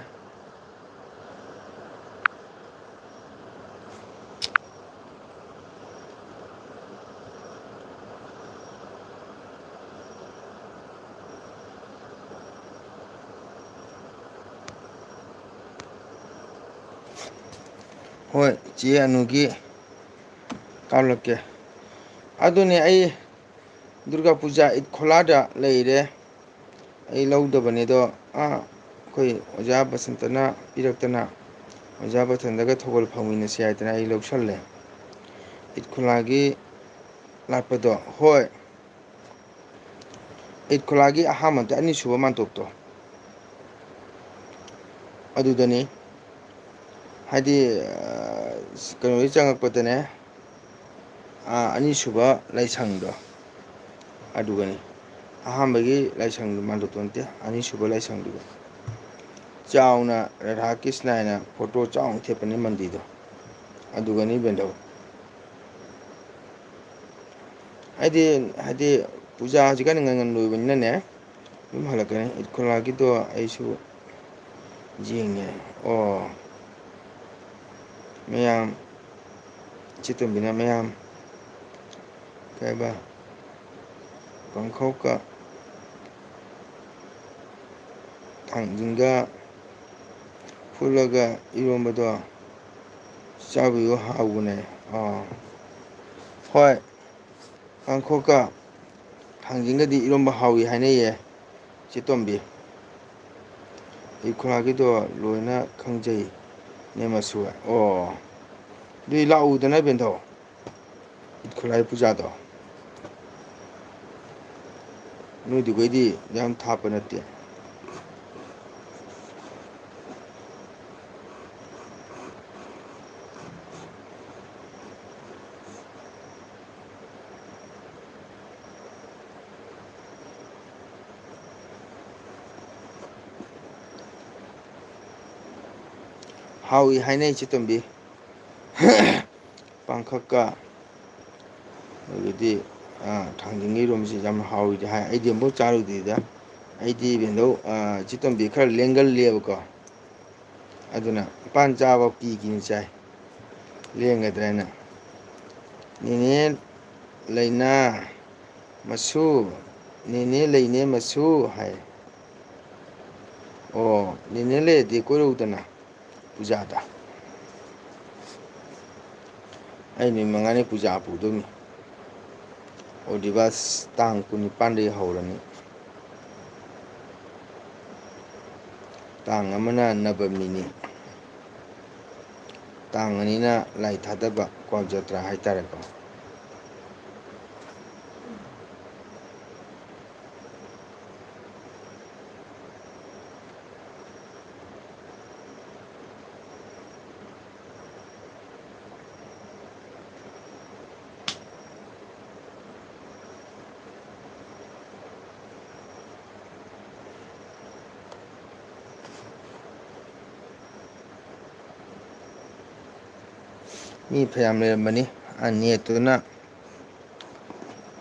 ꯍꯣꯏ, ꯆꯦ ꯑꯅꯨꯒꯤ ꯀꯥꯞꯂꯛꯀꯦ꯫ ꯑꯗꯨꯅꯦ, ꯑꯩ ꯗꯨꯔꯒꯥ ꯄꯨꯖꯥ ꯏꯠ ꯈꯣꯂꯥꯗ ꯂꯩꯔꯦ꯫ ꯑꯩ ꯂꯧꯗꯕꯅꯦ ꯑꯗꯣ, ꯑꯥ, ꯑꯩꯈꯣꯏ ꯑꯣꯖꯥ ꯕꯁꯟꯇꯅ ꯄꯤꯔꯛꯇꯅ, ꯑꯣꯖꯥ ꯕꯁꯟꯇꯒ ꯊꯧꯒꯜ ꯐꯪꯃꯤꯟꯅꯁꯤ ꯍꯥꯏꯗꯅ ꯑꯩ ꯂꯧꯁꯜꯂꯦ꯫ ꯏꯠ ꯈꯣꯂꯥꯒꯤ ꯂꯥꯛꯄꯗꯣ, ꯍꯣꯏ꯫ ꯏꯠ ꯈꯣꯂꯥꯒꯤ ꯑꯍꯥꯟꯕꯗ ꯑꯅꯤꯁꯨꯕ ꯃꯥꯟꯇꯣꯞꯇꯣ ꯑꯗꯨꯗꯅꯤ꯫ ꯍꯥꯏꯗꯤ, ꯑ, ꯀꯩꯅꯣꯗꯒꯤ ꯆꯪꯉꯛꯄꯗꯅꯦ, ꯑ, ꯑꯅꯤꯁꯨꯕ ꯂꯥꯏꯁꯪꯗꯣ ꯑꯗꯨꯒꯅꯤ꯫ ꯑꯍꯥꯟꯕꯒꯤ ꯂꯥꯏꯁꯪꯗꯨ ꯃꯥꯟꯇꯣꯞꯇꯣ ꯅꯠꯇꯦ, ꯑꯅꯤꯁꯨꯕ ꯂꯥꯏꯁꯪꯗꯨꯒ꯫ ꯆꯥꯎꯅ ꯔꯥꯙꯥ ꯀ꯭ꯔꯤꯁꯅ ꯍꯥꯏꯅ ꯐꯣꯇꯣ ꯆꯥꯎꯅ ꯊꯦꯠꯄꯅꯤ ꯃꯟꯗꯤꯔꯗꯣ ꯑꯗꯨꯒꯅꯤ ꯕꯦꯟꯙꯧ꯫ ꯍꯥꯏꯗꯤ, ꯍꯥꯏꯗꯤ ꯄꯨꯖꯥ ꯍꯧꯖꯤꯛꯀꯥꯟ ꯉꯟ ꯉꯟ ꯂꯣꯏꯕꯅꯤꯅꯅꯦ, ꯑꯗꯨꯝ ꯍꯜꯂꯛꯀꯅꯤ꯫ ꯏꯠ ꯈꯣꯂꯥꯒꯤꯗꯣ ꯑꯩꯁꯨ ꯌꯦꯡꯉꯦ꯫ ꯑꯣ, ꯃꯌꯥꯝ, ꯏꯆꯦ ꯇꯣꯝꯕꯤꯅ ꯃꯌꯥꯝ, ꯀꯩꯕ, ꯄꯥꯡꯈꯧꯀ ꯊꯥꯡꯖꯤꯡꯒ ꯐꯨꯠꯂꯒ ꯏꯔꯣꯝꯕꯗꯣ ꯆꯥꯕꯤꯌꯨ, ꯍꯥꯎꯕꯅꯦ꯫ ꯑꯥ, ꯍꯣꯏ, ꯄꯥꯡꯈꯣꯛꯀ ꯊꯥꯡꯖꯤꯡꯒꯗꯤ ꯏꯔꯣꯝꯕ ꯍꯥꯎꯏ ꯍꯥꯏꯅꯩꯌꯦ, ꯆꯦ ꯇꯣꯝꯕꯤ꯫ ꯑꯩ ꯈꯨꯔꯥꯒꯤꯗꯣ ꯂꯣꯏꯅ ꯈꯪꯖꯩ, ꯅꯦ ꯃꯁꯨ꯫ ꯑꯣ, ꯑꯗꯨꯗꯤ ꯂꯥꯛꯎꯗꯅ, ꯕꯦꯟꯗꯣ꯫ ꯈꯨꯠꯂꯥꯏ ꯄꯨꯖꯥꯗꯣ ꯅꯣꯏꯗꯨꯒꯩꯗꯤ ꯌꯥꯝ ꯊꯥꯞꯄ ꯅꯠꯇꯦ꯫ ꯍꯥꯎꯏ ꯍꯥꯏꯅꯩ, ꯆꯦ ꯇꯣꯝꯕꯤ꯫ ꯄꯥꯡꯈꯛꯀ ꯑꯗꯒꯤꯗꯤ, ꯑ, ꯊꯥꯡꯖꯤꯡꯒ ꯏꯔꯣꯝꯕꯁꯤ ꯌꯥꯝ ꯍꯥꯎꯏꯗꯤ ꯍꯥꯏ꯫ ꯑꯩꯗꯤ ꯑꯃꯨꯛ ꯆꯥꯔꯨꯗ꯭ꯔꯤꯗ꯫ ꯑꯩꯗꯤ ꯕꯦꯟꯗꯧ, ꯑ, ꯆꯤꯇꯣꯝꯕꯤ ꯈꯔ ꯂꯦꯡꯒꯜꯂꯦꯕꯀꯣ꯫ ꯑꯗꯨꯅ ꯄꯥꯟ ꯆꯥꯕ ꯀꯤ ꯀꯤꯅ ꯆꯥꯏ꯫ ꯂꯦꯡꯒꯗ꯭ꯔꯅ꯫ "ꯅꯦꯅꯦ ꯂꯩꯅꯥ ꯃꯁꯨ, ꯅꯦꯅꯦ ꯂꯩꯅꯦ ꯃꯁꯨ" ꯍꯥꯏ꯫ ꯑꯣ, ꯅꯦꯅꯦ ꯂꯩꯔꯗꯤ ꯀꯣꯏꯔꯛꯎꯗꯅ꯫ ꯄꯨꯖꯥꯗ꯫ ꯑꯩ ꯅꯨꯃꯤꯠ ꯃꯉꯥꯅꯤ ꯄꯨꯖꯥ ꯄꯨꯗꯣꯏꯅꯤ꯫ ꯑꯣꯗꯤꯕꯥꯁ ꯇꯥꯡ ꯀꯨꯟꯅꯤꯄꯥꯟꯗꯒꯤ ꯍꯧꯔꯅꯤ꯫ ꯇꯥꯡ ꯑꯃꯅ ꯅꯕꯃꯤꯅꯤ꯫ ꯇꯥꯡ ꯑꯅꯤꯅ ꯂꯥꯏ ꯊꯥꯗꯕ, ꯀ꯭ꯋꯥꯛ ꯖꯇ꯭ꯔꯥ ꯍꯥꯏꯇꯥꯔꯦꯀꯣ꯫ ꯃꯤ ꯐꯌꯥꯝ ꯂꯩꯔꯝꯕꯅꯤ꯫ ꯑ, ꯅꯦꯠꯇꯨꯅ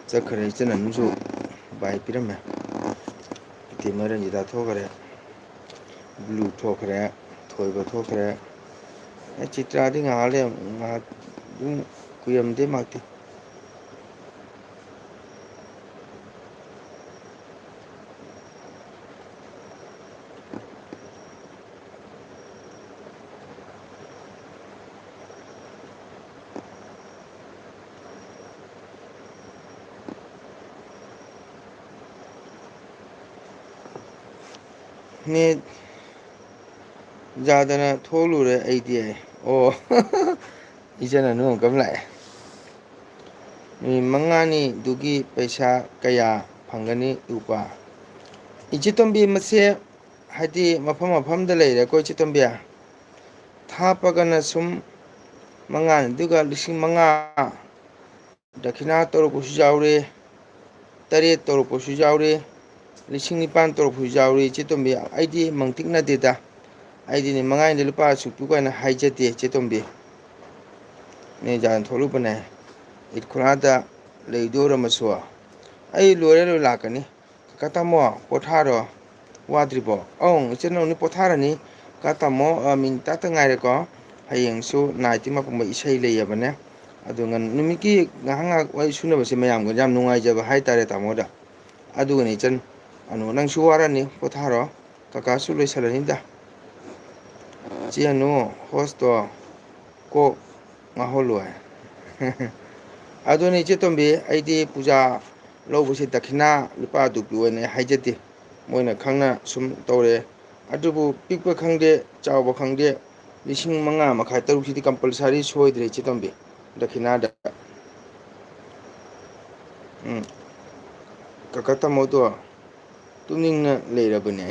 ꯆꯠꯈ꯭ꯔꯦ꯫ ꯏꯆꯟ ꯑꯅꯤꯁꯨ ꯕꯥꯏ ꯄꯤꯔꯝꯃꯦ꯫ ꯏꯇꯩꯃ ꯔꯟꯖꯤꯇꯥ ꯊꯣꯛꯈ꯭ꯔꯦ꯫ ꯕ꯭ꯂꯨ ꯊꯣꯛꯈ꯭ꯔꯦ꯫ ꯊꯣꯏꯕ ꯊꯣꯛꯈ꯭ꯔꯦ꯫ ꯑꯦ, ꯆꯤꯇ꯭ꯔꯥꯗꯤ ꯉꯥꯏꯍꯥꯛ ꯂꯩ-, ꯉꯥꯏꯍꯥꯛ ꯑꯗꯨꯝ ꯀꯨꯏꯔꯝꯗꯦ ꯃꯥꯛꯇꯤ꯫ ꯅꯦꯠ ꯌꯥꯗꯅ ꯊꯣꯛꯂꯨꯔꯦ ꯑꯩꯗꯤ꯫ ꯑꯣ꯫ ꯏꯆꯟ ꯑꯅꯨ ꯑꯃꯨꯛꯀ ꯂꯥꯛꯑꯦ꯫ ꯅꯨꯃꯤꯠ ꯃꯉꯥꯅꯤꯗꯨꯒꯤ ꯄꯩꯁꯥ ꯀꯌꯥ ꯐꯪꯒꯅꯤ ꯎꯄꯥ? ꯏꯆꯦ ꯇꯣꯝꯕꯤ, ꯃꯁꯦ ꯍꯥꯏꯗꯤ ꯃꯐꯝ ꯃꯐꯝꯗ ꯂꯩꯔꯦꯀꯣ ꯏꯆꯦ ꯇꯣꯝꯕꯤ꯫ ꯊꯥꯞꯄꯒꯅ ꯁꯨꯝ ꯃꯉꯥꯅꯤ, ꯑꯗꯨꯒ ꯂꯤꯁꯤꯡ ꯃꯉꯥ ꯗꯈꯤꯅꯥ ꯇꯧꯔꯛꯄꯁꯨ ꯌꯥꯎꯔꯦ, ꯇꯔꯦꯠ ꯇꯧꯔꯛꯄꯁꯨ ꯌꯥꯎꯔꯦ, ꯂꯤꯁꯤꯡ ꯅꯤꯄꯥꯟ ꯇꯧꯔꯛꯄꯁꯨ ꯌꯥꯎꯔꯦ ꯏꯆꯦ ꯇꯣꯝꯕꯤ꯫ ꯑꯩꯗꯤ ꯃꯪꯇꯤꯛꯅꯗꯦꯗ꯫ ꯑꯩꯗꯤꯅꯦ ꯃꯉꯥꯏꯗ ꯂꯨꯄꯥ ꯑꯁꯨꯛꯇꯨ ꯀꯥꯏꯅ ꯍꯥꯏꯖꯗꯦ ꯏꯆꯦ ꯇꯣꯝꯕꯤ꯫ ꯅꯦ ꯖꯥꯟ ꯊꯣꯛꯂꯨꯕꯅꯦ꯫ ꯏꯠ ꯈꯨꯔꯥꯗ ꯂꯩꯗꯣꯔꯝꯃꯁꯨ꯫ ꯑꯩ ꯂꯣꯏꯔ ꯂꯣꯏ ꯂꯥꯛꯀꯅꯤ꯫ ꯀꯀꯥ ꯇꯥꯃꯣ, ꯄꯣꯊꯥꯔꯣ꯫ ꯋꯥꯗ꯭ꯔꯤꯕꯣ? ꯑꯧ, ꯏꯆꯟ ꯅꯪꯗꯤ ꯄꯣꯊꯥꯔꯅꯤ꯫ ꯀꯀꯥ ꯇꯥꯃꯣ, ꯑ, ꯃꯤꯅꯤꯠ ꯇꯔꯥꯇ ꯉꯥꯏꯔꯦꯀꯣ꯫ ꯍꯌꯦꯡꯁꯨ ꯅꯥꯏꯠꯇꯤ ꯃꯄꯨꯝꯕ ꯏꯁꯩ ꯂꯩꯌꯦꯕꯅꯦ꯫ ꯑꯗꯨ ꯉꯟ-, ꯅꯨꯃꯤꯠꯀꯤ ꯉꯥꯏꯍꯥꯛ ꯉꯥꯏꯍꯥꯛ ꯋꯥꯔꯤ ꯁꯨꯅꯕꯁꯦ ꯃꯌꯥꯝꯒ ꯌꯥꯝ ꯅꯨꯡꯉꯥꯏꯖꯕ ꯍꯥꯏꯇꯥꯔꯦ ꯇꯥꯃꯣꯗ꯫ ꯑꯗꯨꯒꯅꯦ ꯏꯆꯟ, ꯑꯅꯨ, ꯅꯪꯁꯨ ꯋꯥꯔꯅꯤ, ꯄꯣꯊꯥꯔꯣ꯫ ꯀꯀꯥꯁꯨ ꯂꯣꯏꯁꯜꯂꯅꯤꯗ꯫ ꯆꯦ ꯑꯅꯨ, ꯍꯣꯁꯇꯣ ꯀꯣꯛ ꯉꯥꯎꯍꯜꯂꯣꯏ꯫ ꯑꯗꯨꯅꯤ ꯏꯆꯦ ꯇꯣꯝꯕꯤ, ꯑꯩꯗꯤ ꯄꯨꯖꯥ ꯂꯧꯕꯁꯦ ꯗꯈꯤꯅꯥ ꯂꯨꯄꯥ ꯑꯗꯨꯛꯀꯤ ꯑꯣꯏꯅ ꯍꯥꯏꯖꯗꯦ꯫ ꯃꯣꯏꯅ ꯈꯪꯅ ꯁꯨꯝ ꯇꯧꯔꯦ꯫ ꯑꯗꯨꯕꯨ ꯄꯤꯛꯄ ꯈꯪꯗꯦ, ꯆꯥꯎꯕ ꯈꯪꯗꯦ, ꯂꯤꯁꯤꯡ ꯃꯉꯥ ꯃꯈꯥꯏ ꯇꯔꯨꯛꯁꯤꯗꯤ ꯀꯝꯄꯜꯁꯔꯤ ꯁꯣꯏꯗ꯭ꯔꯦ ꯏꯆꯦ ꯇꯣꯝꯕꯤ, ꯗꯈꯤꯅꯥꯗ꯫ ꯎꯝ꯫ ꯀꯀꯥ ꯇꯥꯃꯣꯗꯣ ꯇꯨꯝꯅꯤꯡꯅ ꯂꯩꯔꯕꯅꯦ꯫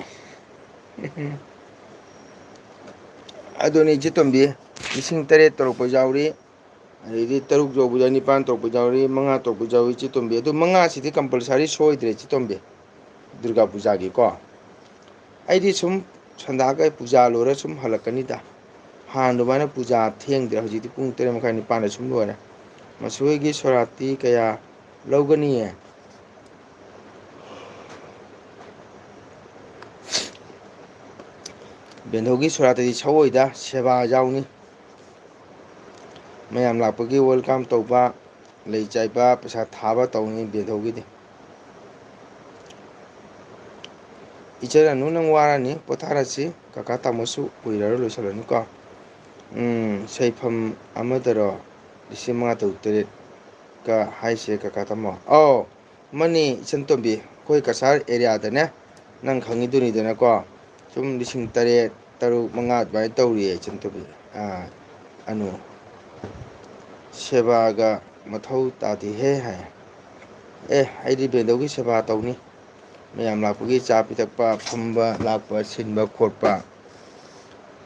ꯑꯗꯨꯅꯤ ꯏꯆꯦ ꯇꯣꯝꯕꯤ, ꯂꯤꯁꯤꯡ ꯇꯔꯦꯠ ꯇꯧꯔꯛꯄ ꯌꯥꯎꯔꯤ, ꯑꯗꯩꯗꯤ ꯇꯔꯨꯛ ꯌꯧꯕ ꯌꯥꯎ-, ꯅꯤꯄꯥꯟ ꯇꯧꯔꯛꯄ ꯌꯥꯎꯔꯤ, ꯃꯉꯥ ꯇꯧꯔꯛꯄ ꯌꯥꯎꯔꯤ ꯏꯆꯦ ꯇꯣꯝꯕꯤ꯫ ꯑꯗꯨ ꯃꯉꯥꯁꯤꯗꯤ ꯀꯝꯄꯜꯁꯔꯤ ꯁꯣꯏꯗ꯭ꯔꯦ ꯏꯆꯦ ꯇꯣꯝꯕꯤ, ꯗꯨꯔꯒꯥ ꯄꯨꯖꯥꯒꯤꯀꯣ꯫ ꯑꯩꯗꯤ ꯁꯨꯝ ꯁꯟꯗꯥꯒ ꯄꯨꯖꯥ ꯂꯣꯏꯔ ꯁꯨꯝ ꯍꯜꯂꯛꯀꯅꯤꯗ꯫ ꯍꯥꯟꯅ ꯑꯗꯨꯃꯥꯏꯅ ꯄꯨꯖꯥ ꯊꯦꯡꯗ꯭ꯔꯦ꯫ ꯍꯧꯖꯤꯛꯇꯤ ꯄꯨꯡ ꯇꯔꯦꯠ ꯃꯈꯥꯏ ꯅꯤꯄꯥꯟꯗ ꯁꯨꯝ ꯂꯣꯏꯔꯦ꯫ ꯃꯁꯤꯍꯣꯏꯒꯤ ꯁꯣꯔꯥꯠꯇꯤ ꯀꯌꯥ ꯂꯧꯒꯅꯤ? ꯕꯦꯟꯙꯧꯒꯤ ꯁꯣꯔꯥꯠꯇꯗꯤ ꯁꯑꯣꯏꯗ ꯁꯦꯕꯥ ꯌꯥꯎꯅꯤ꯫ ꯃꯌꯥꯝ ꯂꯥꯛꯄꯒꯤ welcome ꯇꯧꯕ, ꯂꯩ ꯆꯥꯏꯕ, ꯄꯩꯁꯥ ꯊꯥꯕ ꯇꯧꯅꯤ ꯕꯦꯟꯙꯧꯒꯤꯗꯤ꯫ ꯏꯆꯟ ꯑꯅꯨ, ꯅꯪ ꯋꯥꯔꯅꯤ, ꯄꯣꯊꯥꯔꯁꯤ꯫ ꯀꯀꯥ ꯇꯥꯃꯣꯁꯨ ꯀꯨꯏꯔꯔꯣꯏ ꯂꯣꯏꯁꯤꯜꯂꯅꯤꯀꯣ꯫ ꯎꯝ, ꯁꯩꯐꯝ ꯑꯃꯗꯔꯣ ꯂꯤꯁꯤꯡ ꯃꯉꯥ ꯇꯔꯨꯛ ꯇꯔꯦꯠꯀ ꯍꯥꯏꯁꯦ ꯀꯀꯥ ꯇꯥꯃꯣ? ꯑꯧ, ꯃꯥꯅꯤ ꯏꯆꯟ ꯇꯣꯝꯕꯤ, ꯑꯩꯈꯣꯏ ꯀꯁꯥꯔ ꯑꯦꯔꯤꯌꯥꯗꯅꯦ, ꯅꯪ ꯈꯪꯉꯤꯗꯨꯅꯤꯗꯅꯀꯣ꯫ ꯁꯨꯝ ꯂꯤꯁꯤꯡ ꯇꯔꯦꯠ, ꯇꯔꯨꯛ, ꯃꯉꯥ ꯑꯗꯨꯃꯥꯏꯅ ꯇꯧꯔꯤꯌꯦ ꯏꯆꯟ ꯇꯣꯝꯕꯤ꯫ ꯑꯥ, ꯑꯅꯨ꯫ ꯁꯦꯕꯥꯒ ꯃꯊꯧ ꯇꯥꯗꯦꯍꯦ ꯍꯥꯏ꯫ ꯑꯦ, ꯑꯩꯗꯤ ꯕꯦꯟꯗꯧꯒꯤ ꯁꯦꯕꯥ ꯇꯧꯅꯤ꯫ ꯃꯌꯥꯝ ꯂꯥꯛꯄꯒꯤ ꯆꯥ ꯄꯤꯊꯛꯄ, ꯐꯝꯕ, ꯂꯥꯛꯄ, ꯁꯤꯟꯕ, ꯈꯣꯠꯄ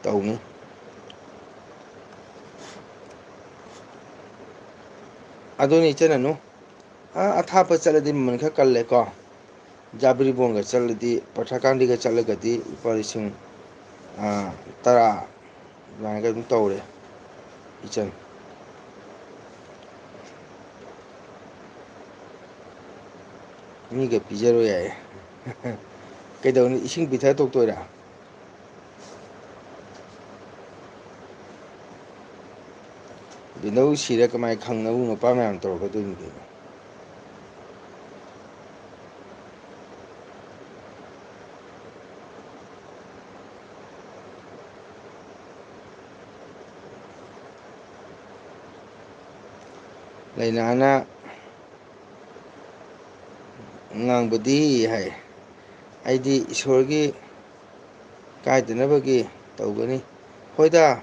ꯇꯧꯅꯤ꯫ ꯑꯗꯨꯅꯤ ꯏꯆꯟ ꯑꯅꯨ꯫ ꯑꯥ, ꯑꯊꯥꯞꯄ ꯆꯠꯂꯗꯤ ꯃꯃꯜ ꯈꯔ ꯀꯜꯂꯦꯀꯣ꯫ ꯖꯥꯕ꯭ꯔꯤꯕꯣꯟꯒ ꯆꯠꯂꯗꯤ, ꯄꯊꯥꯀꯥꯟꯗꯤꯒ ꯆꯠꯂꯒꯗꯤ ꯂꯨꯄꯥ ꯂꯤꯁꯤꯡ, ꯑꯥ, ꯇꯔꯥ ꯑꯗꯨꯃꯥꯏꯅꯒ ꯑꯗꯨꯝ ꯇꯧꯔꯦ ꯏꯆꯟ꯫ ꯃꯤꯒ ꯄꯤꯖꯔꯣꯏ ꯍꯥꯏꯌꯦ꯫ ꯀꯩꯗꯧꯅꯤ, ꯏꯁꯤꯡ ꯄꯤꯊꯛ ꯇꯣꯛꯇꯣꯏꯔꯥ? ꯕꯤꯅꯧ ꯁꯤꯔ ꯀꯃꯥꯏꯅ ꯈꯪꯅꯕ ꯅꯨꯄꯥ ꯃꯌꯥꯝ ꯇꯧꯔꯛꯀꯗꯣꯏꯅꯣ ꯀꯩꯅꯣ? ꯂꯩꯅꯥꯅ ꯉꯥꯡꯕꯗꯤ ꯍꯥꯏ, ꯑꯩꯗꯤ ꯏꯁꯣꯔꯒꯤ ꯀꯥꯏꯗꯅꯕꯒꯤ ꯇꯧꯒꯅꯤ꯫ ꯍꯣꯏꯗ,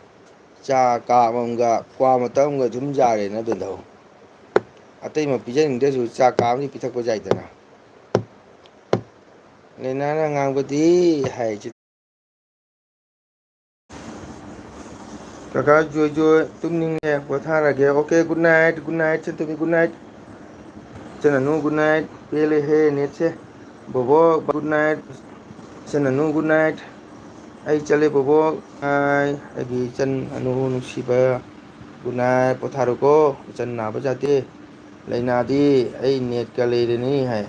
ꯆꯥ ꯀꯥꯞ ꯑꯃꯒ ꯀ꯭ꯋꯥ ꯃꯇꯞ ꯑꯃꯒ ꯑꯗꯨꯝ ꯌꯥꯔꯦꯅ ꯑꯗꯨꯗꯧ꯫ ꯑꯇꯩ ꯑꯃ ꯄꯤꯖꯅꯤꯡꯗ꯭ꯔꯁꯨ ꯆꯥ ꯀꯥꯞ ꯑꯃꯗꯤ ꯄꯤꯊꯛꯄ ꯌꯥꯏꯗꯅ꯫ ꯂꯩꯅꯥꯅ ꯉꯥꯡꯕꯗꯤ ꯍꯥꯏ꯫ ꯀꯀꯥ ꯖꯣꯏ ꯖꯣꯏ, ꯇꯨꯝꯅꯤꯡꯉꯦ, ꯄꯣꯊꯥꯔꯒꯦ꯫ Okay, good night, good night, ꯁꯦꯟꯇꯣꯝꯕꯤ, good night꯫ ꯏꯆꯟ ꯑꯅꯨ, good night꯫ ꯄꯦꯜꯂꯦꯍꯦ ꯅꯦꯠꯁꯦ꯫ ꯕꯣꯕꯣꯛ, good night꯫ ꯏꯆꯟ ꯑꯅꯨ, good night꯫ ꯑꯩ ꯆꯠꯂꯦ ꯕꯣꯕꯣꯛ꯫ Bye꯫ ꯑꯩꯒꯤ ꯏꯆꯟ ꯑꯅꯨ ꯅꯨꯡꯁꯤꯕ, good night꯫ ꯄꯣꯊꯥꯔꯣꯀꯣ, ꯏꯆꯟ ꯅꯥꯕ ꯌꯥꯗꯦ꯫ ꯂꯩꯅꯥꯗꯤ ꯑꯩ ꯅꯦꯠꯀ ꯂꯩꯔꯅꯤ ꯍꯥꯏ꯫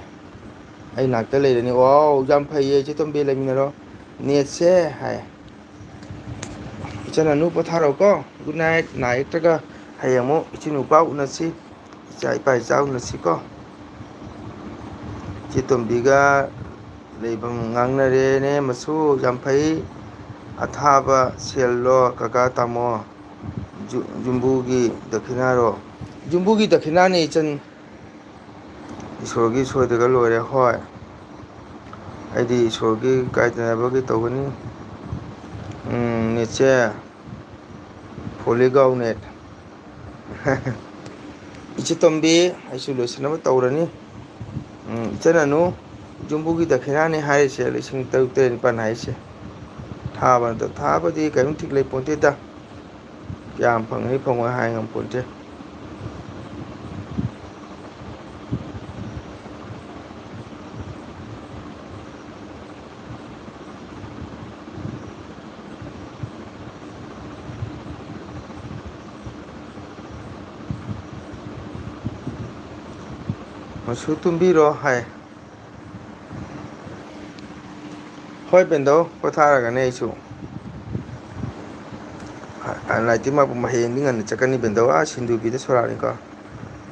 ꯑꯩ ꯅꯥꯛꯇ ꯂꯩꯔꯅꯤ꯫ ꯋꯥꯎ, ꯌꯥꯝ ꯐꯩꯌꯦ ꯏꯆꯦ ꯇꯣꯝꯕꯤ, ꯂꯩꯃꯤꯟꯅꯔꯣ꯫ ꯅꯦꯠꯁꯦ ꯍꯥꯏ꯫ ꯏꯆꯟ ꯑꯅꯨ ꯄꯣꯊꯥꯔꯣꯀꯣ꯫ Good night꯫ ꯅꯥ ꯌꯦꯛꯇ꯭ꯔꯒ ꯍꯌꯦꯡ ꯑꯃꯨꯛ ꯏꯆꯤꯟ ꯅꯨꯄꯥ ꯎꯅꯁꯤ, ꯏꯆꯥ ꯏꯄꯥ ꯏꯆꯥ ꯎꯅꯁꯤꯀꯣ꯫ ꯏꯆꯦ ꯇꯣꯝꯕꯤꯒ ꯂꯩꯐꯝ ꯉꯥꯡꯅꯔꯦꯅꯦ ꯃꯁꯨ꯫ ꯌꯥꯝ ꯐꯩ꯫ ꯑꯊꯥꯕ ꯁꯦꯜꯂꯣ ꯀꯀꯥ ꯇꯥꯃꯣ꯫ ꯖꯨ-, ꯌꯨꯝꯕꯨꯒꯤ ꯗꯈꯤꯅꯥꯔꯣ? ꯌꯨꯝꯕꯨꯒꯤ ꯗꯈꯤꯅꯥꯅꯦ ꯏꯆꯟ꯫ ꯏꯁꯣꯔꯒꯤ ꯁꯣꯏꯗ꯭ꯔꯒ ꯂꯣꯏꯔꯦ꯫ ꯍꯣꯏ꯫ ꯑꯩꯗꯤ ꯏꯁꯣꯔꯒꯤ ꯀꯥꯏꯗꯅꯕꯒꯤ ꯇꯧꯒꯅꯤ꯫ ꯎꯝ, ꯅꯦꯠꯁꯦ ꯐꯣꯂꯤꯒꯥꯎ ꯅꯦꯠ꯫ ꯏꯆꯦ ꯇꯣꯝꯕꯤ, ꯑꯩꯁꯨ ꯂꯣꯏꯁꯤꯟꯅꯕ ꯇꯧꯔꯅꯤ꯫ ꯎꯝ, ꯏꯆꯟ ꯑꯅꯨ, ꯌꯨꯝꯕꯨꯒꯤ ꯗꯈꯤꯅꯥꯅꯤ ꯍꯥꯏꯔꯤꯁꯦ ꯂꯤꯁꯤꯡ ꯇꯔꯨꯛ ꯇꯔꯦꯠ ꯅꯤꯄꯥꯜ ꯍꯥꯏꯁꯦ꯫ ꯊꯥꯕ ꯅꯠꯇ ꯊꯥꯕꯗꯤ ꯀꯔꯤꯝ ꯊꯤꯛ ꯂꯩ ꯄꯣꯟꯇꯦꯗ꯫ ꯀꯌꯥꯝ ꯐꯪꯉꯤ ꯐꯪꯉꯣꯏ ꯍꯥꯏ ꯉꯝꯄꯣꯟꯇꯦ꯫ ꯃꯁꯨ ꯇꯨꯝꯕꯤꯔꯣ ꯍꯥꯏ꯫ ꯍꯣꯏ ꯕꯦꯟꯗꯧ, ꯄꯣꯊꯥꯔꯒꯅꯦ ꯑꯩꯁꯨ꯫ ꯂꯥꯏꯇꯤ ꯃꯥꯄꯨꯝ ꯍꯌꯦꯡꯗꯤ ꯉꯟꯅ ꯆꯠꯀꯅꯤ ꯕꯦꯟꯗꯧ, ꯑꯥ ꯁꯤꯟꯗꯨꯕꯤꯗ ꯁꯣꯔꯥꯠꯅꯤꯀꯣ꯫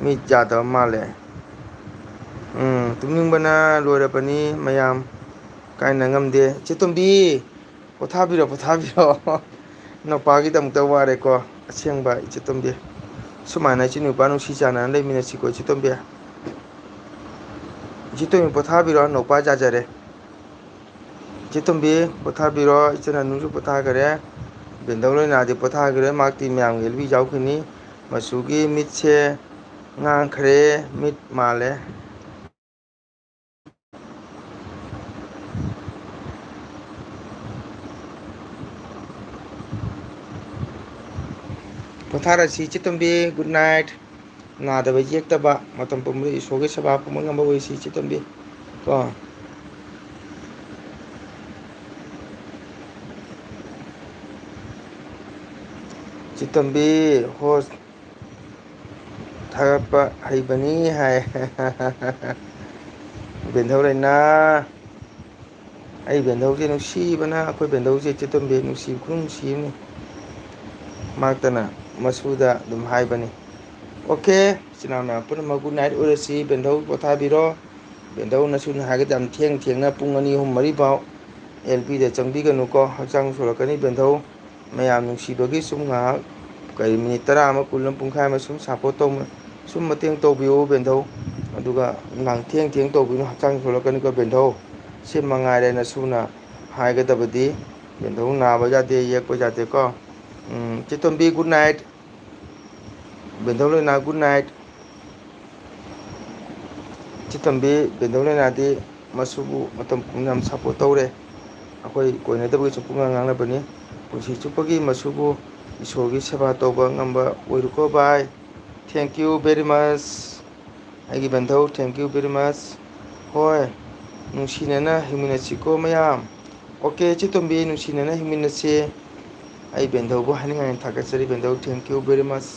ꯃꯤ ꯌꯥꯗꯕ ꯃꯥꯜꯂꯦ꯫ ꯎꯝ, ꯇꯨꯝꯅꯤꯡꯕꯅ ꯂꯣꯏꯔꯕꯅꯤ ꯃꯌꯥꯝ꯫ ꯀꯥꯏꯅ ꯉꯝꯗꯦ꯫ ꯏꯆꯦ ꯇꯣꯝꯕꯤ, ꯄꯣꯊꯥꯕꯤꯔꯣ, ꯄꯣꯊꯥꯕꯤꯔꯣ꯫ ꯅꯨꯄꯥꯒꯤꯗꯃꯛꯇ ꯋꯥꯔꯦꯀꯣ꯫ ꯑꯁꯦꯡꯕ ꯏꯆꯦ ꯇꯣꯝꯕꯤ꯫ ꯁꯨꯃꯥꯏꯅ ꯏꯆꯤꯟ ꯅꯨꯄꯥ ꯅꯨꯡꯁꯤ ꯆꯥꯟꯅꯅ ꯂꯩꯃꯤꯟꯅꯁꯤꯀꯣ ꯏꯆꯦ ꯇꯣꯝꯕꯤ꯫ ꯏꯆꯦ ꯇꯣꯝꯕꯤ ꯄꯣꯊꯥꯕꯤꯔꯣ, ꯅꯨꯄꯥ ꯌꯥꯖꯔꯦ꯫ ꯏꯆꯦ ꯇꯣꯝꯕꯤ ꯄꯣꯊꯥꯕꯤꯔꯣ, ꯏꯆꯟ ꯑꯅꯨꯁꯨ ꯄꯣꯊꯥꯈꯔꯦ꯫ ꯕꯦꯟꯗꯧ ꯂꯣꯏꯅꯥꯗꯤ ꯄꯣꯊꯥꯈ꯭ꯔꯦ, ꯃꯍꯥꯛꯇꯤ ꯃꯌꯥꯝꯒꯤ ꯂꯝꯕꯤ ꯌꯥꯎꯈꯤꯅꯤ꯫ ꯃꯆꯨꯒꯤ ꯃꯤꯠꯁꯦ ꯉꯥꯡꯈ꯭ꯔꯦ, ꯃꯤꯠ ꯃꯥꯜꯂꯦ꯫ ꯄꯣꯊꯥꯔꯁꯤ ꯏꯆꯦ ꯇꯣꯝꯕꯤ, good night꯫ ꯅꯥꯗꯕ ꯌꯦꯛꯇꯕ ꯃꯇꯝ ꯄꯨꯝꯕꯗ ꯏꯁꯣꯔꯒꯤ ꯁꯦꯕꯥ ꯄꯨꯝꯕ ꯉꯝꯕ ꯑꯣꯏꯁꯤ ꯏꯆꯦ ꯇꯣꯝꯕꯤ꯫ ꯀꯣ꯫ ꯏꯆꯦ ꯇꯣꯝꯕꯤ, ꯍꯣꯁ ꯊꯥꯒꯠꯄ ꯍꯩꯕꯅꯤ ꯍꯥꯏ꯫ ꯕꯦꯟꯊꯧ ꯂꯩꯅꯥ꯫ ꯑꯩ ꯕꯦꯟꯗꯧꯁꯦ ꯅꯨꯡꯁꯤꯕꯅ, ꯑꯩꯈꯣꯏ ꯕꯦꯟꯗꯧꯁꯦ ꯏꯆꯦ ꯇꯣꯝꯕꯤ ꯅꯨꯡꯁꯤꯕ ꯈꯨꯅꯨꯡꯁꯤ ꯑꯃꯅꯤ꯫ ꯃꯍꯥꯛꯇꯅ ꯃꯁꯨꯗ ꯑꯗꯨꯝ ꯍꯥꯏꯕꯅꯤ, "ꯑꯣꯀꯦ, ꯏꯆꯤꯟ ꯏꯅꯥꯎ ꯃꯌꯥꯝ ꯄꯨꯝꯅꯃꯛ good night ꯑꯣꯏꯔꯁꯤ꯫ ꯕꯦꯟꯗꯧ ꯄꯣꯊꯥꯕꯤꯔꯣ꯫ ꯕꯦꯟꯗꯧ ꯅꯁꯨꯅ ꯍꯥꯏꯒꯗꯤ ꯌꯥꯝ ꯊꯦꯡ ꯊꯦꯡꯅ ꯄꯨꯡ ꯑꯅꯤ, ꯑꯍꯨꯝ, ꯃꯔꯤ ꯐꯥꯎ ꯑꯦꯜ ꯄꯤꯗ ꯆꯪꯕꯤꯒꯅꯨꯀꯣ꯫ ꯍꯛꯆꯥꯡ ꯁꯣꯛꯂꯛꯀꯅꯤ ꯕꯦꯟꯗꯧ꯫ ꯃꯌꯥꯝ ꯅꯨꯡꯁꯤꯕꯒꯤ ꯁꯨꯝ ꯉꯥꯏꯍꯥꯛ, ꯀꯔꯤ, ꯃꯤꯅꯤꯠ ꯇꯔꯥ ꯑꯃ, ꯀꯨꯟ ꯑꯃ, ꯄꯨꯡꯈꯥꯏ ꯑꯃ ꯁꯨꯝ support ꯇꯧ-, ꯁꯨꯝ ꯃꯇꯦꯡ ꯇꯧꯕꯤꯌꯨ ꯕꯦꯟꯗꯧ꯫ ꯑꯗꯨꯒ ꯅꯨꯡꯗꯥꯡ ꯊꯦꯡ ꯊꯦꯡ ꯇꯧꯕꯤꯅꯨ, ꯍꯛꯆꯥꯡ ꯁꯣꯛꯂꯛꯀꯅꯤꯀꯣ ꯕꯦꯟꯗꯧ"꯫ ꯁꯤ ꯃꯉꯥꯏꯔꯦ ꯅꯁꯨꯅ ꯍꯥꯏꯒꯗꯕꯗꯤ꯫ ꯕꯦꯟꯊꯧ ꯅꯥꯕ ꯌꯥꯗꯦ, ꯌꯦꯛꯄ ꯌꯥꯗꯦꯀꯣ꯫ ꯎꯝ, ꯆꯦꯇꯣꯝꯕꯤ, good night꯫ ꯕꯦꯟꯊꯧ ꯂꯣꯏꯅꯥ, good night꯫ ꯆꯦꯇꯣꯝꯕꯤ, ꯕꯦꯟꯊꯧ ꯂꯣꯏꯅꯥꯗꯤ ꯃꯁꯨꯕꯨ ꯃꯇꯝ ꯄꯨꯝꯅ ꯌꯥꯝ support ꯇꯧꯔꯦ꯫ ꯑꯩꯈꯣꯏ ꯀꯣꯏꯅꯗꯕꯒꯤꯁꯨ ꯄꯨꯡꯉꯥꯡ ꯉꯥꯡꯅꯕꯅꯤ꯫ ꯄꯨꯟꯁꯤ ꯆꯨꯞꯄꯒꯤ ꯃꯁꯨꯕꯨ ꯏꯁꯣꯔꯒꯤ ꯁꯦꯕꯥ ꯇꯧꯕ ꯉꯝꯕ ꯑꯣꯏꯔꯨꯀꯣ ꯚꯥꯏ꯫ Thank you very much꯫ ꯑꯩꯒꯤ ꯕꯦꯟꯊꯧ, thank you very much꯫ ꯍꯣꯏ, ꯅꯨꯡꯁꯤꯅꯅ ꯍꯤꯡꯃꯤꯟꯅꯁꯤꯀꯣ ꯃꯌꯥꯝ꯫ ꯑꯣꯀꯦ, ꯆꯦꯇꯣꯝꯕꯤ, ꯅꯨꯡꯁꯤꯅꯅ ꯍꯤꯡꯃꯤꯟꯅꯁꯤ꯫ ꯑꯩ ꯕꯦꯟꯊꯧꯕꯨ ꯍꯥꯏꯅꯤꯡꯉꯥꯏ ꯊꯥꯒꯠꯆꯔꯤ, ꯕꯦꯟꯊꯧ, thank you very much꯫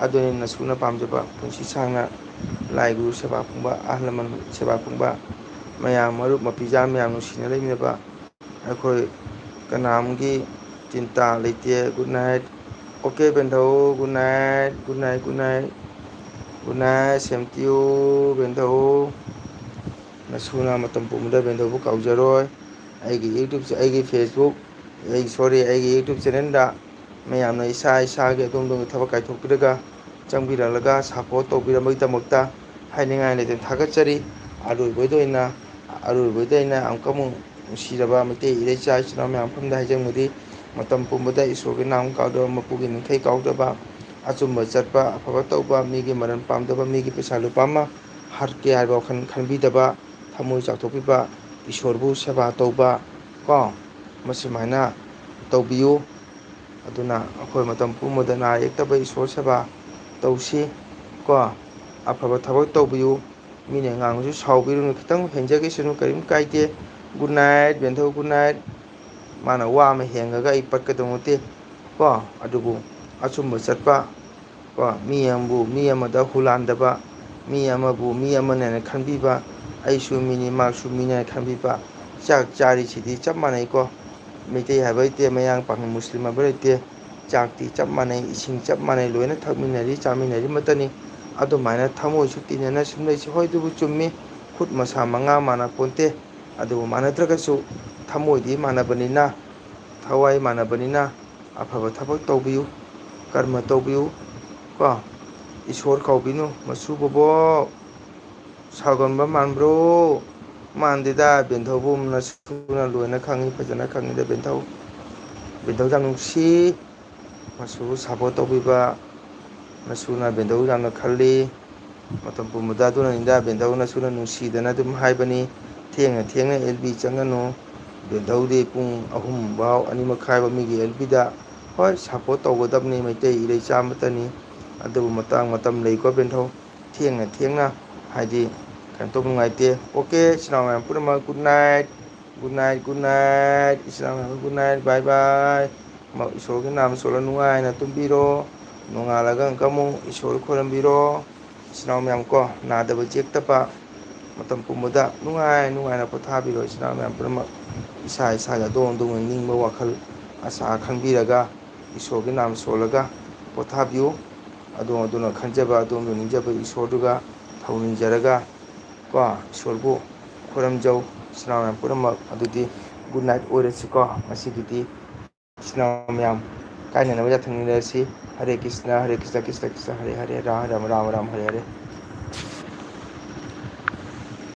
ꯑꯗꯨꯅꯤ ꯅꯁꯨꯅ ꯄꯥꯝꯖꯕ, ꯄꯨꯟꯁꯤ ꯁꯥꯡꯅ ꯂꯥꯏ ꯒꯨꯔꯨ ꯁꯦꯕꯥ ꯐꯪꯕ, ꯑꯍꯜ ꯂꯃꯟ ꯁꯦꯕꯥ ꯐꯪꯕ, ꯃꯌꯥꯝ ꯃꯔꯨꯞ ꯃꯄꯤꯖꯥ ꯃꯌꯥꯝ ꯅꯨꯡꯁꯤꯅ ꯂꯩꯃꯤꯟꯅꯕ, ꯑꯩꯈꯣꯏ ꯀꯅꯥꯝꯒꯤ ꯆꯤꯟꯇꯥ ꯂꯩꯇꯦ꯫ Good night꯫ ꯑꯣꯀꯦ ꯕꯦꯟꯊꯧ, good night, good night, good night꯫ Good night, same to you, ꯕꯦꯟꯊꯧ꯫ ꯅꯁꯨꯅ ꯃꯇꯝ ꯄꯨꯝꯕꯗ ꯕꯦꯟꯊꯧꯕꯨ ꯀꯥꯎꯖꯔꯣꯏ꯫ ꯑꯩꯒꯤ YouTube, ꯑꯩꯒꯤ Facebook, ꯑꯩ, sorry, ꯑꯩꯒꯤ YouTube channelꯗ ꯃꯌꯥꯝꯅ ꯏꯁꯥ ꯏꯁꯥꯒꯤ ꯑꯗꯣꯝ ꯑꯗꯣꯝꯒꯤ ꯊꯕꯛ ꯀꯥꯏꯊꯣꯛꯄꯤꯔꯒ ꯆꯪꯕꯤꯔꯛꯂꯒ support ꯇꯧꯕꯤꯔꯝꯕꯒꯤꯗꯃꯛꯇ ꯍꯥꯏꯅꯤꯡꯉꯥꯏ ꯂꯩꯇꯅ ꯊꯥꯒꯠꯆꯔꯤ꯫ ꯑꯔꯣꯏꯕꯗ ꯑꯣꯏꯅ, ꯑꯔꯣꯏꯕꯗ ꯑꯩꯅ ꯑꯃꯨꯛꯀ ꯑꯃꯨꯛ ꯅꯨꯡꯁꯤꯔꯕ ꯃꯩꯇꯩ ꯏꯔꯩꯆꯥ ꯏꯆꯤꯟ ꯏꯅꯥꯎ ꯃꯌꯥꯝ ꯃꯐꯝꯗ ꯍꯥꯏꯖꯅꯤꯡꯕꯗꯤ, ꯃꯇꯝ ꯄꯨꯝꯕꯗ ꯏꯁꯣꯔꯒꯤ ꯅꯥꯝ ꯀꯥꯎꯗꯕ, ꯃꯄꯨꯒꯤ ꯅꯤꯡꯊꯤ ꯀꯥꯎꯗꯕ, ꯑꯆꯨꯝꯕ ꯆꯠꯄ, ꯑꯐꯕ ꯇꯧꯕ, ꯃꯤꯒꯤ ꯃꯔꯟ ꯄꯥꯝꯗꯕ, ꯃꯤꯒꯤ ꯄꯩꯁꯥ ꯂꯨꯄꯥ ꯑꯃ ꯍꯥꯠꯀꯦ ꯍꯥꯏꯕ ꯋꯥꯈꯜ ꯈꯟꯕꯤꯗꯕ, ꯊꯃꯣꯏ ꯆꯥꯎꯊꯣꯛꯄꯤꯕ, ꯏꯁꯣꯔꯕꯨ ꯁꯦꯕꯥ ꯇꯧꯕ, ꯀꯣ, ꯃꯁꯨꯃꯥꯏꯅ ꯇꯧꯕꯤꯌꯨ꯫ ꯑꯗꯨꯅ ꯑꯩꯈꯣꯏ ꯃꯇꯝ ꯄꯨꯝꯕꯗ ꯅꯥ ꯌꯦꯛꯇꯕ ꯏꯁꯣꯔ ꯁꯦꯕꯥ ꯇꯧꯁꯤ, ꯀꯣ꯫ ꯑꯐꯕ ꯊꯕꯛ ꯇꯧꯕꯤꯌꯨ꯫ ꯃꯤꯅ ꯉꯥꯡꯕꯁꯨ ꯁꯥꯎꯕꯤꯔꯨꯅꯨ, ꯈꯤꯇꯪ ꯍꯦꯟꯖꯈꯤꯁꯅꯨ, ꯀꯔꯤꯝ ꯀꯥꯏꯗꯦ꯫ Good night ꯕꯦꯟꯊꯧ, good night꯫ ꯃꯥꯅ ꯋꯥ ꯑꯃ ꯍꯦꯟꯈ꯭ꯔꯒ ꯑꯩ ꯄꯠꯀꯗꯧ ꯅꯠꯇꯦ, ꯀꯣ꯫ ꯑꯗꯨꯕꯨ ꯑꯆꯨꯝꯕ ꯆꯠꯄ, ꯀꯣ, ꯃꯤ ꯑꯃꯕꯨ ꯃꯤ ꯑꯃꯗ ꯍꯨꯂꯥꯟꯗꯕ, ꯃꯤ ꯑꯃꯕꯨ ꯃꯤ ꯑꯃꯅꯦꯅ ꯈꯟꯕꯤꯕ, ꯑꯩꯁꯨ ꯃꯤꯅꯤ, ꯃꯥꯁꯨ ꯃꯤꯅꯦꯅ ꯈꯟꯕꯤꯕ, ꯆꯥꯛ ꯆꯥꯔꯤꯁꯤꯗꯤ ꯆꯞ ꯃꯥꯟꯅꯩꯀꯣ꯫ ꯃꯩꯇꯩ ꯍꯥꯏꯕ ꯂꯩꯇꯦ, ꯃꯌꯥꯡ ꯄꯥꯉꯜ ꯃꯨꯁꯂꯤꯝ ꯍꯥꯏꯕ ꯂꯩꯇꯦ, ꯆꯥꯛꯇꯤ ꯆꯞ ꯃꯥꯟꯅꯩ, ꯏꯁꯤꯡ ꯆꯞ ꯃꯥꯟꯅꯩ, ꯂꯣꯏꯅ ꯊꯛꯃꯤꯟꯅꯔꯤ, ꯆꯥꯃꯤꯟꯅꯔꯤ ꯃꯛꯇꯅꯤ꯫ ꯑꯗꯨꯃꯥꯏꯅ ꯊꯃꯣꯏꯁꯨ ꯇꯤꯟꯅꯅ ꯁꯨꯝ ꯂꯩꯁꯤ꯫ ꯍꯣꯏ, ꯑꯗꯨꯕꯨ ꯆꯨꯝꯃꯤ, ꯈꯨꯠ ꯃꯁꯥ ꯃꯉꯥ ꯃꯥꯟꯅ ꯄꯣꯟꯇꯦ꯫ ꯑꯗꯨꯕꯨ ꯃꯥꯟꯅꯗ꯭ꯔꯒꯁꯨ ꯊꯃꯣꯏꯗꯤ ꯃꯥꯟꯅꯕꯅꯤꯅ, ꯊꯋꯥꯏ ꯃꯥꯟꯅꯕꯅꯤꯅ, ꯑꯐꯕ ꯊꯕꯛ ꯇꯧꯕꯤꯌꯨ, ꯀꯔꯃ ꯇꯧꯕꯤꯌꯨ, ꯀꯣ꯫ ꯏꯁꯣꯔ ꯀꯧꯕꯤꯅꯨ, ꯃꯁꯨ ꯕꯣꯕꯣꯛ꯫ ꯁꯥꯎꯒꯟꯕ ꯃꯥꯟꯕ꯭ꯔꯣ? ꯃꯥꯟꯗꯦꯗ, ꯕꯦꯟꯊꯧꯕꯨ ꯅꯁꯨꯅ ꯂꯣꯏꯅ ꯈꯪꯉꯤ, ꯐꯖꯅ ꯈꯪꯉꯤꯗ ꯕꯦꯟꯊꯧ꯫ ꯕꯦꯟꯊꯧ ꯌꯥꯝ ꯅꯨꯡꯁꯤ꯫ ꯃꯁꯨ support ꯇꯧꯕꯤꯕ, ꯅꯁꯨꯅ ꯕꯦꯟꯊꯧ ꯌꯥꯝꯅ ꯈꯜꯂꯤ꯫ ꯃꯇꯝ ꯄꯨꯝꯕꯗ ꯑꯗꯨꯅꯅꯤꯗ ꯕꯦꯟꯊꯧ ꯅꯁꯨꯅ ꯅꯨꯡꯁꯤꯗꯅ ꯑꯗꯨꯝ ꯍꯥꯏꯕꯅꯤ, "ꯊꯦꯡꯅ ꯊꯦꯡꯅ L B ꯆꯪꯒꯅꯨ, ꯕꯦꯟꯊꯧꯗꯤ ꯄꯨꯡ ꯑꯍꯨꯝ ꯐꯥꯎ, ꯑꯅꯤ ꯃꯈꯥꯏ ꯐꯥꯎ ꯃꯤꯒꯤ L Bꯗ ꯍꯣꯏ support ꯇꯧꯒꯗꯕꯅꯤ, ꯃꯩꯇꯩ ꯏꯔꯩꯆꯥ ꯑꯃꯠꯇꯅꯤ꯫ ꯑꯗꯨꯕꯨ ꯃꯇꯥꯡ ꯃꯇꯝ ꯂꯩꯀꯣ ꯕꯦꯟꯊꯧ, ꯊꯦꯡꯅ ꯊꯦꯡꯅ ꯍꯥꯏꯗꯤ ꯀꯩꯅꯣ ꯇꯧꯕ ꯅꯨꯡꯉꯥꯏꯇꯦ꯫ Okay, ꯏꯆꯤꯟ ꯏꯅꯥꯎ ꯃꯌꯥꯝ ꯄꯨꯝꯅꯃꯛ good night, good night, good night, ꯏꯆꯤꯟ ꯏꯅꯥꯎ ꯃꯌꯥꯝ good night, bye bye꯫ ꯃ-, ꯏꯁꯣꯔꯒꯤ ꯅꯥꯝ ꯁꯣꯜꯂ ꯅꯨꯡꯉꯥꯏꯅ ꯇꯨꯝꯕꯤꯔꯣ꯫ ꯅꯣꯡꯉꯥꯜꯂꯒ ꯑꯃꯨꯛꯀ ꯑꯃꯨꯛ ꯏꯁꯣꯔ ꯈꯣꯏꯔꯝꯕꯤꯔꯣ꯫ ꯏꯆꯤꯟ ꯏꯅꯥꯎ ꯃꯌꯥꯝ ꯀꯣ, ꯅꯥꯗꯕ ꯌꯦꯛꯇꯕ ꯃꯇꯝ ꯄꯨꯝꯕꯗ ꯅꯨꯡꯉꯥꯏ ꯅꯨꯡꯉꯥꯏꯅ ꯄꯣꯊꯥꯕꯤꯔꯣ꯫ ꯏꯆꯤꯟ ꯏꯅꯥꯎ ꯃꯌꯥꯝ ꯄꯨꯝꯅꯃꯛ ꯏꯁꯥ ꯏꯁꯥꯒꯤ ꯑꯗꯣꯝ ꯑꯗꯣꯝꯒꯤ ꯅꯤꯡꯕ ꯋꯥꯈꯜ ꯑꯁꯥ ꯈꯟꯕꯤꯔꯒ ꯏꯁꯣꯔꯒꯤ ꯅꯥꯝ ꯁꯣꯜꯂꯒ ꯄꯣꯊꯥꯕꯤꯌꯨ꯫ ꯑꯗꯣꯝ ꯑꯗꯣꯝꯅ ꯈꯟꯖꯕ, ꯑꯗꯣꯝ ꯑꯗꯣꯝ ꯅꯤꯡꯖꯕ ꯏꯁꯣꯔꯗꯨꯒ ꯊꯧꯅꯤꯖꯔꯒ ꯀꯣ, ꯏꯁꯣꯔꯕꯨ ꯈꯨꯔꯨꯝꯖꯧ꯫ ꯏꯆꯤꯟ ꯏꯅꯥꯎ ꯃꯌꯥꯝ ꯄꯨꯝꯅꯃꯛ ꯑꯗꯨꯗꯤ good night ꯑꯣꯏꯔꯁꯤꯀꯣ꯫ ꯉꯁꯤꯒꯤꯗꯤ ꯏꯆꯤꯟ ꯏꯅꯥꯎ ꯃꯌꯥꯝ ꯀꯥꯏꯅꯅꯕ ꯌꯥꯊꯪ ꯅꯤꯖꯔꯁꯤ꯫ ꯍꯔꯦ ꯀ꯭ꯔꯤꯁꯅ, ꯍꯔꯦ ꯀ꯭ꯔꯤꯁꯅ, ꯀ꯭ꯔꯤꯁꯅ ꯀ꯭ꯔꯤꯁꯅ, ꯍꯔꯦ ꯍꯔꯦ, ꯔꯥ ꯔꯥꯝ, ꯔꯥꯝ ꯔꯥꯝ, ꯍꯔꯦ ꯍꯔꯦ꯫